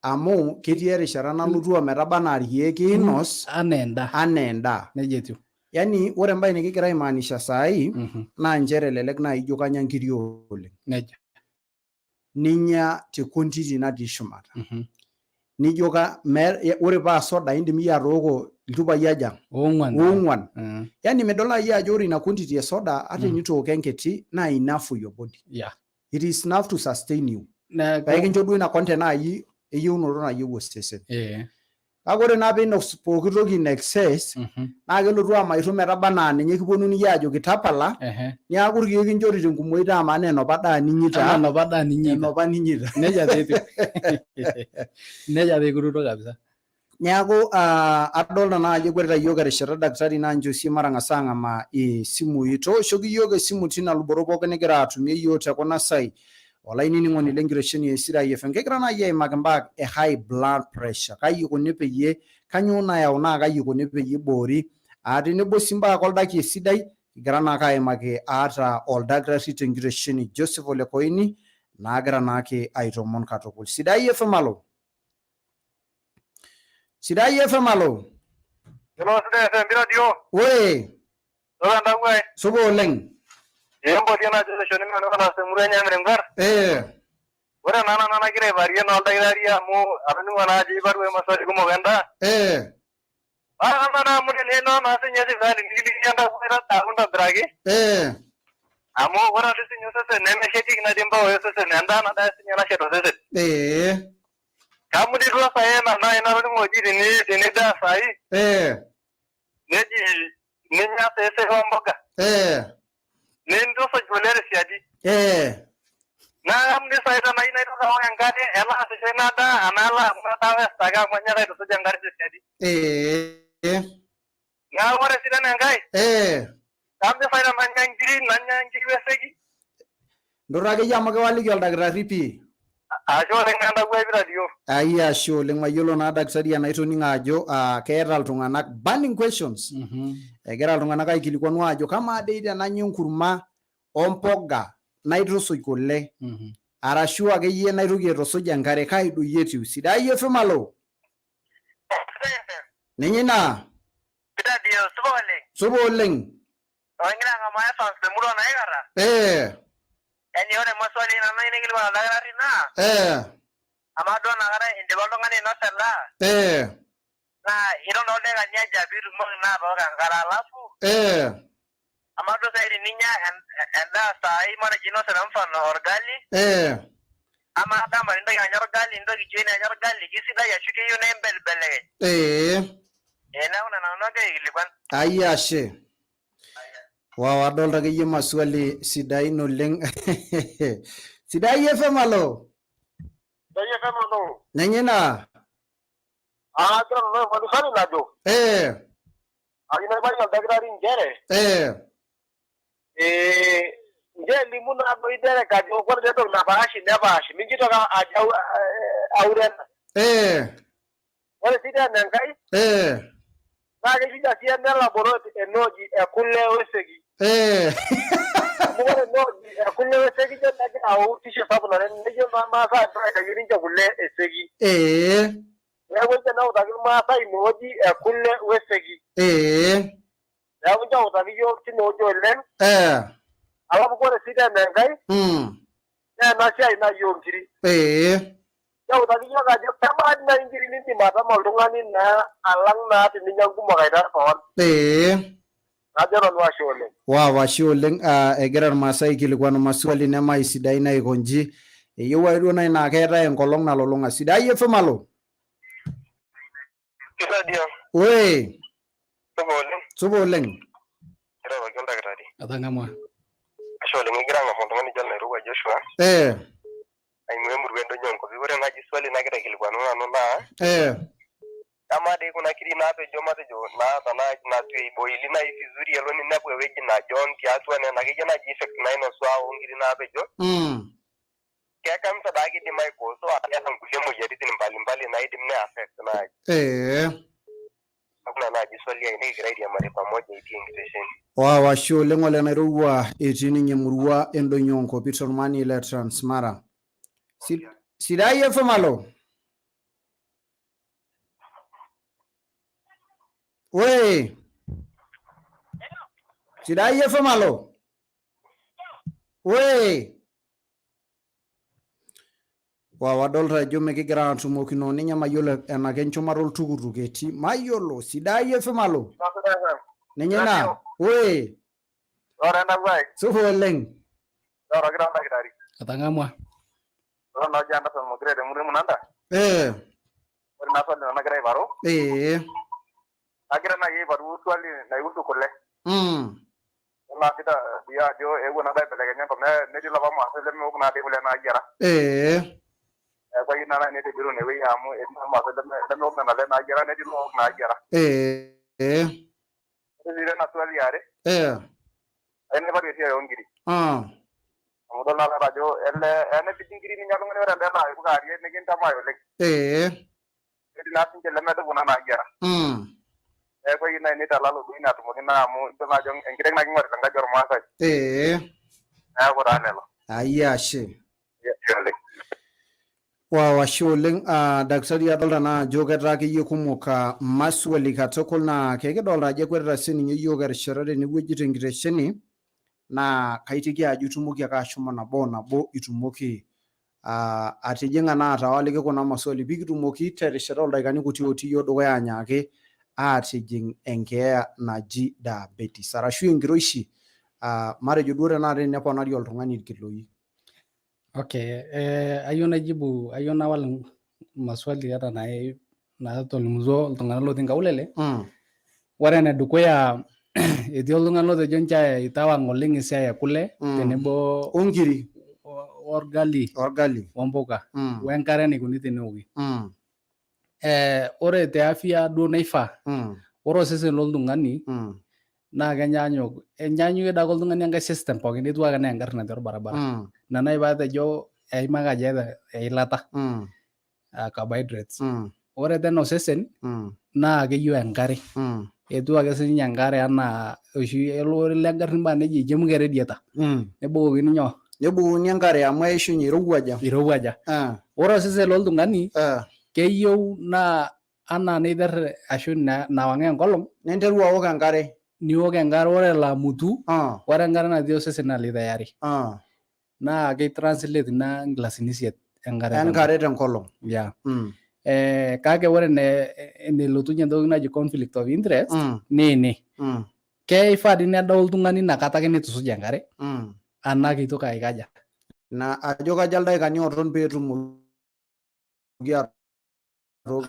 Amu ketii erishata nalotu ometaba anaa irkeek iinos anaa endaa. Anaa endaa. Nejia etiu. Yaani ore embae nikigira aimaanisha saai naa nchere elelek naaji ijo kanya nkiri oleng. Nejia. Ninya te quantity natii shumata. Nijo ka ore paa soda indim iyie atooko ilchupai aja? Oong'wan. Oong'wan. Yaani midol naaji ajo ore ina quantity e soda ata tenitooko enkiti naa enough for your body. It is enough to sustain you. Pee kincho duo ina content naaji eyieunoto nayieu osesen. Kake ore naa piinos pooki toki in excess naa kelotu amaitu metaba anaa ninye kipuonuni iyie aajoki tapala niaku irkeek kinchori tenkumoi taama anaa enopa daa ninyita. Anaa enopa daa ninyita. Enopa ninyita. Nejia taa etiu. Nejia taa ikununo kabisa. Niaku adolta naa ajo ekwetita iyiook erishata daktari naa nchoo sii matang'asa ang'amaa isimui. Tooshoki iyiook esimu tina luboto pookin nigira atumie iyiook te kuna sai olainining'oni lenkitesheni e Sidai FM. Kegira naaji aimaki imbaa e high blood pressure. Kai ikoni peyie, kanyoo nayau naa kai ikoni peyie iboori, tenebo sii imbaa oldakie sidai. Kigira naake aimaki aata oldakitari tenkitesheni Joseph Ole Koini naagira naake aitomon katukul. Sidai FM alo. Sidai FM alo. Hello, Sidai FM Radio. Oi. Ore entawuo ai. Supa oleng. Ee mpotie naaji oleshoni nanu kana temurua enye Emiringwar. Ore naa nanu nagira aiparie naa oldakitari amu atoning'o naa ajo iparua maswali kumok endaa. Ore kama naa amu tenilo naa sinye sipitali nikilikini entawuo aitobiraki ntobiraki. Amu ore ake sinye osesen nemeshetieki natii mpawai osesen endaa nadaa sinye nashet osesen. Kamu dii duo sai ena nai natoning'o eji tenidaa sai. Neji ninya seesei omboga. Nintusuj kule tesiadi. Naa kamu dii sai tenai naitoki aok enkare elaasisho ina daa anaa alo amu etaa west ake amu anyaaka aitusuj enkare tesiadi. Neeku ore sii tena enkae. Kamu dii sai tenanya nkiri nanya nkiri weseki. Ntoto akeyie amu kiwaliki oldakitari pii. Ashe oleng entawuo ai Pitadio. Ai ashe oleng mayiolo naa daktari enaitoning'o ajo keeta iltung'anak burning questions. Egira iltung'anak aikilikuanu ajo kamaa dei tenanya enkurma ompoga naitusuj kule arashu akeyie naitoki aitusuj enkare kai doi etiu. Sidai FM alo. Ninye ina. Pitadio supa oleng. Supa oleng. Ogira ang'amaa Evans temurua naikata. Yaani ore maswali nanu nayieu naikilikuan oldakitari naa amaa duo inakata indipa oltung'ani ainosa endaa naa iton tooldaikani aja piitumoki naa atooko enkare alafu amaa duo saai teninya endaa saai matejo inosa te mfano orgali amaa dama nintoki anya orgali nintoki jioni anya orgali kisidai ashu keyieu nimbelibelekeny? Neeku nena nanu agira aikilikuan. Ai ashe. Wow, adolta akeyie maswali sidain oleng. Sidai FM alo. Sidai FM alo. Nenye ina. Agira nanu aing'oru swali najo. Ayieu naibaiki oldakitari nchere. Nche elimu naa doi derek ajo ore doi entoki napaashi nepaashi mincho itoki ajo aure ena. Ore sii tena enkae naa keishija sii enelaborate enooji ekule weseki. Amu ore enooji ekule weseki ijo negira ayau tisho sapuk naleng nejo naa irmaasai ajo aitayu ninche kule eseki. Neeku ejo neutaki irmaasai inewueji ekule weseki. Neeku incho eutaki iyiook tinewueji oleng. Alafu ore sii tena enkae naa ena siai naaji oonkiri. Keutaki iyiook ajo kemaa dii naaji inkiri nindim atama oltung'ani naa alang naa teninya nkumok aitar kewon. Najo nanu ashe oleng. Wow, ashe oleng. Egira irmaasai aikilikuanu maswali nemaisidain aiko nji. Eyieu ake duo nai naa keetae enkolong nalulung'a. Sidai FM alo. Kisadia. Oi. Supa oleng. Supa oleng. Iroroki oldakitari. Atang'amua. Ashe oleng igira ang'amu oltung'ani oji Olnairowua Joshua. Aing'ua emurua endonyo oonkopi. Ore naaji swali nagira aikilikuanu nanu naa amaa dii kuna kiri naapejo matejo naata naaji natu eiboili naaji vizuri elo ninepu ewueji najon tiatua nena akeyie naaji effect nainosua oonkiri naapejo. Ke kansa daa kidim aikoso keeta nkulie moyiaritin mbalimbali naidim ne affect naaji. Neeku ina naaji swali ai nikigira airiamari pamoja itii enkitesheni. Wow, ashe oleng ole Nairowua etii ninye emurua endonyo oonkopi tolmani le Transmara. Sidai FM alo. Oi. Sidai FM alo. Oi. Wow, adolta ajo mikigira aatumokino ninye mayiolo enake enchumata oltukutuk etii mayiolo. Sidai FM alo. Ninye ina. Oi. Ore entawuo ai. Supa oleng. Iroroki taa oldakitari. Atang'amua. Ore naaji Anderson Mogire temurua e Munanda. Ore ina swali nanu nagira aiparu. Nagira naaji aiparu swali naihusu kule. Yiolo ake dii ajo eewuo naa aibelekenya enkop netii ilapa maasai lemeok naa dii kule naayiara. Neeku ayieu naa naaji naitobiru inewueji amu etii naa irmaasai lemeok nena ale naayiara netii ilook naayiara. Ore sii tena swali eare ayieu naiparu esiai oonkiri. Amu idol naa taata ajo ele enepiki inkiri ninya oltung'ani ore enda naa kearie nikintamai oleng. Netii naa sininche lemedup kuna naayiara. Neeku eyieu naaji nitalalu duo ina atumoki naa amu idol naa ajo enkiteng naa king'orita enkaji ormaasai. Neeku taa lelo. Ayia ashe. Ashe oleng. Wow, ashe oleng daktari, adolta naa ajo ketaa akeyie kumok maswali katukul naa kekidolta ajo ekwetita sininye yiok erishata tenewueji tenkitesheni naa kaiteki ajo itumoki ake ashomo nabo o nabo itumoki atijing'a naa atawaliki kuna maswali pikitumoki terishata oldaikani kuti otii yiok dukuya anyaaki atijing enkeeya naji diabetes arashu enkiroishi matejo duo tenakata teneponari oltung'ani irkiloi. Okay, ayieu naijibu, ayieu nawal maswali ata naatolimutuo iltung'anak lotii nkaulele. Ore enedukuya, etii oltung'ani lotejo nche itawang' oleng esiai e kule tenebo onkiri orgali, orgali ompuka wenkare enikoni teneoki. Ore te afya duo naifaa, ore osesen loltung'ani naa kenyaanyuk, enyaanyukie doi ake oltung'ani enkae system pookin, etiu ake enaa engarri natii orbaribara. Ina nai paatejo eimaka ajo eeta eilata carbohydrates. Ore tena osesen naa keyieu enkare. Etiu ake sininye enkare anaa oshi elo ore engarri mbaa nejia eichemuka eredieta. Nebukokini nyoo? Nebukokini enkare amu eishunye irowuaja. Irowuaja. Ore osesen loltung'ani keyieu naa anaa niter ashu nawang'aa enkolong ninteru aok enkare. Niok enkare, ore elo amutu, ore enkare natii osesen naa litai are. Naa keitranslate ina nkilasini 8 enkare. Enkare tenkolong. Yeah. Kake ore enelotunye entoki naji conflict of interest naa ene. Keifaa dii nedou oltung'ani inakata ake neitusuj enkare anaa keitoki aikaja. Na ajo kaja ildaikani oton peetumoki atooko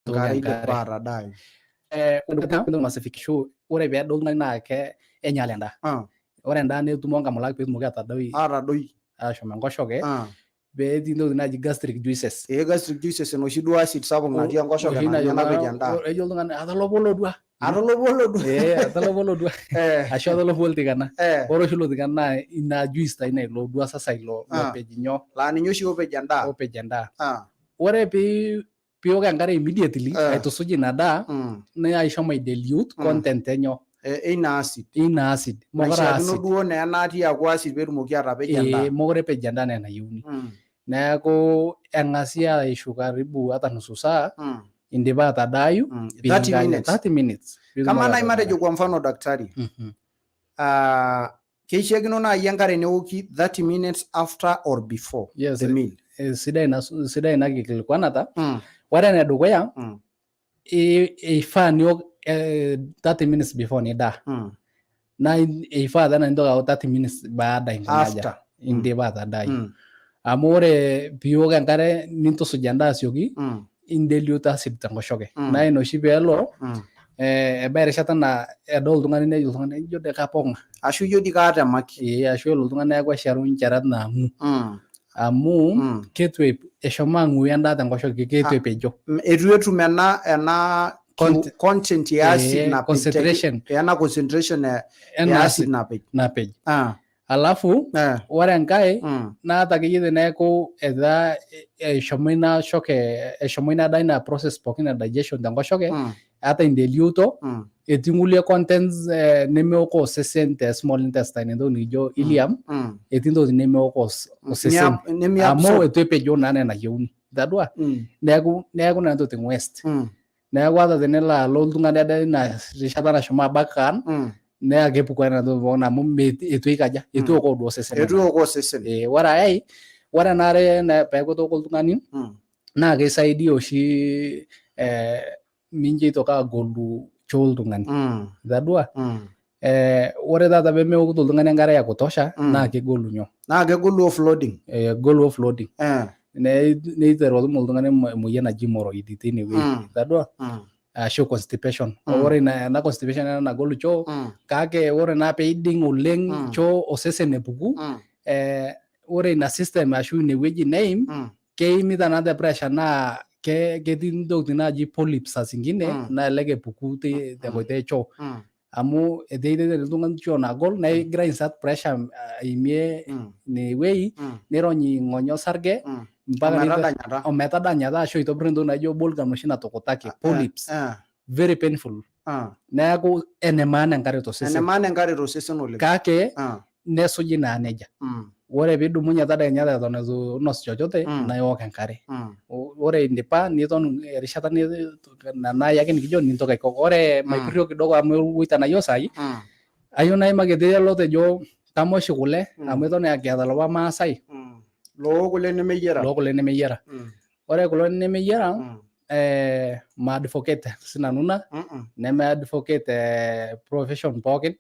enkare idipa atadaayu. Ore peedou oltung'ani naa kenyal endaa. Ore endaa netumo nkamulak peetumoki atadoi. Atadoi. Ashom enkoshoke. Peetii ntokitin naaji gastric juices. Gastric juices enoshi duo acid sapuk natii enkoshoke Oshi naa ninye najo napej endaa. Ejo oltung'ani atalopo olodua. Atalopo olodua. Atalopo olodua. Ashu atalopo oltikana. Ore oshi ilo tikana naa ina juice taa ina ilo odua sasa ilo lopej nyoo. Laa ninye oshi opej endaa. Opej endaa. Ore piok enkare immediately aitusuj ina daa naa ishomo aidilute content enyo. Eina acid. Ina acid. Mokure Naishiakino acid. duo naa enatii aaku acid peetumoki atapejo endaa. Mokure epej endaa naa enayieuni. Neeku eng'asi aishu karibu hata nusu saa indipa atadaayu 30 minutes. 30 minutes. Kama nai matejo kwa mfano daktari. Keishiakino naaji enkare neoki 30 minutes after or before the meal. Sidai ina kikilikuanata. Ore enedukuya, eifaa niok 30 minutes before nidaa. Naa eifaa tena nintoki aok 30 minutes baada inkunaja. After. Indipa atadaayu. Amu ore piok enkare nintusuj endaa asioki, indeliute acid tenkoshoke. Naa ina oshi peelo ebaya erishata naa edol oltung'ani nejo oltung'ani ijo dii kapong'a. Ashu ijo dii kaatemaki. Ashu elo oltung'ani neeku esharu ncherat naamu. Amu ketu eshomo ang'uyu endaa tenkoshoke, ketu epejo. Eitu etum ena content ya acid napej. Concentration. Ena concentration ya Ena acid napej. Napej. Alafu, ore enkae, naata akeyie teneeku etaa eshomo ina shoke, eshomo ina daa ina process pookin e digestion tenkoshoke, ata indeliuto, etii nkulie contents nemeoko osesen te small intestine, entoki nikijo ileum, etii ntokitin nemeoko osesen. Amu eitu epejo naa enaa enayieuni. Itadua? Neeku nena tokitin waste. Neeku ata tenelo alo oltung'ani ade ina rishata nashomo abak kaan, naa kepuku ena toki pookin amu eitu eikaja, eitu eokoo duo osesen. Eitu eokoo osesen. Ore ai, ore ena are peeku etooko oltung'ani, naa keisaidia oshi mincho eitoki agolu choo oltung'ani. Itadua? Ore taata pemeokito oltung'ani enkare ya kutosha, naa kegolu nyoo? Naa kegolu offloading. Egolu offloading. Neiteru atum oltung'ani emoyian naji hemorrhoid teine wueji. Itadua? Ashu constipation. Ore ina constipation ena nagolu choo, kake ore naa peiding oleng choo osesen epuku, ore ina system ashu ine wueji neim, keimita naa te pressure naa ketii ntokitin naaji polyps saa zingine naa elelek epuku tenkoitoi e choo. Amu etii iltung'ani choo nagol naa igira insert pressure aimie ine wueji, nirony ing'onyo osarge, Mpaka Ometadanyata. Ometadanyata ashu aitobir entoki naijo bulgam noshi natukutaki, polyps. Very painful. Neeku ene maana enkare tosesen. Ene maana enkare tosesen oleng. Kake nesuji naa nejia. Ore piidumunye tadekenya eton eitu inos chochote naa iok enkare. Ore indipa niton erishata nai ake nikijo nintoki aiko. Ore maipirio kidogo amu ewoita naa iyiok saai, ayieu naimaki etii olotejo kama oshi kule amu eton kiata ilapa maasai Look kule nemeyiara. Loo kule nemeyiara. Ore kulo nemeyiara ma advocate sinanu ina neme advocate profession pookin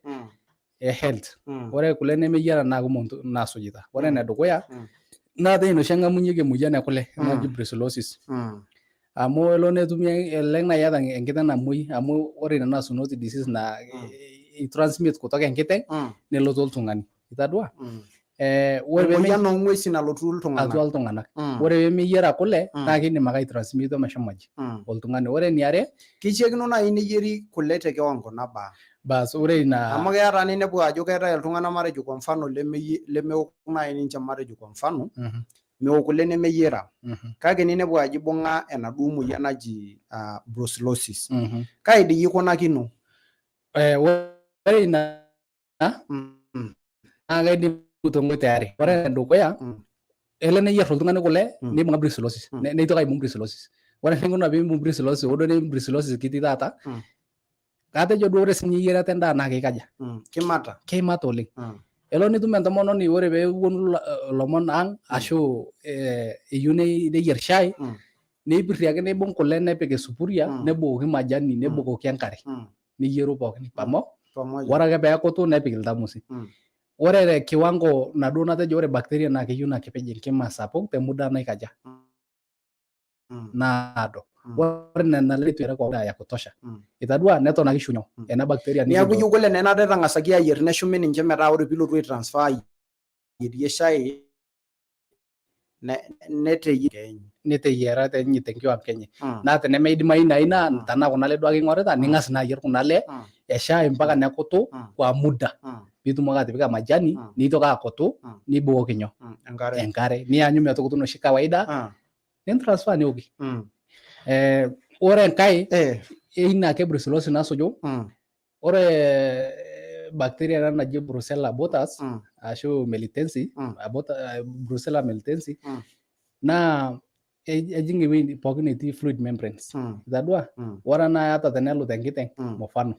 e health. Ore kule nemeyiara naa kumok naasujita. Ore enedukuya naa ina oshi eng'amunyieki emoyian e kule naji brucellosis. Amu elo netumi elelek naaji iyata enkiteng namuoi amu ore ina naa zoonotic disease naa i transmit kutoka enkiteng nelotu oltung'ani. Itadua? Ore pee Emoyian oong'uesin nalotu iltung'anak. Atua iltung'anak. Ore pee meyiara kule naa kiidim ake aitransmita meshomo aji oltung'ani. Ore eniare, Keishiakino naaji neyieri kule te kiwango nabaa? Bas, ore ina Amu keya taa ninepu ajo keetae iltung'anak matejo kwa mfano lemeok naaji ninche matejo kwa mfano meok kule nemeyiera kake ninepu ajo ibung'a enaduo moyian naji brucellosis. Kai dii ikunakino? Ore ina naa kaidim toonkoitoi are. Ore enedukuya, elo neyier oltung'ani kule neibung'a brucellosis, neitoki aibung brucellosis. Ore eninkuna piimbung brucellosis, hoo duo naa brucellosis kitii taata, katejo duo ore sinye eyiarata endaa naa keikaja? Kimata. Keimata oleng. Elo nitum entomononi ore peeponu ilomon ang ashu eyieu neyier shai, neipirri ake neibung kule nepik esupuria, nebukoki majani, nebukoki enkare. Neyieru pookin Pamoja. Ore ake peekutu nepik iltamusi. Ore te kiwango naduo natejo ore bacteria naa keyieu naa kepej enkima sapuk te muda naikaja naado. Ore nena ale eitu kwa muda ya kutosha. Itadua neton ake ishu nyoo ena bacteria Neeku ijo kule nena etang'asaki ayier neshumi ninche metaa ore piilotu aitransfer ayierie shai Neteyiara tenye tenkiwango enye. Naa tenemeidimayu naa ina tenaa kuna ale duake ing'orita ning'as naa ayier kuna ale eshai mpaka nekutu kwa muda piitumoki atipika majani neitoki akutu nibukoki nyoo enkare, enkare nianyu metukutu inoshi kawaida nintransfer neoki. Ore enkae eina ake brucellosis nasuju, ore bacteria ena naji Brucella abortus ashu melitensis, Brucella melitensis naa ejing ewueji pookin netii fluid membranes. Itadua? Ore naaji ata tenelut enkiteng mfano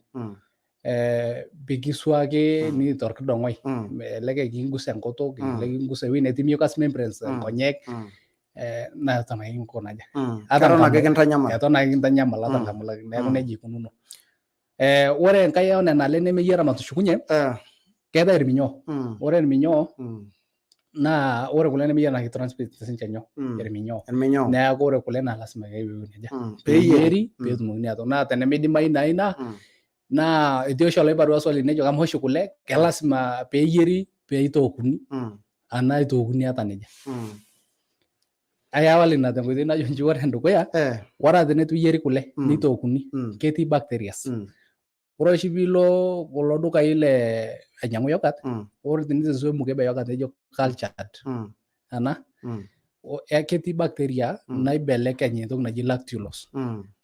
pikisuaki ni torkidong'oi, elelek kingusa enkutuk, elelek kingusa ewueji netii mucous membranes, nkonyek, naa eton ake kinko naja. Ata Keton ake kintanyamal. Eton ake kintanyamal ata nkamulak, neeku nejia ikununo. Ore enkae oo nena ale nemeyiara matushukunye, keetae irminyoo. Ore irminyoo naa ore kule nemeyiara naa kitransmit sinche nyoo irminyoo. Irminyoo. Neeku ore kule naa lasima pee nejia Peeyieri. Peeyieri peetumokini atook. Naa tenemeidimayu naa ina naa etii oshi olaiparua swali nejo kamaa oshi kule kelasima peeyieri peitookuni anaa itookuni ata nejia. Ayawal ina tenkoitoi najo nji, ore endukuya, ore teneitu eyieri kule neitookuni ketii bacterias. Ore oshi piilo kulo dukai le ainyang'u yoghurt, ore tenitu emukebe e yoghurt nejo cultured ana ketii bacteria naibelekeny entoki naji lactulose.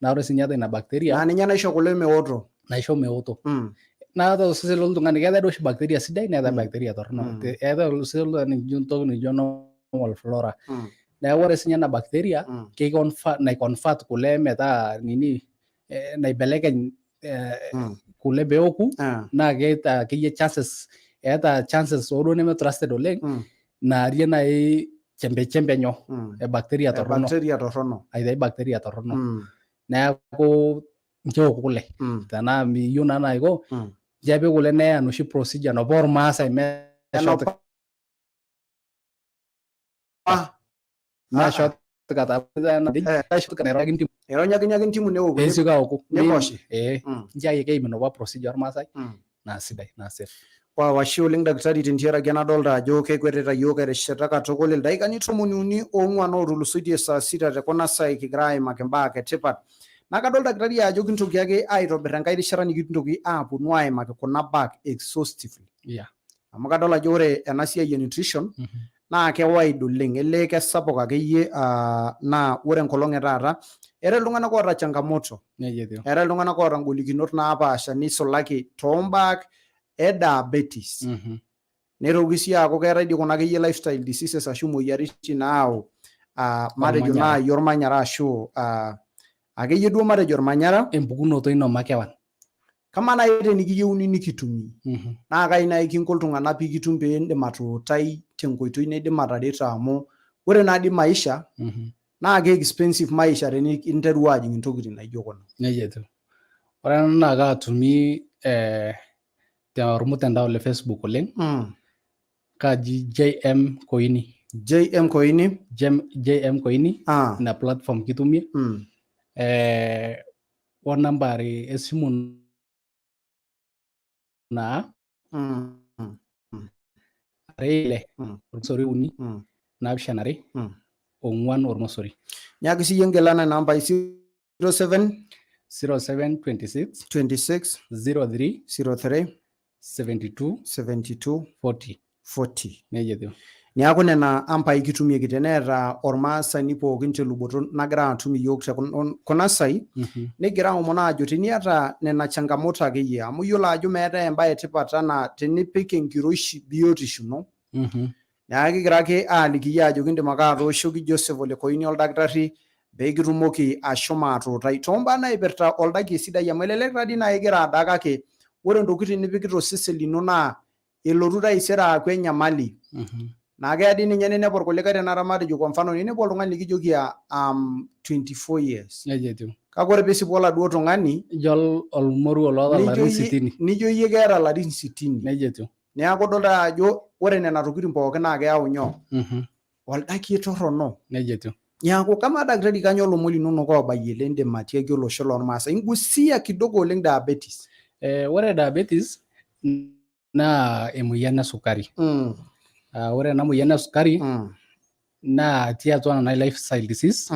Naa ore sinye ata ina bacteria naa ninye naisho kule meoto. Naisho meoto. Naa ore osesen loltung'ani keetae duo oshi bacteria sidai neetae bacteria torrono. Eetae osesen loltung'ani nijo entoki nijo normal flora. Neeku ore sinye ena bacteria nai convert kule metaa nini, naibelekeny kule peoku naa keeta akeyie chances, eeta chances hoo duo neme trusted oleng, naarie naaji chembe chembe nyoo e bacteria torrono. Bacteria torrono. Aitayu bacteria torrono. Neeku nchoo eoku kule. Tenaa miyieu naa naiko, nchoo epik kule neya enoshi procedure nopa ormaasai mee shortcut Ironyakini ake ntimu neoku. Peesioki aoku. Nikoshi. Ee, nchoo ake keim inopa procedure ormaasai naa sidai naa safe. Wow, ashe oleng daktari tentiaraki enadolta ajo kekwetita yiok erishata katukul ildaikani 34 ootulusoitie saa 6 te kuna saai kigira aimaki imbaa etipat. Naa kadol daktari ajo kintoki ake aitobir enkae rishata nikintoki aaponu aimaki kuna baa exhaustively. Amu kadol ajo ore ena siai e nutrition. Naa ke wide oleng, elee kesapuk akeyie naa ore enkolong e taata eetae iltung'anak oota changamoto, Nejia etiu. Eetae iltung'anak oota ngolikinot naapaasha neisulaki toombaa e diabetes. Neitoki sii aaku keetae dii kuna akeyie lifestyle diseases ashu moyiaritin naayau matejo Ormanyara. Naaji ormanyara ashu akeyie duo matejo ormanyara. Empukunoto ino makewan. Kamaa naaji tenikiyieuni nikitumi naa kai naaji kinko iltung'anak pikitum pee indim atuutai tenkoitoi naidim atareto amu ore naadi maisha naa ke expensive maisha teninteru ajing intokitin naijo kuna. Nejia etiu. Ore ena naa kaatumi tormutandao le Facebook oleng. Kaji JM Koini. JM Koini. JM Koini. Ina platform kitumie. O nambari esimu naa are ile ormosori uni naapishana are ong'uan ormosori. Nyaaki siyie ngila nena ambai 07 0726 26 03 03 72 72 40 40. Nejia etiu. Neaku nena ampai kitumieki teneeta ormaasani pookin teluboto nagira atum iyiook te kuna sai negira aomon aajo teniata nena changamoto akeyie amu iyiolo ajo meetae embae etipat anaa tenipik enkiroshi biotisho ino. Neaku kigira ake aaliki iyie ajo kindim ake atooshoki Joseph Ole Koini oldakitari pee kitumoki ashomo atuutai toombaa naipirta oldaki sidai amu elelek taa dii naaji igira adaa kake ore ntokitin nipikita osesen lino naa elotu taisere aaku enyamali. Naa keya dii ninye ninepu irkulikae tenakata matejo kwa mfano ninepu oltung'ani likijoki am 24 years. Nejia etiu. Kake ore piisipu oladuo tung'ani Ijo olmoruo loota nijo ilarin iyie 60. Nijo iyie keeta ilarin 60. Nejia etiu. Neeku idol taa ajo ore nena tokitin pookin naa keyau nyoo? Oldakie torrono. Nejia etiu. Neeku kamaa daktari kanyoo ilomon linonok oobayie lindim atiaki olosho lormaasai? Ingusia kidogo oleng diabetes. Ore diabetes naa emoyian esukari. Ore ena moyian esukari naa tiatua nena lifestyle disease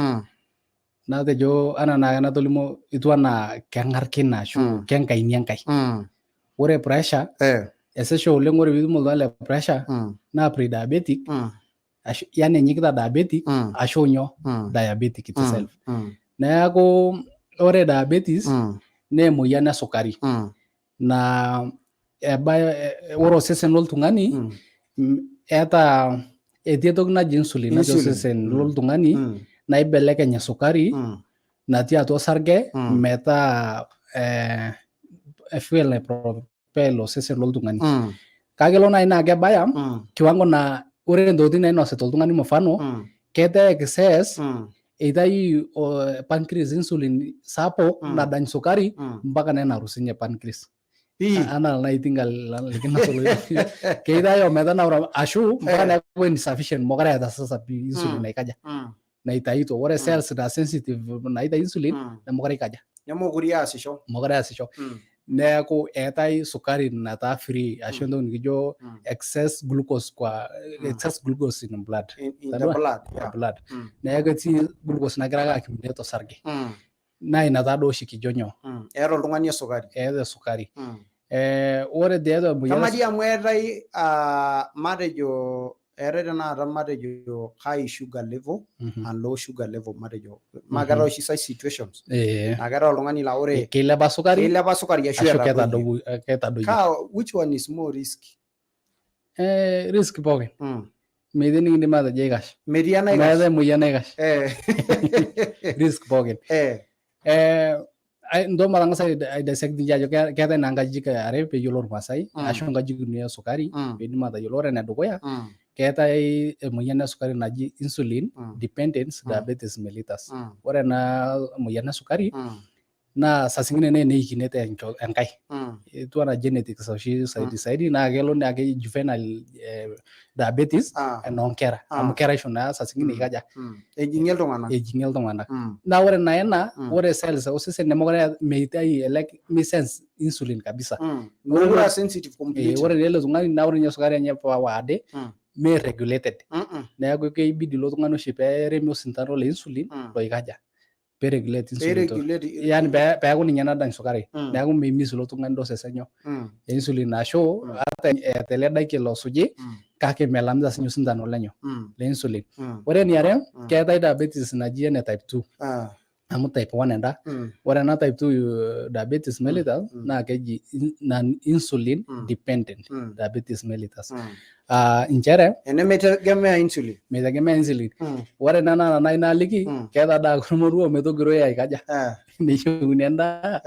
natejo anaa naa enatolimuo etiu anaa keng'ar kina ashu kenkaini Enkai. Ore pressure esesha oleng ore piitum oltung'ani le pressure naa pre-diabetic ashu yani enyikita diabetic ashu nyoo diabetic itself. Neeku ore diabetes naa emoyian esukari naa ebaya ore osesen loltung'ani eeta etii entoki naji insulin natii Insulin. osesen loltung'ani naibelekeny esukari natii atua osarge metaa fuel naipropel osesen loltung'ani. Kake kelo naaji naa kebaya kiwango naa ore ntokitin nainosita oltung'ani mfano keeta excess eitayu pancreas insulin sapuk nadany sukari mpaka nenauru sinye pancreas. Anaa naitinga likinas oloito. Keitayu ometanaura ashu mpaka neeku insufficient mokure eeta sasa insulin naikaja naitayito. Ore cells na sensitive naitayu insulin nemokure ikaja. Nemokure easisho. Mokure easisho. Neeku eetae sukari nataa free ashu entoki nikijo excess glucose kwa excess glucose in blood. In the Tadua? blood, The yeah. blood. Neeku etii glucose nagira ake accumulate tosarge. Naa ina taduo oshi kijo nyoo. Eeta oltung'ani esukari. Eeta esukari. Ore tiatua emoyian Kamaa dii amu eetae matejo eetae tenakata matejo high sugar level and low sugar level matejo. Maa keetae oshi such situations. Naa keetae oltung'ani laa ore Keilepa sukari keilepa sukari ashu ashu etadoyie. ketadoyio. Which one is more risky? Risk pookin. Metii enikindim atejo aikash. Metii enaikash. Meetae emoyian naikash. Risk pookin. Ntoo matang'asa aidissect ninche ajo keetae naa nkajijik are peeyiolou irmaasai ashu nkajijik uni esukari peidim atayiolo. Ore enedukuya keetae emoyian esukari naji insulin dependence diabetes mellitus. Ore ena moyian esukari naa saa zingine naa eneikine enkae. Etiu anaa genetics oshi saidi saidi naa kelo naa ke juvenile diabetes enoonkera amu keraisho naa saa zingine ikaja Ejing'ie iltung'anak. Ejing'ie iltung'anak. Naa ore naa ena ore cells osesen nemekure meitayu ele misense insulin kabisa. Mekure aa sensitive completely. Ore naa ele tung'ani naa ore ninye sukari enye ade mee regulated. Neeku keibidi ilo tung'ani oshi peeremi osintano le insulin loikaja. Pee regulate insulin to- Peiregulate- yani peeku ninye nadany sukari. Neeku meimis ilo tung'ani doses enyo e insulin ashu ata eeta ele daiki losuji kake melamita sinye osindano lenyo le insulin. Ore eniare, keetae diabetes naji ene type 2 amu type 1 enda. Ore ena type 2 diabetes mellitus naa keji non insulin dependent diabetes mellitus. Ah, nchere enemeitegemea insulin. Meitegemea insulin. Ore ena naa nai naaliki keeta daa ormoruo metogiroi aikaja neishokini endaa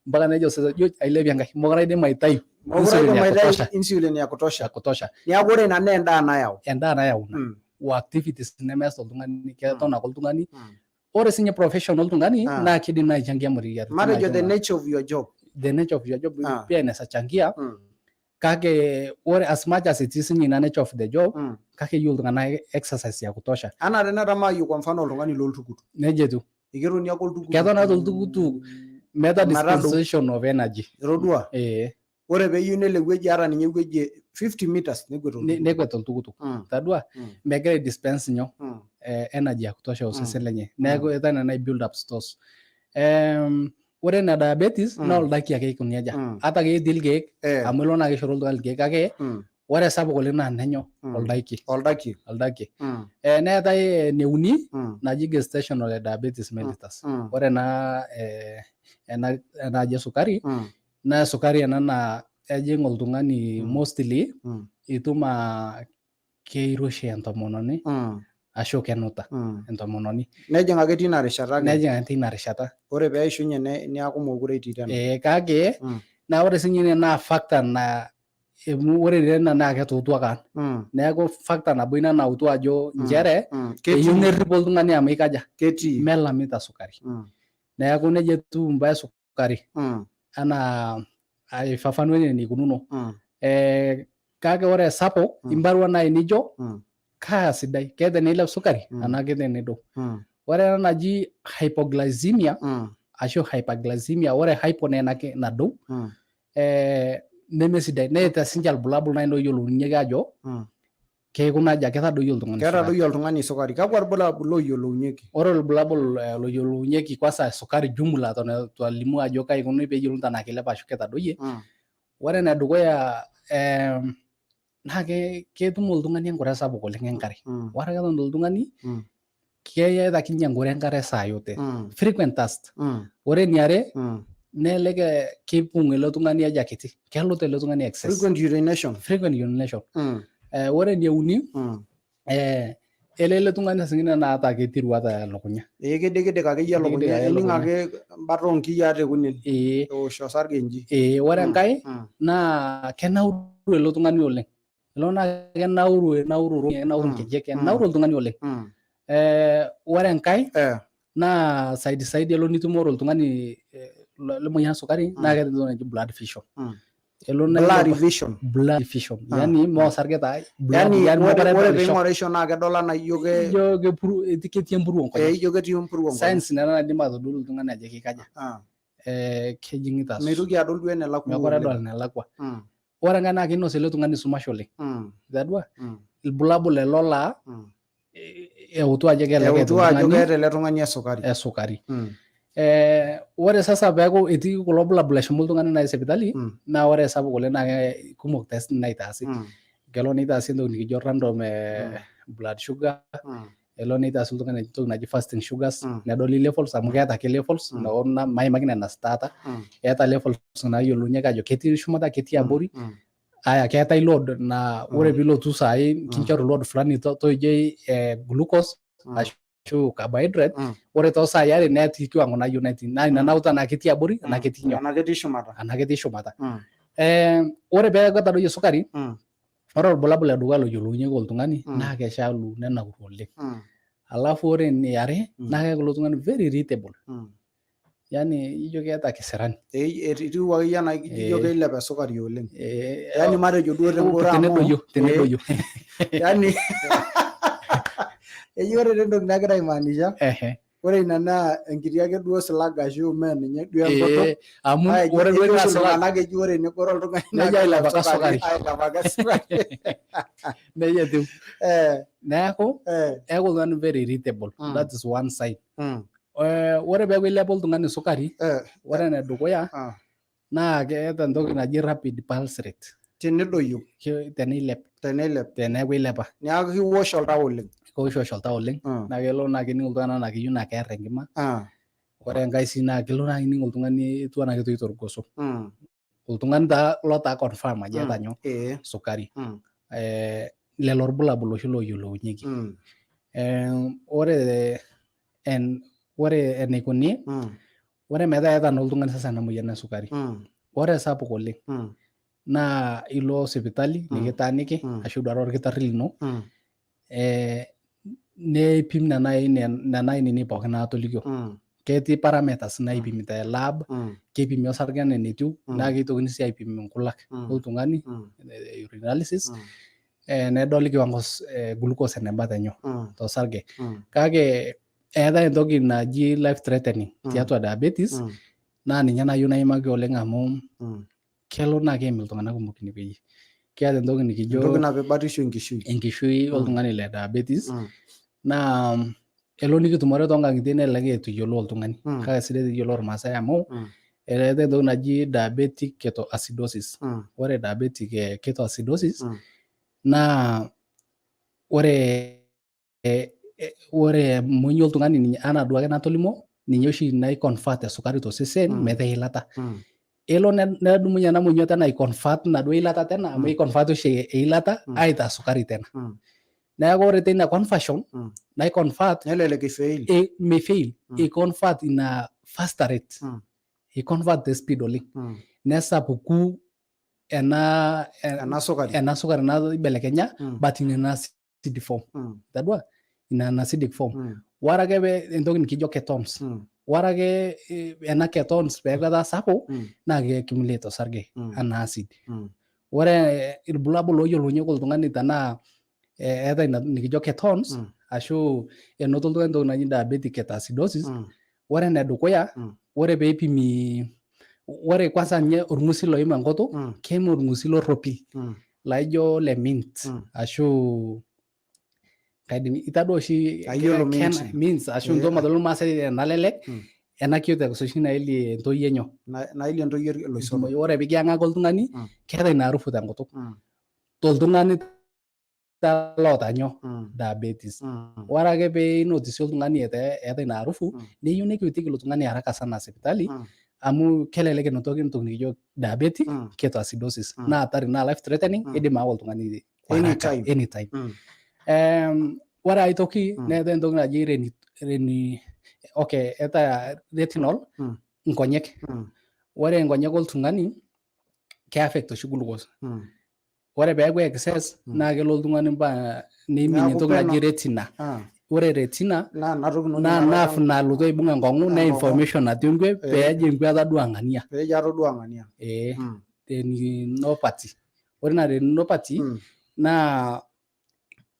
mpaka nejo osesen jo ailepie enkai mokure aidim aitayu Mokure insulin aidim ya aitayu kutosha. Insulin ya kutosha. Ya kutosha. Niaku ore ina naa endaa nayau. Endaa nayau ina o activities nemeas oltung'ani, keton ake oltung'ani. Ore sinye profession oltung'ani naa kidim nai aichangia moyiaritin Matejo naijo the nena. Nature of your job. The nature of your job pia inaweza changia, kake ore as much as it is sinye ina nature of the job, kake eyieu iltung'anak exercise ya kutosha. Anaa tenakata maayieu kwa mfano oltung'ani loltukutuk. Nejia etiu. Eketoni ake oltukutuk. Keton ake toltukutuk meeta Metadou. dispensation of energy. Itodua? Eh. Ore peeyieu nelo ewueji ata ninye ewueji e 50 meters nekwet oltukutuk. Nekwet oltukutuk. Tadua megira ai dispense nyoo energy ya kutosha osesen lenye, neeku etaa ina nai build up stores. Ore ina diabetes naa oldaiki ake ikuni aja ata ake etii irkeek amu elo naa kishoru oltung'ani irkeek, kake ore esapuk oleng naa nenyo oldaiki. Oldaiki. Oldaiki. Neetae eneuni naji gestational diabetes mellitus. Ore ena ena enaaji esukari naa sukari ena naa ejing oltung'ani mostly itum aa keiroshi entomononi ashu kenuta entomononi. Nejing ake tina rishata ake. Nejing ake tina rishata. Ore peishunye neaku mokure etii tena. Eh, kake naa ore sinye ine naa factor na ore taa ena naa ketuutua kaan. Neeku factor nabo ina nautu ajo nchere keyieu nerripo oltung'ani amu ikaja ketii melamita sukari. Neeku nejia etiu imbaa esukari anaa aifafanua ene enikununo. Kake ore esapuk imbarua naaji nijo kaa sidai, keeta eneilep sukari anaa keeta enedou. Ore ena naji hypoglycemia ashu hyperglycemia, ore hypo naa ena nadou nemesidai, neeta sinche irbulabul naaji looyiolounyieki ajo keikuna aja, ketadoyio oltung'ani sukari. Ketadoyio oltung'ani sukari. Kakwa irbulabul looyiolounyieki? Ore irbulabul looyiolounyieki kwanza sukari jumla eton eitu alimu ajo kai ikuni peeyiolouni tenaa kilepa ashu ketadoyie. Ore enedukuya naa ketum oltung'ani enkure sapuk oleng enkare. Ore ake eton oltung'ani keeta ake ninye enkure enkare saa yote. Frequent thirst. Ore eniare nelelek keipung ele tung'ani haja kiti. Kelut ele tung'ani excess. Frequent urination. Frequent urination. Ore eneuni elo ele tung'ani saa zingine naa ata ketiru ata elukunya. Ee, kidikidika akeyie Kidikidika elukunya, ake ining elukunya. Ake embata oonkiyiaa tekunini. Ewosh osarge inji. Ee, ore enkae naa kenauru ele tung'ani oleng. Elo naa kenauru, enauru, enauru nkejek, enauru oltung'ani oleng. Ore enkae naa saidi saidi elo nitumore oltung'ani le moyian esukari naa keeta entoki naji blood vision. Elo naa Blurry vision. Blurry vision. Yani moo osarge taa blurry, Yani yani ore mokure ore edolisho. peing'orisho naa kedol anaa ijo ke Ijo kepuru, ketii empuruo nkonyek. Ijo ketii empuruo nkonyek. Science nena naidim atodolu oltung'ani ajo keikaja. Kejing'ita Meitoki adol duo enelakua Mekure oleng. edol enelakua. Ore enkae naa keinos ele tung'ani esumash oleng. Itadua? Ilbulabul lelo laa eutu ajo kelelek eeta Eutu ajo oltung'ani keeta ele tung'ani esukari. Esukari. Ore sasa peeku etii kulo bulabul eshomo oltung'ani naaji sipitali, naa ore esapuk oleng naa kumok test naitaasi. Kelo neitaasi entoki nikijo random blood sugar, elo neitaasi oltung'ani entoki naji fasting sugars, nedoli levels amu keeta ake levels, maimaki nena taata. Eeta levels naayiolounyieki ajo ketii shumata ketii abori. Aya, keetae load naa ore piilotu saai kinchoru load fulani toijoi glucose ashu carbohydrate, ore too saai are netii kiwango nayieu netii, naa ina nautu anaa ketii abori anaa ketii nyoo. Anaa ketii shumata. Anaa ketii shumata. Ore peeku etadoyie sukari, ore orbulabul ledukuya loyiolounyieki oltung'ani naa keshalu nenauru oleng. Alafu ore eniare naa keeku ilo tung'ani very irritable. Yani ijo keeta kisirani. Etiu akeyie anaa ijo keilep esukari oleng. Yani matejo duo tengoro amu tenedoyio, tenedoyio. Yani eji ore taa entoki nagira aimaanisha, ore ina naa enkiti ake duo slag ashu mee ninye duo enkutuk. Amu Kake ore duo ejo ina oshi slag iltung'anak eji ore enegoro oltung'ani naa Nejo keilep ailepaka sukari, sukari. ailepaka sukari. Nejia etiu. Neeku eeku oltung'ani very irritable. That is one sign. Ore peeku ilepa oltung'ani sukari, ore enedukuya naa keeta entoki naji rapid pulse rate. Tenedoyio. Teneilep. Teneilep. Teneeku ilepa. Neeku kiwosh oltau oleng. Kewosh oshi oltau oleng. Naa kelo naa kening oltung'ani anaa keyieu naa keer enkima. Ore enkae sii naa kelo naa kening oltung'ani etiu anaa ketoito irgoso. Oltung'ani taa lotaa confirm ajo eeta nyoo? Sukari. Lelo irbulabul oshi looyiolounyieki. Ore eneikuni, ore metaa eeta naa oltung'ani sasa ena moyian esukari, ore esapuk oleng naa ilo sipitali nikitaaniki ashu iduare olkitarri lino, neipim nena ainini pookin naatolikio. Ketii parameters naipimi te lab, keipimi osarge enaa enetiu, naa keitokini sii aipim nkulak oltung'ani, urinalysis, nedoli kiwango glucose eneba tenyoo, tosarge. Kake eetae entoki naji life threatening tiatua diabetes, naa ninye nayieu naimaki oleng amu kelo naa keim iltung'anak kumok inewueji. Kiata entoki nikijo entoki napik batisho enkishui. Enkishui oltung'ani le diabetes, naa elo nikitumore toonkang'itie nelelek eitu eyiolou oltung'ani. Kake sidai teneyiolou irmaasai amu eetae entoki naji diabetic ketoacidosis. Ore diabetic ketoacidosis naa ore emonyua oltung'ani ninye anaa duake natolimuo ninye oshi nai convert esukari tosesen metaa eilata. Elo nedumunye ena monyua tena ai convert inaduo ilata tena amu ei convert oshi eilata aitaa sukari tena. Neeku ore teina conversion nai convert nelelek i fail. Me fail, i convert ina faster rate. I convert the speed oleng. Nesapuku ena ena sukari. Ena sukari naibelekenya but in an acid form. Tadua? In an acidic form. Ore ake entoki nikijo ketones. Ore ake ena ketones peeku etaa sapuk naa ke accumulate osarge anaa acid. Ore irbulabul ooyiolounyieki oltung'ani tenaa eeta ina nikijo ketones ashu enoto oltung'ani entoki naji diabetic ketoacidosis, ore enedukuya, ore peipimi, ore kwanza ninye orng'usil oimu enkutuk, keimu orng'usil orropil laijo le mint ashu kaidim itadua oshi Ayiolo mint. Mint ashu ntoki matolo irmaasai enalelek ena cutex oshi naelie entoyie enyo. Naelie entoyie loisoto. Ore pikiyang'aki oltung'ani keeta ina harufu tenkutuk. Toltung'ani loota nyoo? Diabetes. Ore ake pee inotisi oltung'ani eeta ina harufu, neyieu nekwetiki ilo tung'ani haraka sana sipitali amu kelelek enotoki entoki nikijo diabetic ketoacidosis naa hatari naa life threatening, idim aawa oltung'ani kwa haraka, Anytime. Anytime. Ore aitoki neetae entoki naji reni, okay, eeta retinal nkonyek. Ore nkonyek oltung'ani ke affect oshi glucose. Ore peeku excess naa kelo oltung'ani mpaka neimin Neeku entoki naji peno. retina. Ore retina Naa ena toki naa noning'o nerve nalotu aibung enkong'u ne Enkong'u. information natii enkwe peejo enkwe atadua ng'ania. Peejo atodua ng'ania. Retinopathy. Ore ina retinopathy naa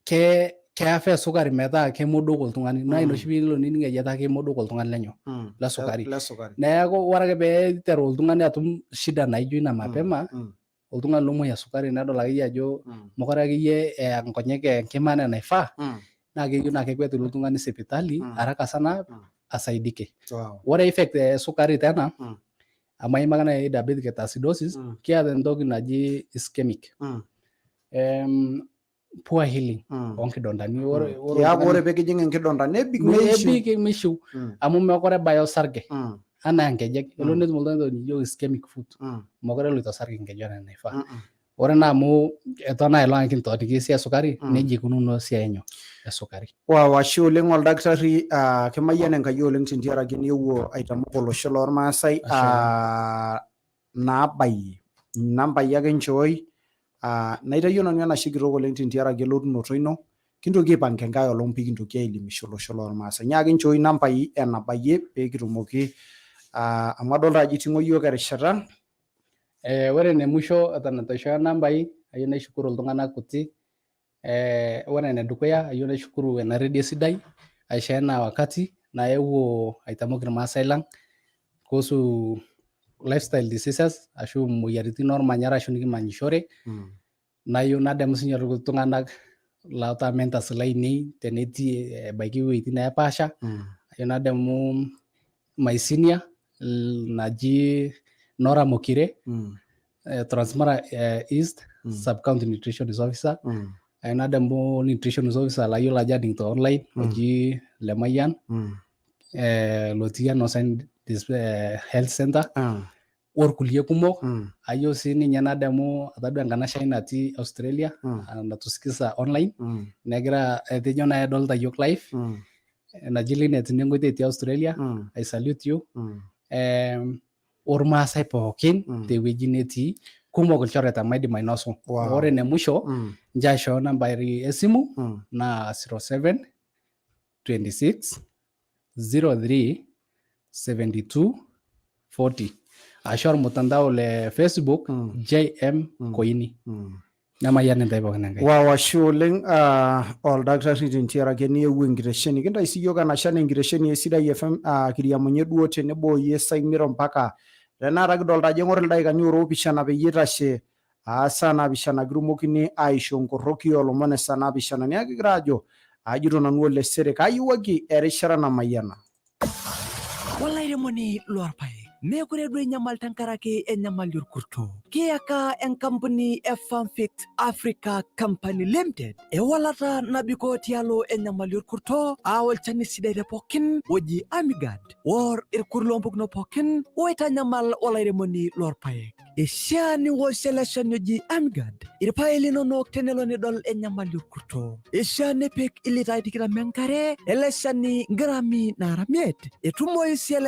ke affect sukari metaa kemodok oltung'ani. Naa ina oshi piilo nining ejo etaa kemodok oltung'ani lenyo le sukari. Le sukari. Neeku ore ake peiteru oltung'ani atum shida naijo ina mapema, oltung'ani lomuoi esukari nedol akeyie ajo mokure akeyie eya nkonyek enkima anaa enaifaa, naa keyieu naa kekwet ilo tung'ani sipitali haraka sana asaidike. Ore effect e sukari tena, amu aimaka naaji diabetic ketoacidosis, kiata entoki naji ischemic. Poor healing oonkidondani. Ore Kiaku ore oltung'ani- pee kijing enkidonda nebik meishiu. Nebik mishiu amu mekure ebaya osarge anaa nkejek. Elo netum oltung'ani entoki nikijo ischemic foot. Mekure eloito osarge nkeju anaa enaifaa. Ore naa amu eton naa ilo kintooniki esiai esukari, nejia ikununo esiai enyo esukari. Wow, ashe oleng oldakitari, kimayian Enkai oleng tentiaraki niewuo aitamok olosho lormaasai naabayie nambai ake nchooi, naitayio nanu enashe kitok oleng tentiaraki elotunoto ino. Kintoki aipanga enkae olong pee kintoki aelimisha olosho lormaasai. Nyaaki nchooi nambai enabayie pee kitumoki, amu adolta ajo iting'o yiok erishata. Ore ene musho eton eitu aishooyo nambai, ayieu naishukuru iltung'anak kuti. Ore enedukuya ayieu naishukuru ena redio sidai aisho ena wakati naewuo aitamok irmaasai lang kuhusu lifestyle diseases ashu moyiaritin ormanyara ashu nikimanyishore. Nayieu nadamu sinye iltung'anak lotaa mentors lainei tenetii ebaiki iwueitin neepaasha. Ayieu nadamu my senior naji Nora Mokire, Transmara East Sub County Nutritionist Officer. Ayieu nadamu nutritionist officer layiolo ajo aning'ito online, oji Lemayian, lotii Anosan Health Center, orkulie kumok. Ayieu sii ninye nadamu atadua enkanashe ai natii Australia, natusikiza online, negira etejo nai edolita yiok live, naji Linet Nengoitei etii Australia. I salute you. Ormaasai pookin tewueji netii, kumok ilchoreta maidim ainosu. Ore ene musho, nchoo aisho nambari esimu naa 07 26 03 72 40, ashu ormutandao le Facebook, JM Koini. Nemayian intae pookin Enkai. Wow, ashe oleng oldakitari tentiaraki niyewuo enkitesheni. Kintai sii yiok enashe anaa enkitesheni e Sidai FM, kiriamunye duo tenebo oyie Saimiro mpaka tenakata kidolta ajo eng'or ildaikani ora oopishana peyie eitashe saa 7 kitumokini aisho nkorroki oolomon esaa 7. Neeku kigira ajo ajito nanu Ole Serek ayiewuaki erishata namayiana. Olairemoni loorpaek, meekure duo inyamal tenkaraki enyamali orkurto. Kiyaka enkampuni e Farmfit Africa Company Limited ewalata nabikoo tialo enyamali orkurto aa olchani sidai te pookin oji Amigard oor irkurt loompukunot pookin oitanyamal olairemoni loorpaek. Ishaa niwosh ele shani oji Amgard irpaek linonok tenelo nidol enyamali orkurto. Ishaa nipik ilitai 20 enkare ele shani ngrami 5. Etumoyu sii ele